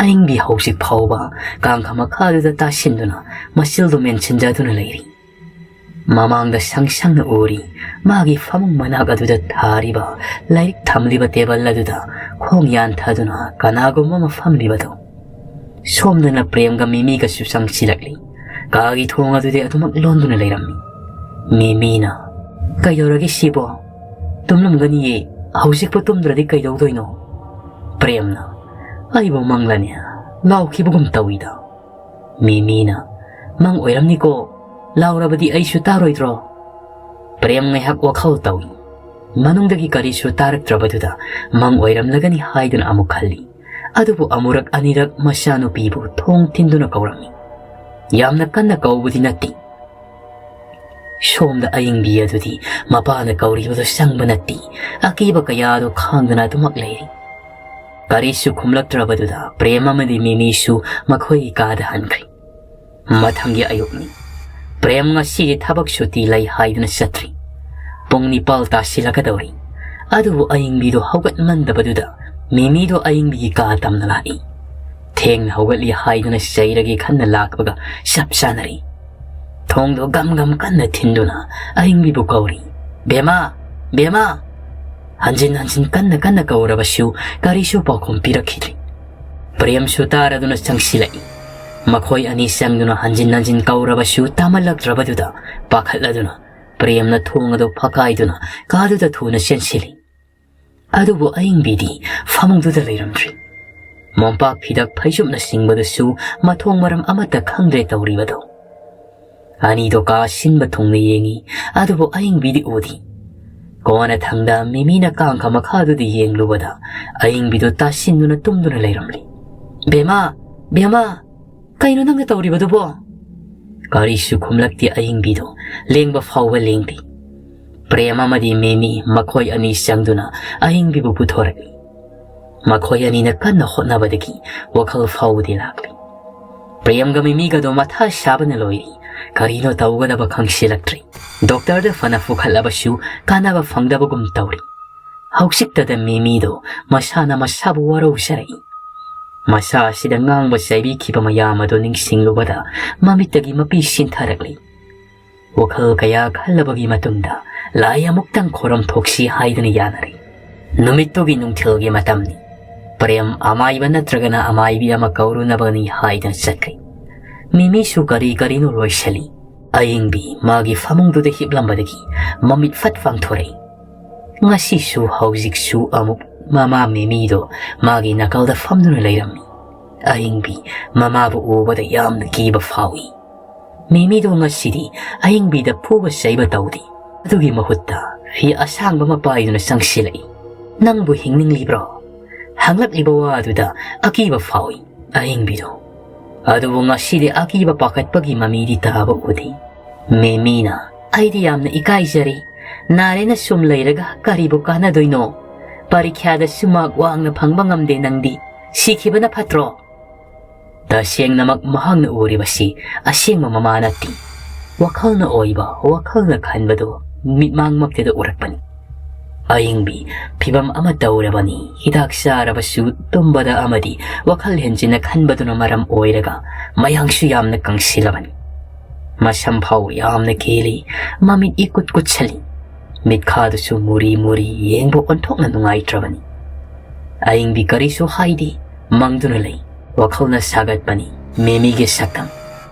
ꯑꯏꯪꯕꯤ ꯍꯧꯖꯤꯛ ꯐꯥꯎꯕ ꯀꯥꯡꯈ ꯃꯈꯥꯗꯨꯗ ꯇꯥꯁꯤꯟꯗꯨꯅ ꯃꯆꯤꯜꯗꯨ ꯃꯦꯟꯁꯤꯟꯖꯗꯨꯅ ꯂꯩꯔꯤ꯫ ꯃꯃꯥꯡꯗ ꯁꯪ ꯁꯪꯅ ꯎꯔꯤ ꯃꯥꯒꯤ ꯐꯃꯨꯡ ꯃꯅꯥꯛ ꯑꯗꯨꯗ ꯊꯥꯔꯤꯕ ꯂꯥꯏꯔꯤꯛ ꯊꯝꯂꯤꯕ ꯇꯦꯕꯜ ꯑꯗꯨꯗ ꯈꯣꯡ ꯌꯥꯟꯊꯗꯨꯅ ꯀꯅꯥꯒꯨꯝꯕ ꯑꯃ ꯐꯝꯂꯤꯕꯗꯨ꯫ ꯁꯣꯝꯗꯅ ꯄ꯭ꯔꯦꯝꯒ ꯃꯤꯃꯤꯒꯁꯨ ꯆꯪꯁꯤꯜꯂꯛꯂꯤ꯫ ꯀꯥꯒꯤ ꯊꯣꯡ ꯑꯗꯨꯗꯤ ꯑꯗꯨꯃꯛ ꯂꯣꯟꯗꯨꯅ ꯂꯩꯔꯝꯃꯤ꯫ ꯃꯤꯃꯤꯅ, "ꯀꯩꯗꯧꯔꯒꯦ ꯁꯤꯕꯣ? ꯇꯨꯝꯂꯝꯒꯅꯤꯌꯦ, ꯍꯧꯖꯤꯛꯄꯨ ꯇꯨꯝꯗ꯭ꯔꯗꯤ ꯀꯩꯗꯧꯗꯣꯏꯅꯣ?" ꯄ꯭ꯔꯦꯝꯅ, "ꯑꯩꯕꯨ ꯃꯪꯂꯅꯦ, ꯂꯥꯎꯈꯤꯕꯒꯨꯝ ꯇꯧꯏꯗ꯫" ꯃꯤꯃꯤꯅ, "ꯃꯪ ꯑꯣꯏꯔꯝꯅꯤꯀꯣ, ꯂꯥꯎꯔꯕꯗꯤ ꯑꯩꯁꯨ ꯇꯥꯔꯣꯏꯗ꯭ꯔꯣ?" ꯄ꯭ꯔꯦꯝ ꯉꯥꯏꯍꯥꯛ ꯋꯥꯈꯜ ꯇꯧꯏ꯫ ꯃꯅꯨꯡꯗꯒꯤ ꯀꯔꯤꯁꯨ ꯇꯥꯔꯛꯇ꯭ꯔꯕꯗꯨꯗ ꯃꯪ ꯑꯣꯏꯔꯝꯂꯒꯅꯤ ꯍꯥꯏꯗꯨꯅ ꯑꯃꯨꯛ ꯈꯜꯂꯤ꯫ ꯑꯗꯨꯕꯨ ꯑꯃꯨꯔꯛ ꯑꯅꯤꯔꯛ ꯃꯆꯥꯅꯨꯄꯤꯕꯨ ꯊꯣꯡ ꯊꯤꯟꯗꯨꯅ ꯀꯧꯔꯝꯃꯤ꯫ ꯌꯥꯝꯅ ꯀꯟꯅ ꯀꯧꯕꯗꯤ ꯅꯠꯇꯦ꯫ ꯁꯣꯝꯗ ꯑꯏꯪꯕꯤ ꯑꯗꯨꯗꯤ ꯃꯄꯥꯅ ꯀꯧꯔꯤꯕꯗꯨ ꯆꯪꯕ ꯅꯠꯇꯦ꯫ ꯑꯀꯤꯕ ꯀꯌꯥꯗꯨ ꯈꯥꯡꯗꯨꯅ ꯑꯗꯨꯃꯛ ꯂꯩꯔꯤ꯫ ꯀꯔꯤꯁꯨ ꯈꯨꯝꯂꯛꯇ꯭ꯔꯕꯗꯨꯗ ꯄ꯭ꯔꯦꯝ ꯑꯃꯗꯤ ꯃꯤꯃꯤꯁꯨ ꯃꯈꯣꯏꯒꯤ ꯀꯥꯗ ꯍꯟꯈ꯭ꯔꯦ꯫ ꯃꯊꯪꯒꯤ ꯑꯌꯨꯛꯅꯤ꯫ ꯄ꯭ꯔꯦꯝ ꯉꯁꯤꯗꯤ ꯊꯕꯛ ꯁꯨꯇꯤ ꯂꯩ ꯍꯥꯏꯗꯨꯅ ꯆꯠꯇ꯭ꯔꯤ꯫ ꯄꯨꯡ ꯅꯤꯄꯥꯜ ꯇꯥꯁꯤꯜꯂꯛꯀꯗꯧꯔꯤ꯫ ꯑꯗꯨꯕꯨ ꯑꯏꯪꯕꯤꯗꯨ ꯍꯧꯒꯠꯃꯟꯗꯕꯗꯨꯗ ꯃꯤꯃꯤꯗꯨ ꯑꯏꯪꯕꯤꯒꯤ ꯀꯥ ꯇꯝꯅ ꯂꯥꯛꯏ꯫ ꯊꯦꯡꯅ ꯍꯧꯒꯠꯂꯤ ꯍꯥꯏꯗꯨꯅ ꯆꯩꯔꯒꯦ ꯈꯟꯅ ꯂꯥꯛꯄꯒ ꯆꯞ ꯆꯥꯅꯔꯤ꯫ ꯊꯣꯡꯗꯨ ꯒꯝ ꯒꯝ ꯀꯟꯅ ꯊꯤꯟꯗꯨꯅ ꯑꯏꯪꯕꯤꯕꯨ ꯀꯧꯔꯤ, "ꯕꯦꯃꯥ! ꯕꯦꯃꯥ!" ꯍꯟꯖꯤꯟ ꯍꯟꯖꯤꯟ ꯀꯟꯅ ꯀꯟꯅ ꯀꯧꯔꯕꯁꯨ ꯀꯔꯤꯁꯨ ꯄꯥꯎꯈꯨꯝ ꯄꯤꯔꯛꯈꯤꯗ꯭ꯔꯤ꯫ ꯄ꯭ꯔꯦꯝꯁꯨ ꯇꯥꯔꯗꯨꯅ ꯆꯪꯁꯤꯜꯂꯛꯏ꯫ ꯃꯈꯣꯏ ꯑꯅꯤ ꯆꯪꯗꯨꯅ ꯍꯟꯖꯤꯟ ꯍꯟꯖꯤꯟ ꯀꯧꯔꯕꯁꯨ ꯇꯥꯃꯜꯂꯛꯇ꯭ꯔꯕꯗꯨꯗ ꯄꯥꯈꯠꯂꯗꯨꯅ ꯄ꯭ꯔꯦꯝꯅ ꯊꯣꯡ ꯑꯗꯨ ꯐꯛꯀꯥꯏꯗꯨꯅ ꯀꯥꯗꯨꯗ ꯊꯨꯅ ꯆꯦꯟꯁꯤꯜꯂꯤ꯫ ꯑꯗꯨꯕꯨ ꯑꯏꯪꯕꯤꯗꯤ ꯐꯃꯨꯡꯗꯨꯗ ꯂꯩꯔꯝꯗ꯭ꯔꯤ꯫ ꯃꯣꯝꯄꯥꯛ ꯐꯤꯗꯛ ꯐꯩꯖꯨꯞꯅ ꯁꯤꯡꯕꯗꯁꯨ ꯃꯊꯣꯡ ꯃꯔꯝ ꯑꯃꯠꯇ ꯈꯪꯗ꯭ꯔꯦ ꯇꯧꯔꯤꯕꯗꯣ꯫ ꯑꯅꯤꯗꯣ ꯀꯥ ꯁꯤꯟꯕ ꯊꯨꯡꯅ ꯌꯦꯡꯉꯤ, ꯑꯗꯨꯕꯨ ꯑꯏꯪꯕꯤꯗꯤ ꯎꯗꯦ꯫ ꯀꯣꯟꯅꯊꯪꯗ ꯃꯤꯃꯤꯅ ꯀꯥꯡꯈ ꯃꯈꯥꯗꯨꯗ ꯌꯦꯡꯂꯨꯕꯗ ꯑꯏꯪꯕꯤꯗꯣ ꯇꯥꯁꯤꯟꯗꯨꯅ ꯇꯨꯝꯗꯨꯅ ꯂꯩꯔꯝꯂꯤ꯫ "ꯕꯦꯃꯥ! ꯕꯦꯃꯥ! ꯀꯩꯅꯣ ꯅꯪꯅ ꯇꯧꯔꯤꯕꯗꯨꯕꯣ?" ꯀꯔꯤꯁꯨ ꯈꯨꯝꯂꯛꯇꯦ ꯑꯏꯪꯕꯤꯗꯣ, ꯂꯦꯡꯕ ꯐꯥꯎꯕ ꯂꯦꯡꯗꯦ꯫ ꯄ꯭ꯔꯦꯝ ꯑꯃꯗꯤ ꯃꯤꯃꯤ ꯃꯈꯣꯏ ꯑꯅꯤ ꯆꯪꯗꯨꯅ ꯑꯏꯪꯕꯤꯕꯨ ꯄꯨꯊꯣꯔꯛꯂꯤ꯫ ꯃꯈꯣꯏ ꯑꯅꯤꯅ ꯀꯟꯅ ꯍꯣꯠꯅꯕꯗꯒꯤ ꯋꯥꯈꯜ ꯐꯥꯎꯕꯗꯤ ꯂꯥꯛꯂꯤ꯫ ꯄ꯭ꯔꯦꯝꯒ ꯃꯤꯃꯤꯒꯗꯣ ꯃꯊꯥ ꯁꯥꯕꯅ ꯂꯣꯏꯔꯤ꯫ ꯀꯔꯤꯅꯣ ꯇꯧꯒꯗꯕ ꯈꯪꯁꯤꯜꯂꯛꯇ꯭ꯔꯦ꯫ ꯗꯣꯛꯇꯔꯗ ꯐꯅ ꯄꯨꯈꯠꯂꯕꯁꯨ ꯀꯥꯟꯅꯕ ꯐꯪꯗꯕꯒꯨꯝ ꯇꯧꯔꯤ꯫ ꯍꯧꯖꯤꯛꯇꯗ ꯃꯤꯃꯤꯗꯣ ꯃꯁꯥꯅ ꯃꯁꯥꯕꯨ ꯋꯥꯔꯧꯖꯔꯛꯏ꯫ ꯃꯁꯥ ꯑꯁꯤꯗ ꯉꯥꯡꯕ ꯆꯩꯕꯤꯈꯤꯕ ꯃꯌꯥꯝ ꯑꯗꯨ ꯅꯤꯡꯁꯤꯡꯂꯨꯕꯗ ꯃꯃꯤꯠꯇꯒꯤ ꯃꯄꯤ ꯁꯤꯟꯊꯔꯛꯂꯤ꯫ ꯋꯥꯈꯜ ꯀꯌꯥ ꯈꯜꯂꯕꯒꯤ ꯃꯇꯨꯡꯗ ꯂꯥꯏ ꯑꯃꯨꯛꯇꯪ ꯈꯣꯏꯔꯝ ꯊꯣꯛꯁꯤ ꯍꯥꯏꯗꯨꯅ ꯌꯥꯅꯔꯦ꯫ ꯅꯨꯃꯤꯠꯇꯨꯒꯤ ꯅꯨꯡꯊꯤꯜꯒꯤ ꯃꯇꯝꯅꯤ꯫ ꯄ꯭ꯔꯦꯝ ꯑꯃꯥꯏꯕ ꯅꯠꯇ꯭ꯔꯒꯅ ꯑꯃꯥꯏꯕꯤ ꯑꯃ ꯀꯧꯔꯨꯅꯕꯅꯤ ꯍꯥꯏꯗꯨꯅ ꯆꯠꯈ꯭ꯔꯦ꯫ ꯃꯤꯃꯤꯁꯨ ꯀꯔꯤ ꯀꯔꯤꯅꯣ ꯂꯣꯏꯁꯤꯜꯂꯤ꯫ ꯑꯌꯤꯡꯕꯤ ꯃꯥꯒꯤ ꯐꯃꯨꯡꯗꯨꯗ ꯍꯤꯞꯂꯝꯕꯗꯒꯤ ꯃꯃꯤꯠ ꯐꯠ ꯄꯥꯡꯊꯣꯔꯛꯏ꯫ ꯉꯁꯤꯁꯨ ꯍꯧꯖꯤꯛꯁꯨ ꯑꯃꯨꯛ ꯃꯃꯥ ꯃꯤꯃꯤꯗꯣ ꯃꯥꯒꯤ ꯅꯥꯀꯜꯗ ꯐꯝꯗꯨꯅ ꯂꯩꯔꯝꯃꯤ꯫ ꯑꯌꯤꯡꯕꯤ ꯃꯃꯥꯕꯨ ꯎꯕꯗ ꯌꯥꯝꯅ ꯀꯤꯕ ꯐꯥꯎꯏ꯫ ꯃꯤꯃꯤꯗꯣ ꯉꯁꯤꯗꯤ ꯑꯌꯤꯡꯕꯤꯗ ꯐꯨꯕ ꯆꯩꯕ ꯇꯧꯗꯦ꯫ ꯑꯗꯨꯒꯤ ꯃꯍꯨꯠꯇ ꯐꯤ ꯑꯁꯥꯡꯕ ꯑꯃ ꯄꯥꯏꯗꯨꯅ ꯆꯪꯁꯤꯜꯂꯛꯏ꯫ "ꯅꯪꯕꯨ ꯍꯤꯡꯅꯤꯡꯂꯤꯕ꯭ꯔꯣ?" ꯍꯪꯂꯛꯂꯤꯕ ꯋꯥꯗꯨꯗ ꯑꯀꯤꯕ ꯐꯥꯎꯏ ꯑꯌꯤꯡꯕꯤꯗꯣ꯫ ꯑꯗꯨꯕꯨ ꯉꯁꯤꯗꯤ ꯑꯀꯤꯕ ꯄꯥꯈꯠꯄꯒꯤ ꯃꯃꯤꯗꯤ ꯇꯥꯕ ꯎꯗꯦ꯫ ꯃꯦꯃꯤꯅ, "ꯑꯩꯗꯤ ꯌꯥꯝꯅ ꯏꯀꯥꯏꯖꯔꯦ꯫ ꯅꯥꯔꯦꯅ ꯁꯨꯝ ꯂꯩꯔꯒ ꯀꯔꯤꯕꯨ ꯀꯥꯟꯅꯗꯣꯏꯅꯣ? ꯄꯔꯤꯈ꯭ꯌꯥꯗꯁꯨ ꯃꯥꯔꯛ ꯋꯥꯡꯅ ꯐꯪꯕ ꯉꯝꯗꯦ ꯅꯪꯗꯤ꯫ ꯁꯤꯈꯤꯕꯅ ꯐꯠꯇ꯭ꯔꯣ?" ꯇꯁꯦꯡꯅꯃꯛ ꯃꯍꯥꯛꯅ ꯎꯔꯤꯕꯁꯤ ꯑꯁꯦꯡꯕ ꯃꯃꯥ ꯅꯠꯇꯦ꯫ ꯋꯥꯈꯜꯅ ꯑꯣꯏꯕ, ꯋꯥꯈꯜꯅ ꯈꯟꯕꯗꯨ ꯃꯤꯠꯃꯥꯡꯃꯛꯇꯗ ꯎꯔꯛꯄꯅꯤ꯫ ꯑꯌꯤꯡꯕꯤ ꯐꯤꯚꯝ ꯑꯃ ꯇꯧꯔꯕꯅꯤ꯫ ꯍꯤꯗꯥꯛ ꯆꯥꯔꯕꯁꯨ ꯇꯨꯝꯕꯗ ꯑꯃꯗꯤ ꯋꯥꯈꯜ ꯍꯦꯟꯖꯤꯟꯅ ꯈꯟꯕꯗꯨꯅ ꯃꯔꯝ ꯑꯣꯏꯔꯒ ꯃꯌꯥꯡꯁꯨ ꯌꯥꯝꯅ ꯀꯪꯁꯤꯜꯂꯕꯅꯤ꯫ ꯃꯁꯝ ꯐꯥꯎ ꯌꯥꯝꯅ ꯀꯦꯜꯂꯤ꯫ ꯃꯃꯤꯠ ꯏꯀꯨꯠ ꯀꯨꯠꯁꯜꯂꯤ꯫ ꯃꯤꯠꯈꯥꯗꯨꯁꯨ ꯃꯨꯔꯤ ꯃꯨꯔꯤ, ꯌꯦꯡꯕ ꯑꯣꯟꯊꯣꯛꯅ ꯅꯨꯡꯉꯥꯏꯇ꯭ꯔꯕꯅꯤ꯫ ꯑꯌꯤꯡꯕꯤ ꯀꯔꯤꯁꯨ ꯍꯥꯏꯗꯦ, ꯃꯪꯗꯨꯅ ꯂꯩ꯫ ꯋꯥꯈꯜꯅ ꯁꯥꯒꯠꯄꯅꯤ ꯃꯦꯃꯤꯒꯤ ꯁꯛꯇꯝ꯫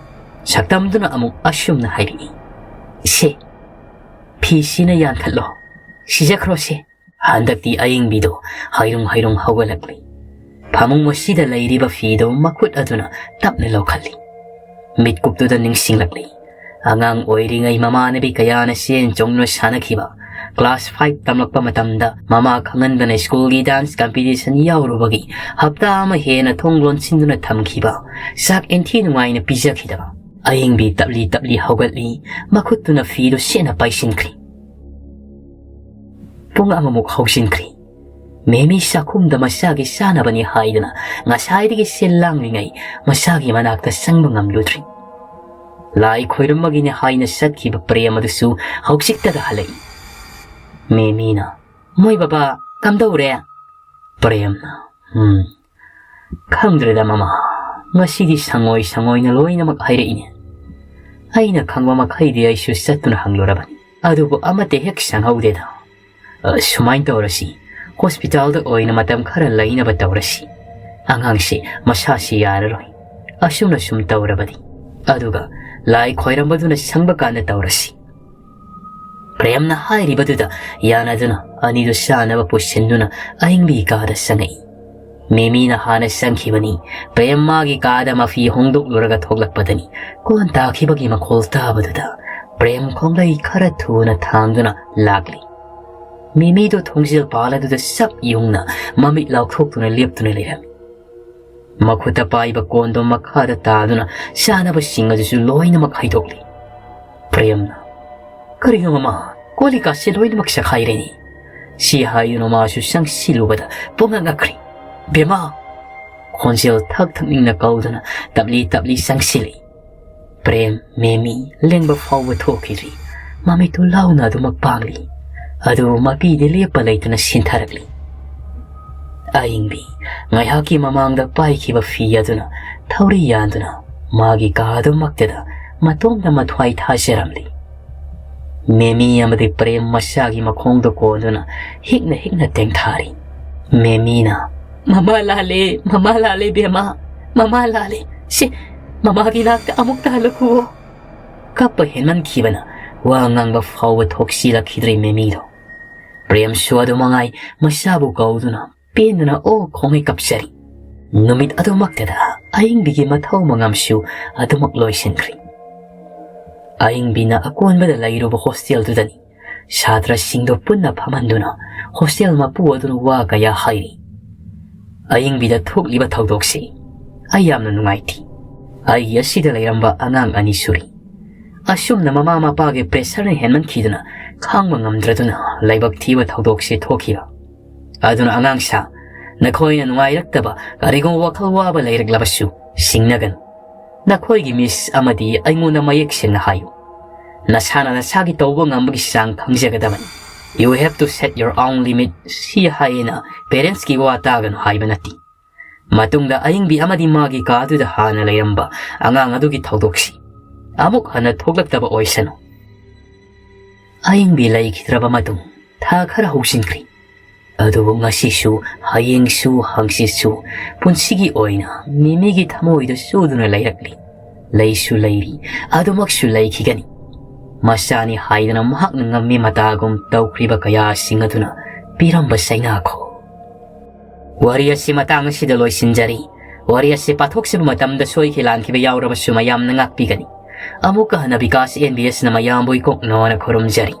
ꯁꯛꯇꯝꯗꯨꯅ ꯑꯃꯨꯛ ꯑꯁꯨꯝꯅ ꯍꯥꯏꯔꯛꯏ, "ꯏꯁꯦ, ꯐꯤꯁꯤꯅ ꯌꯥꯟꯊꯠꯂꯣ, ꯁꯤꯖꯈ꯭ꯔꯣꯁꯦ꯫ ꯍꯟꯗꯛꯇꯤ ꯑꯌꯤꯡꯕꯤꯗꯣ ꯍꯩꯔꯨꯡ ꯍꯩꯔꯨꯡ ꯍꯧꯒꯠꯂꯛꯂꯤ꯫ ꯐꯃꯨꯡ ꯑꯁꯤꯗ ꯂꯩꯔꯤꯕ ꯐꯤꯗꯨ ꯃꯈꯨꯠ ꯑꯗꯨꯅ ꯇꯞꯅ ꯂꯧꯈꯠꯂꯤ꯫ ꯃꯤꯠꯀꯨꯞꯇꯨꯗ ꯅꯤꯡꯁꯤꯡꯂꯛꯂꯤ꯫ ꯑꯉꯥꯡ ꯑꯣꯏꯔꯤꯉꯩ ꯃꯃꯥꯟꯅꯕꯤ ꯀꯌꯥꯅ ꯆꯦꯟ ꯆꯣꯡꯗꯨꯅ ꯁꯥꯟꯅꯈꯤꯕ꯫ Class five ꯇꯝꯂꯛꯄ ꯃꯇꯝꯗ ꯃꯃꯥ ꯈꯪꯍꯟꯗꯅ ꯁ꯭ꯀꯨꯜꯒꯤ dance competition ꯌꯥꯎꯔꯨꯕꯒꯤ ꯍꯞꯇꯥ ꯑꯃ ꯍꯦꯟꯅ ꯊꯣꯡ ꯂꯣꯟꯁꯤꯟꯗꯨꯅ ꯊꯝꯈꯤꯕ꯫ ꯆꯥꯛ ꯏꯟꯊꯤ ꯅꯨꯡꯉꯥꯏꯅ ꯄꯤꯖꯈꯤꯗꯕ꯫ ꯑꯌꯤꯡꯕꯤ ꯇꯞꯂꯤ ꯇꯞꯂꯤ ꯍꯧꯒꯠꯂꯤ, ꯃꯈꯨꯠꯇꯨꯅ ꯐꯤꯗꯨ ꯁꯦꯠꯅ ꯄꯥꯏꯁꯤꯟꯈ꯭ꯔꯤ꯫ ꯄꯨꯡ ꯑꯃꯃꯨꯛ ꯍꯧꯖꯤꯟꯈ꯭ꯔꯤ꯫ ꯃꯦꯃꯤ ꯆꯥꯛꯈꯨꯝꯗ ꯃꯆꯥꯒꯤ ꯆꯥꯅꯕꯅꯤ ꯍꯥꯏꯗꯨꯅ ꯉꯁꯥꯏꯗꯒꯤ ꯁꯤꯜ ꯂꯥꯡꯂꯤꯉꯩ ꯃꯆꯥꯒꯤ ꯃꯅꯥꯛꯇ ꯆꯪꯕ ꯉꯝꯂꯨꯗ꯭ꯔꯤ꯫ ꯂꯥꯏ ꯈꯣꯏꯔꯝꯕꯒꯤꯅꯤ ꯍꯥꯏꯅ ꯆꯠꯈꯤꯕ ꯄ꯭ꯔꯦꯝ ꯑꯗꯨꯁꯨ ꯍꯧꯖꯤꯛꯇꯗ ꯍꯜꯂꯛꯏ꯫ ꯃꯦꯃꯤꯅ, "ꯃꯣꯏ ꯕꯕꯥ ꯀꯝꯗꯧꯔꯦ?" ꯄ꯭ꯔꯦꯝꯅ, "ꯎꯝ, ꯈꯪꯗ꯭ꯔꯦꯗ ꯃꯃꯥ, ꯉꯁꯤꯗꯤ ꯁꯪꯉꯣꯏ ꯁꯪꯉꯣꯏꯅ ꯂꯣꯏꯅꯃꯛ ꯍꯥꯏꯔꯛꯏꯅꯦ꯫ ꯑꯩꯅ ꯈꯪꯕ ꯃꯈꯩꯗꯤ ꯑꯩꯁꯨ ꯆꯠꯇꯨꯅ ꯍꯪꯂꯨꯔꯕꯅꯤ, ꯑꯗꯨꯕꯨ ꯑꯃꯠꯇ ꯍꯦꯛ ꯁꯪꯍꯧꯗꯦꯗ꯫ ꯑ, ꯁꯨꯃꯥꯏꯅ ꯇꯧꯔꯁꯤ, ꯍꯣꯁꯄꯤꯇꯥꯜꯗ ꯑꯣꯏꯅ ꯃꯇꯝ ꯈꯔ ꯂꯩꯅꯕ ꯇꯧꯔꯁꯤ꯫ ꯑꯉꯥꯡꯁꯤ ꯃꯁꯥꯁꯤ ꯌꯥꯔꯔꯣꯏ, ꯑꯁꯨꯝꯅ ꯁꯨꯝ ꯇꯧꯔꯕꯗꯤ꯫ ꯑꯗꯨꯒ ꯂꯥꯏ ꯈꯣꯏꯔꯝꯕꯗꯨꯅ ꯁꯪꯕ ꯀꯥꯟꯗ ꯇꯧꯔꯁꯤ꯫" ꯄ꯭ꯔꯦꯝꯅ ꯍꯥꯏꯔꯤꯕꯗꯨꯗ ꯌꯥꯅꯗꯨꯅ ꯑꯅꯤꯗꯨ ꯆꯥꯅꯕ ꯄꯨꯁꯤꯟꯗꯨꯅ ꯑꯌꯤꯡꯕꯤ ꯀꯥꯗ ꯆꯪꯉꯛꯏ꯫ ꯃꯦꯃꯤꯅ ꯍꯥꯟꯅ ꯆꯪꯈꯤꯕꯅꯤ꯫ ꯄ꯭ꯔꯦꯝ ꯃꯥꯒꯤ ꯀꯥꯗ ꯃꯐꯤ ꯍꯣꯡꯗꯣꯛꯂꯨꯔꯒ ꯊꯣꯛꯂꯛꯄꯗꯅꯤ꯫ ꯀꯣꯟ ꯇꯥꯈꯤꯕꯒꯤ ꯃꯈꯣꯜ ꯇꯥꯕꯗꯨꯗ ꯄ꯭ꯔꯦꯝ ꯈꯣꯡꯂꯩ ꯈꯔ ꯊꯨꯅ ꯊꯥꯡꯗꯨꯅ ꯂꯥꯛꯂꯤ꯫ ꯃꯦꯃꯤꯗꯣ ꯊꯣꯡꯖꯤꯜ ꯄꯥꯜ ꯑꯗꯨꯗ ꯆꯞ ꯌꯨꯡꯅ ꯃꯃꯤꯠ ꯂꯥꯎꯊꯣꯛꯇꯨꯅ ꯂꯦꯞꯇꯨꯅ ꯂꯩꯔꯝꯃꯤ꯫ ꯃꯈꯨꯠꯇ ꯄꯥꯏꯕ ꯀꯣꯟꯗꯣ ꯃꯈꯥꯗ ꯇꯥꯗꯨꯅ ꯆꯥꯅꯕꯁꯤꯡ ꯑꯗꯨꯁꯨ ꯂꯣꯏꯅꯃꯛ ꯍꯩꯗꯣꯛꯂꯤ꯫ ꯄ꯭ꯔꯦꯝꯅ, "ꯀꯔꯤꯅꯣ ꯃꯃꯥ? ꯀꯣꯜ ꯂꯤꯛꯀꯥꯁꯦ ꯂꯣꯏꯅꯃꯛ ꯆꯈꯥꯏꯔꯦꯅꯦ!" ꯁꯤ ꯍꯥꯏꯗꯨꯅ ꯃꯥꯁꯨ ꯆꯪꯁꯤꯜꯂꯨꯕꯗ ꯄꯨꯡꯉꯛ ꯉꯛꯈ꯭ꯔꯤ꯫ "ꯕꯦꯝꯃ!" ꯈꯣꯟꯖꯦꯜ ꯊꯛ ꯊꯛ ꯅꯤꯡꯅ ꯀꯧꯗꯨꯅ ꯇꯞꯂꯤ ꯇꯞꯂꯤ ꯆꯪꯁꯤꯜꯂꯤ꯫ ꯄ꯭ꯔꯦꯝ, ꯃꯦꯃꯤ ꯂꯦꯡꯕ ꯐꯥꯎꯕ ꯊꯣꯛꯈꯤꯗ꯭ꯔꯤ꯫ ꯃꯃꯤꯠꯇꯨ ꯂꯥꯎꯅ ꯑꯗꯨꯃꯛ ꯄꯥꯡꯂꯤ꯫ ꯑꯗꯨꯕꯨ ꯃꯄꯤꯗꯤ ꯂꯦꯞꯄ ꯂꯩꯇꯅ ꯁꯤꯟꯊꯔꯛꯂꯤ꯫ ꯑꯏꯪꯕꯤ ꯉꯥꯏꯍꯥꯛꯀꯤ ꯃꯃꯥꯡꯗ ꯄꯥꯏꯈꯤꯕ ꯐꯤ ꯑꯗꯨꯅ ꯊꯧꯔꯤ ꯌꯥꯟꯗꯨꯅ ꯃꯥꯒꯤ ꯀꯥ ꯑꯗꯨꯃꯛꯇꯗ ꯃꯇꯣꯝꯇ ꯃꯊ꯭ꯋꯥꯏ ꯊꯥꯖꯔꯝꯂꯤ꯫ ꯃꯦꯃꯤ ꯑꯃꯗꯤ ꯄ꯭ꯔꯦꯝ ꯃꯆꯥꯒꯤ ꯃꯈꯣꯡꯗ ꯀꯣꯟꯗꯨꯅ ꯍꯤꯛꯅ ꯍꯤꯛꯅ ꯇꯦꯡꯊꯥꯔꯤ꯫ ꯃꯦꯃꯤꯅ, "ꯃꯃꯥ ꯂꯥꯜꯂꯦ, ꯃꯃꯥ ꯂꯥꯜꯂꯦ ꯕꯦꯝꯃ, ꯃꯃꯥ ꯂꯥꯜꯂꯦ꯫ ꯁꯤ ꯃꯃꯥꯒꯤ ꯅꯥꯛꯇ ꯑꯃꯨꯛꯇ ꯍꯜꯂꯛꯈꯨꯋꯣ꯫" ꯀꯞꯄ ꯍꯦꯟꯃꯟꯈꯤꯕꯅ ꯋꯥ ꯉꯥꯡꯕ ꯐꯥꯎꯕ ꯊꯣꯛꯁꯤꯜꯂꯛꯈꯤꯗ꯭ꯔꯦ ꯃꯦꯃꯤꯗꯣ꯫ ꯄ꯭ꯔꯦꯝꯁꯨ ꯑꯗꯨ ꯃꯉꯥꯏ, ꯃꯁꯥꯕꯨ ꯀꯧꯗꯨꯅ ꯄꯦꯟꯗꯅ ꯑꯣ ꯈꯣꯡꯉꯩ ꯀꯞꯆꯔꯤ꯫ ꯅꯨꯃꯤꯠ ꯑꯗꯨꯃꯛꯇꯗ ꯑꯌꯤꯡꯕꯤꯒꯤ ꯃꯊꯧ ꯃꯉꯝꯁꯨ ꯑꯗꯨꯃꯛ ꯂꯣꯏꯁꯤꯟꯈ꯭ꯔꯤ꯫ ꯑꯌꯤꯡꯕꯤꯅ ꯑꯀꯣꯟꯕꯗ ꯂꯩꯔꯨꯕ ꯍꯣꯁꯇꯦꯜꯗꯨꯗꯅꯤ ꯁꯥꯇ꯭ꯔꯁꯤꯡꯗꯨ ꯄꯨꯟꯅ ꯐꯝꯍꯟꯗꯨꯅ ꯍꯣꯁꯇꯦꯜ ꯃꯄꯨ ꯑꯗꯨꯅ ꯋꯥ ꯀꯌꯥ ꯍꯥꯏꯔꯤ꯫ ꯑꯌꯤꯡꯕꯤꯗ ꯊꯣꯛꯂꯤꯕ ꯊꯧꯗꯣꯛꯁꯤ ꯑꯩ ꯌꯥꯝꯅ ꯅꯨꯡꯉꯥꯏꯇꯦ꯫ ꯑꯩꯒꯤ ꯑꯁꯤꯗ ꯂꯩꯔꯝꯕ ꯑꯉꯥꯡ ꯑꯅꯤ ꯁꯨꯔꯤ꯫ ꯑꯁꯨꯝꯅ ꯃꯃꯥ ꯃꯄꯥꯒꯤ ꯄ꯭ꯔꯦꯁꯔꯅ ꯍꯦꯟꯃꯟꯈꯤꯗꯨꯅ ꯈꯥꯡꯕ ꯉꯝꯗ꯭ꯔꯗꯨꯅ ꯂꯥꯏꯕꯛ ꯊꯤꯕ ꯊꯧꯗꯣꯛꯁꯤ ꯊꯣꯛꯈꯤꯕ꯫ ꯑꯗꯨꯅ ꯑꯉꯥꯡꯁꯥ, ꯅꯈꯣꯏꯅ ꯅꯨꯡꯉꯥꯏꯔꯛꯇꯕ ꯀꯔꯤꯒꯨꯝꯕ ꯋꯥꯈꯜ ꯋꯥꯕ ꯂꯩꯔꯛꯂꯕꯁꯨ ꯁꯤꯡꯅꯒꯅꯨ꯫ ꯅꯈꯣꯏꯒꯤ ꯃꯤꯁ ꯑꯃꯗꯤ ꯑꯩꯉꯣꯟꯗ ꯃꯌꯦꯛ ꯁꯦꯡꯅ ꯍꯥꯏꯌꯨ꯫ ꯅꯁꯥꯅ ꯅꯁꯥꯒꯤ ꯇꯧꯕ ꯉꯝꯕꯒꯤ ꯆꯥꯡ ꯈꯪꯖꯒꯗꯕꯅꯤ꯫ You have to set your own limit꯫ ꯁꯤ ꯍꯥꯏꯌꯦꯅ ꯄꯦꯔꯦꯟꯁꯀꯤ ꯋꯥ ꯇꯥꯒꯅꯨ ꯍꯥꯏꯕ ꯅꯠꯇꯦ꯫ ꯃꯇꯨꯡꯗ ꯑꯌꯤꯡꯕꯤ ꯑꯃꯗꯤ ꯃꯥꯒꯤ ꯀꯥꯗꯨꯗ ꯍꯥꯟꯅ ꯂꯩꯔꯝꯕ ꯑꯉꯥꯡ ꯑꯗꯨꯒꯤ ꯊꯧꯗꯣꯛꯁꯤ ꯑꯃꯨꯛ ꯍꯟꯅ ꯊꯣꯛꯂꯛꯇꯕ ꯑꯣꯏꯁꯅꯨ꯫ ꯑꯌꯤꯡꯕꯤ ꯂꯩꯈꯤꯗ꯭ꯔꯕ ꯃꯇꯨꯡ ꯊꯥ ꯈꯔ ꯍꯧꯖꯤꯟꯈ꯭ꯔꯤ꯫ ꯑꯗꯨꯕꯨ ꯉꯁꯤꯁꯨ, ꯍꯌꯦꯡꯁꯨ, ꯍꯪꯆꯤꯠꯁꯨ ꯄꯨꯟꯁꯤꯒꯤ ꯑꯣꯏꯅ ꯃꯤꯃꯤꯒꯤ ꯊꯃꯣꯏꯗ ꯆꯨꯗꯨꯅ ꯂꯩꯔꯛꯂꯤ꯫ ꯂꯩꯁꯨ ꯂꯩꯔꯤ, ꯑꯗꯨꯃꯛꯁꯨ ꯂꯩꯈꯤꯒꯅꯤ꯫ ꯃꯆꯥꯅꯤ ꯍꯥꯏꯗꯅ ꯃꯍꯥꯛꯅ ꯉꯝꯃꯤ ꯃꯇꯥꯒꯨꯝ ꯇꯧꯈ꯭ꯔꯤꯕ ꯀꯌꯥꯁꯤꯡ ꯑꯗꯨꯅ ꯄꯤꯔꯝꯕ ꯆꯩꯅꯥꯈꯣ꯫ ꯋꯥꯔꯤ ꯑꯁꯤ ꯃꯇꯥꯡ ꯑꯁꯤꯗ ꯂꯣꯏꯁꯤꯟꯖꯔꯤ꯫ ꯋꯥꯔꯤ ꯑꯁꯤ ꯄꯥꯊꯣꯛꯆꯕ ꯃꯇꯝꯗ ꯁꯣꯏꯈꯤ ꯂꯥꯟꯈꯤꯕ ꯌꯥꯎꯔꯕꯁꯨ ꯃꯌꯥꯝꯅ ꯉꯥꯛꯄꯤꯒꯅꯤ꯫ ꯑꯃꯨꯛꯀ ꯍꯟꯅ ꯕꯤꯀꯥꯁ ꯑꯦꯟ ꯕꯤ ꯑꯦꯁꯅ ꯃꯌꯥꯝꯕꯨ ꯏꯀꯣꯛꯅꯣꯅ ꯈꯨꯔꯨꯝꯖꯔꯤ꯫